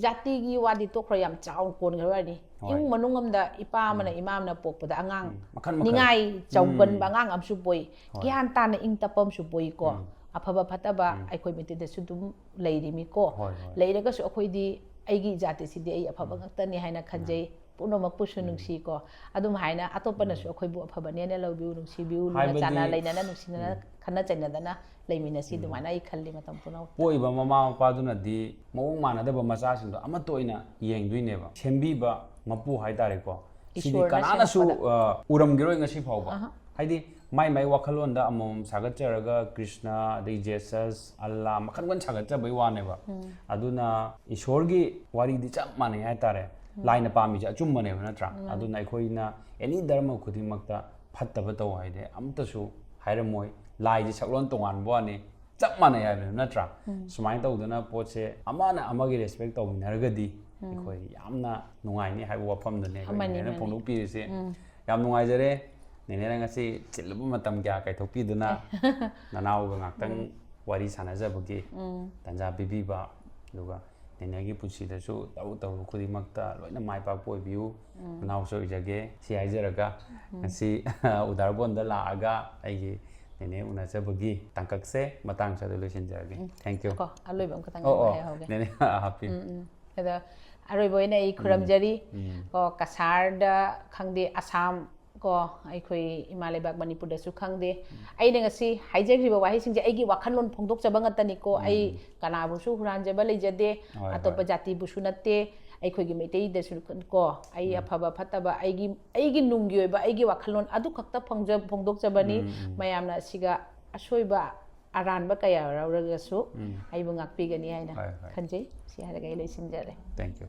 ꯖꯥꯇꯤꯒꯤ ꯋꯥꯗꯤ ꯇꯣꯛꯈ꯭ꯔꯣ, ꯌꯥꯝ ꯆꯥꯎꯅ ꯀꯣꯟꯈ꯭ꯔꯕ ꯋꯥꯔꯤꯅꯤ꯫ ꯍꯣꯏ꯫ ꯏꯃꯨꯡ ꯃꯅꯨꯡ ꯑꯃꯗ ꯏꯄꯥ ꯑꯃꯅ ꯏꯃꯥ ꯑꯃꯅ ꯄꯣꯛꯄꯗ ꯑꯉꯥꯡ ꯎꯝ, ꯃꯈꯟ ꯃꯈꯟ꯫ ꯅꯤꯡꯉꯥꯏ ꯆꯥꯎꯒꯟꯕ ꯎꯝ꯫ ꯑꯉꯥꯡ ꯑꯃꯁꯨ ꯄꯣꯛꯏ, ꯍꯣꯏ꯫ ꯒ꯭ꯌꯥꯟ ꯇꯥꯅ ꯏꯪ ꯇꯞꯄ ꯑꯃꯁꯨ ꯄꯣꯛꯏꯀꯣ꯫ ꯎꯝ꯫ ꯑꯐꯕ ꯐꯠꯇꯕ ꯎꯝ꯫ ꯑꯩꯈꯣꯏ ꯃꯩꯇꯩꯗꯁꯨ ꯑꯗꯨꯝ ꯂꯩꯔꯤꯃꯤꯀꯣ꯫ ꯍꯣꯏ, ꯍꯣꯏ꯫ ꯂꯩꯔꯒꯁꯨ ꯑꯩꯈꯣꯏꯗꯤ ꯑꯩꯒꯤ ꯖꯥꯇꯤꯁꯤꯗꯤ ꯑꯩ ꯑꯐꯕ ꯉꯥꯛꯇꯅꯤ ꯍꯥꯏꯅ ꯈꯟꯖꯩ꯫ ꯄꯨꯝꯅꯃꯛꯄꯨꯁꯨ ꯅꯨꯡꯁꯤꯀꯣ꯫ ꯑꯗꯨꯝ ꯍꯥꯏꯅ ꯑꯇꯣꯞꯄꯅꯁꯨ ꯑꯩꯈꯣꯏꯕꯨ ꯑꯐꯕꯅꯦꯅ ꯂꯧꯕꯤꯌꯨ, ꯅꯨꯡꯁꯤꯕꯤꯌꯨ, ꯂꯨꯅ ꯍꯥꯏꯕꯗꯤ ꯆꯥꯟꯅ ꯂꯩꯅꯅ ꯅꯨꯡꯁꯤꯅꯅ ꯈꯠꯅ ꯆꯩꯅꯗꯅ ꯂꯩꯃꯤꯟꯅꯁꯤ ꯑꯗꯨꯃꯥꯏꯅ ꯑꯩ ꯈꯜꯂꯤ ꯃꯇꯝ ꯄꯨꯝꯅꯃꯛ꯫ ꯄꯣꯛꯏꯕ ꯃꯃꯥ ꯃꯄꯥꯗꯨꯅꯗꯤ ꯃꯑꯣꯡ ꯃꯥꯟꯅꯗꯕ ꯃꯆꯥꯁꯤꯡꯗꯣ ꯑꯃꯠꯇ ꯑꯣꯏꯅ ꯌꯦꯡꯗꯣꯏꯅꯦꯕ꯫ ꯁꯦꯝꯕꯤꯕ ꯃꯄꯨ ꯍꯥꯏꯇꯥꯔꯦꯀꯣ꯫ ꯁꯤꯗꯤ ꯏꯁꯣꯔꯅ ꯀꯅꯥꯅꯁꯨ, ꯁꯦꯝꯃꯛꯄꯗ꯫ ꯑ, ꯎꯔꯝꯈꯤꯔꯣꯏ ꯉꯁꯤ ꯐꯥꯎꯕ꯫ ꯑꯍ꯫ ꯍꯥꯏꯗꯤ ꯃꯥꯏ ꯃꯥꯏ ꯋꯥꯈꯜꯂꯣꯟꯗ ꯑꯃꯃꯝ ꯁꯥꯒꯠꯆꯔꯒ ꯀ꯭ꯔꯤꯁꯅ, ꯑꯗꯩ ꯖꯦꯁꯁ, ꯑꯜꯂꯥ, ꯃꯈꯜ ꯃꯈꯜ ꯁꯥꯒꯠꯆꯕꯩ ꯋꯥꯅꯦꯕ꯫ ꯑꯗꯨꯅ ꯏꯁꯣꯔꯒꯤ ꯋꯥꯔꯤꯗꯤ ꯆꯞ ꯃꯥꯟꯅꯩ ꯍꯥꯏꯇꯥꯔꯦ꯫ ꯂꯥꯏꯅ ꯄꯥꯝꯃꯤꯁꯦ ꯑꯆꯨꯝꯕꯅꯦꯕ ꯅꯠꯇ꯭ꯔꯥ? ꯑꯗꯨꯅ ꯑꯩꯈꯣꯏꯅ ꯑꯦꯅꯤ ꯙꯔꯃ ꯈꯨꯗꯤꯡꯃꯛꯇ ꯐꯠꯇꯕ ꯇꯧ ꯍꯥꯏꯗꯤ ꯑꯝꯇꯁꯨ ꯍꯥꯏꯔꯝꯃꯣꯏ꯫ ꯂꯥꯏꯗꯤ ꯁꯛꯂꯣꯟ ꯇꯣꯉꯥꯟꯕ ꯋꯥꯅꯤ, ꯆꯞ ꯃꯥꯟꯅꯩ ꯍꯥꯏꯕꯅꯤ ꯅꯠꯇ꯭ꯔꯥ? ꯁꯨꯃꯥꯏꯅ ꯇꯧꯗꯅ ꯄꯣꯠꯁꯦ ꯑꯃꯅ ꯑꯃꯒꯤ ꯔꯦꯁꯄꯦꯛ ꯇꯧꯃꯤꯟꯅꯔꯒꯗꯤ ꯑꯩꯈꯣꯏ ꯌꯥꯝꯅ ꯅꯨꯡꯉꯥꯏꯅꯤ ꯍꯥꯏꯕ ꯋꯥꯐꯝꯗꯨꯅꯦ ꯑꯩꯈꯣꯏ ꯑꯃꯅꯤ, ꯅꯦꯅꯦꯅ ꯑꯃꯅꯤ꯫ ꯐꯣꯡꯗꯣꯛꯄꯤꯔꯤꯁꯦ꯫ ꯌꯥꯝ ꯅꯨꯡꯉꯥꯏꯖꯔꯦ ꯅꯦꯅꯦꯅ ꯉꯁꯤ ꯆꯤꯜꯂꯕ ꯃꯇꯝ ꯀꯌꯥ ꯀꯥꯏꯊꯣꯛꯄꯤꯗꯨꯅ ꯅꯅꯥꯎꯒ ꯉꯥꯛꯇꯪ ꯋꯥꯔꯤ ꯁꯥꯟꯅꯖꯕꯒꯤ ꯇꯥꯟꯖꯥ ꯄꯤꯕꯤꯕ, ꯑꯗꯨꯒ ꯅꯦꯅꯦꯒꯤ ꯄꯨꯟꯁꯤꯗꯁꯨ ꯇꯧꯔꯨ ꯇꯧꯔꯨ ꯈꯨꯗꯤꯡꯃꯛꯇ ꯂꯣꯏꯅ ꯃꯥꯏ ꯄꯥꯛꯄ ꯑꯣꯏꯕꯤꯌꯨ꯫ ꯃꯅꯥꯎꯁꯨ ꯑꯣꯏꯖꯒꯦ꯫ ꯁꯤ ꯍꯥꯏꯖꯔꯒ ꯉꯁꯤ ꯎꯗꯥꯔꯕꯣꯟꯗ ꯂꯥꯛꯑꯒ ꯑꯩꯒꯤ ꯅꯦꯅꯦ ꯎꯅꯖꯕꯒꯤ ꯇꯥꯡꯀꯛꯁꯦ ꯃꯇꯥꯡ ꯁ꯭ꯋꯥꯏꯗ ꯂꯣꯏꯁꯤꯟꯖꯔꯒꯦ꯫ Thank you꯫ ꯀꯣ ꯑꯂꯣꯏꯕ ꯑꯃꯈꯛꯇꯪ ꯑꯣ ꯑꯣ ꯍꯥꯏꯍꯧꯒꯦ꯫ ꯅꯦꯅꯦ ꯍꯥꯞꯄꯤꯌꯨ꯫ ꯎꯝ ꯎꯝ꯫ ꯑꯗ ꯑꯔꯣꯏꯕ ꯑꯣꯏꯅ ꯑꯩ ꯈꯨꯔꯝꯖꯔꯤ꯫ ꯎꯝ꯫ ꯀꯣ ꯀꯁꯥꯔꯗ ꯈꯪꯗꯦ, ꯑꯁꯥꯝ ꯀꯣ ꯑꯩꯈꯣꯏ ꯏꯃꯥ ꯂꯩꯕꯥꯛ ꯃꯅꯤꯄꯨꯔꯗꯁꯨ ꯈꯪꯗꯦ꯫ ꯑꯩꯅ ꯉꯁꯤ ꯍꯥꯏꯖꯈ꯭ꯔꯤꯕ ꯋꯥꯍꯩꯁꯤꯡꯁꯦ ꯑꯩꯒꯤ ꯋꯥꯈꯜꯂꯣꯟ ꯐꯣꯡꯗꯣꯛꯆꯕ ꯉꯥꯛꯇꯅꯤꯀꯣ꯫ ꯑꯩ ꯀꯅꯥꯕꯨꯁꯨ ꯍꯨꯔꯥꯟꯖꯕ ꯂꯩꯖꯗꯦ, ꯍꯣꯏ, ꯑꯇꯣꯞꯄ ꯍꯣꯏ꯫ ꯖꯥꯇꯤꯕꯨꯁꯨ ꯅꯠꯇꯦ, ꯑꯩꯈꯣꯏꯒꯤ ꯃꯩꯇꯩꯗꯁꯨ ꯀꯣ ꯑꯩ ꯑꯐꯕ ꯐꯠꯇꯕ ꯑꯩꯒꯤ ꯑꯩꯒꯤ ꯅꯨꯡꯒꯤ ꯑꯣꯏꯕ ꯑꯩꯒꯤ ꯋꯥꯈꯜꯂꯣꯟ ꯑꯗꯨ ꯈꯛꯇ ꯐꯣꯡꯖ- ꯐꯣꯡꯗꯣꯛꯆꯕꯅꯤ꯫ ꯎꯝ, ꯎꯝ꯫ ꯃꯌꯥꯝꯅ ꯑꯁꯤꯒ ꯑꯁꯣꯏꯕ ꯑꯔꯥꯟꯕ ꯀꯌꯥ ꯌꯥꯎꯔꯒꯁꯨ ꯎꯝ꯫ ꯑꯩꯕꯨ ꯉꯥꯛꯄꯤꯒꯅꯤ ꯍꯥꯏꯅ ꯍꯣꯏ, ꯍꯣꯏ꯫ ꯈꯟꯖꯩ꯫ ꯁꯤ ꯍꯥꯏꯔꯒ ꯑꯩ ꯂꯣꯏꯁꯤꯟꯖꯔꯦ꯫ Thank you꯫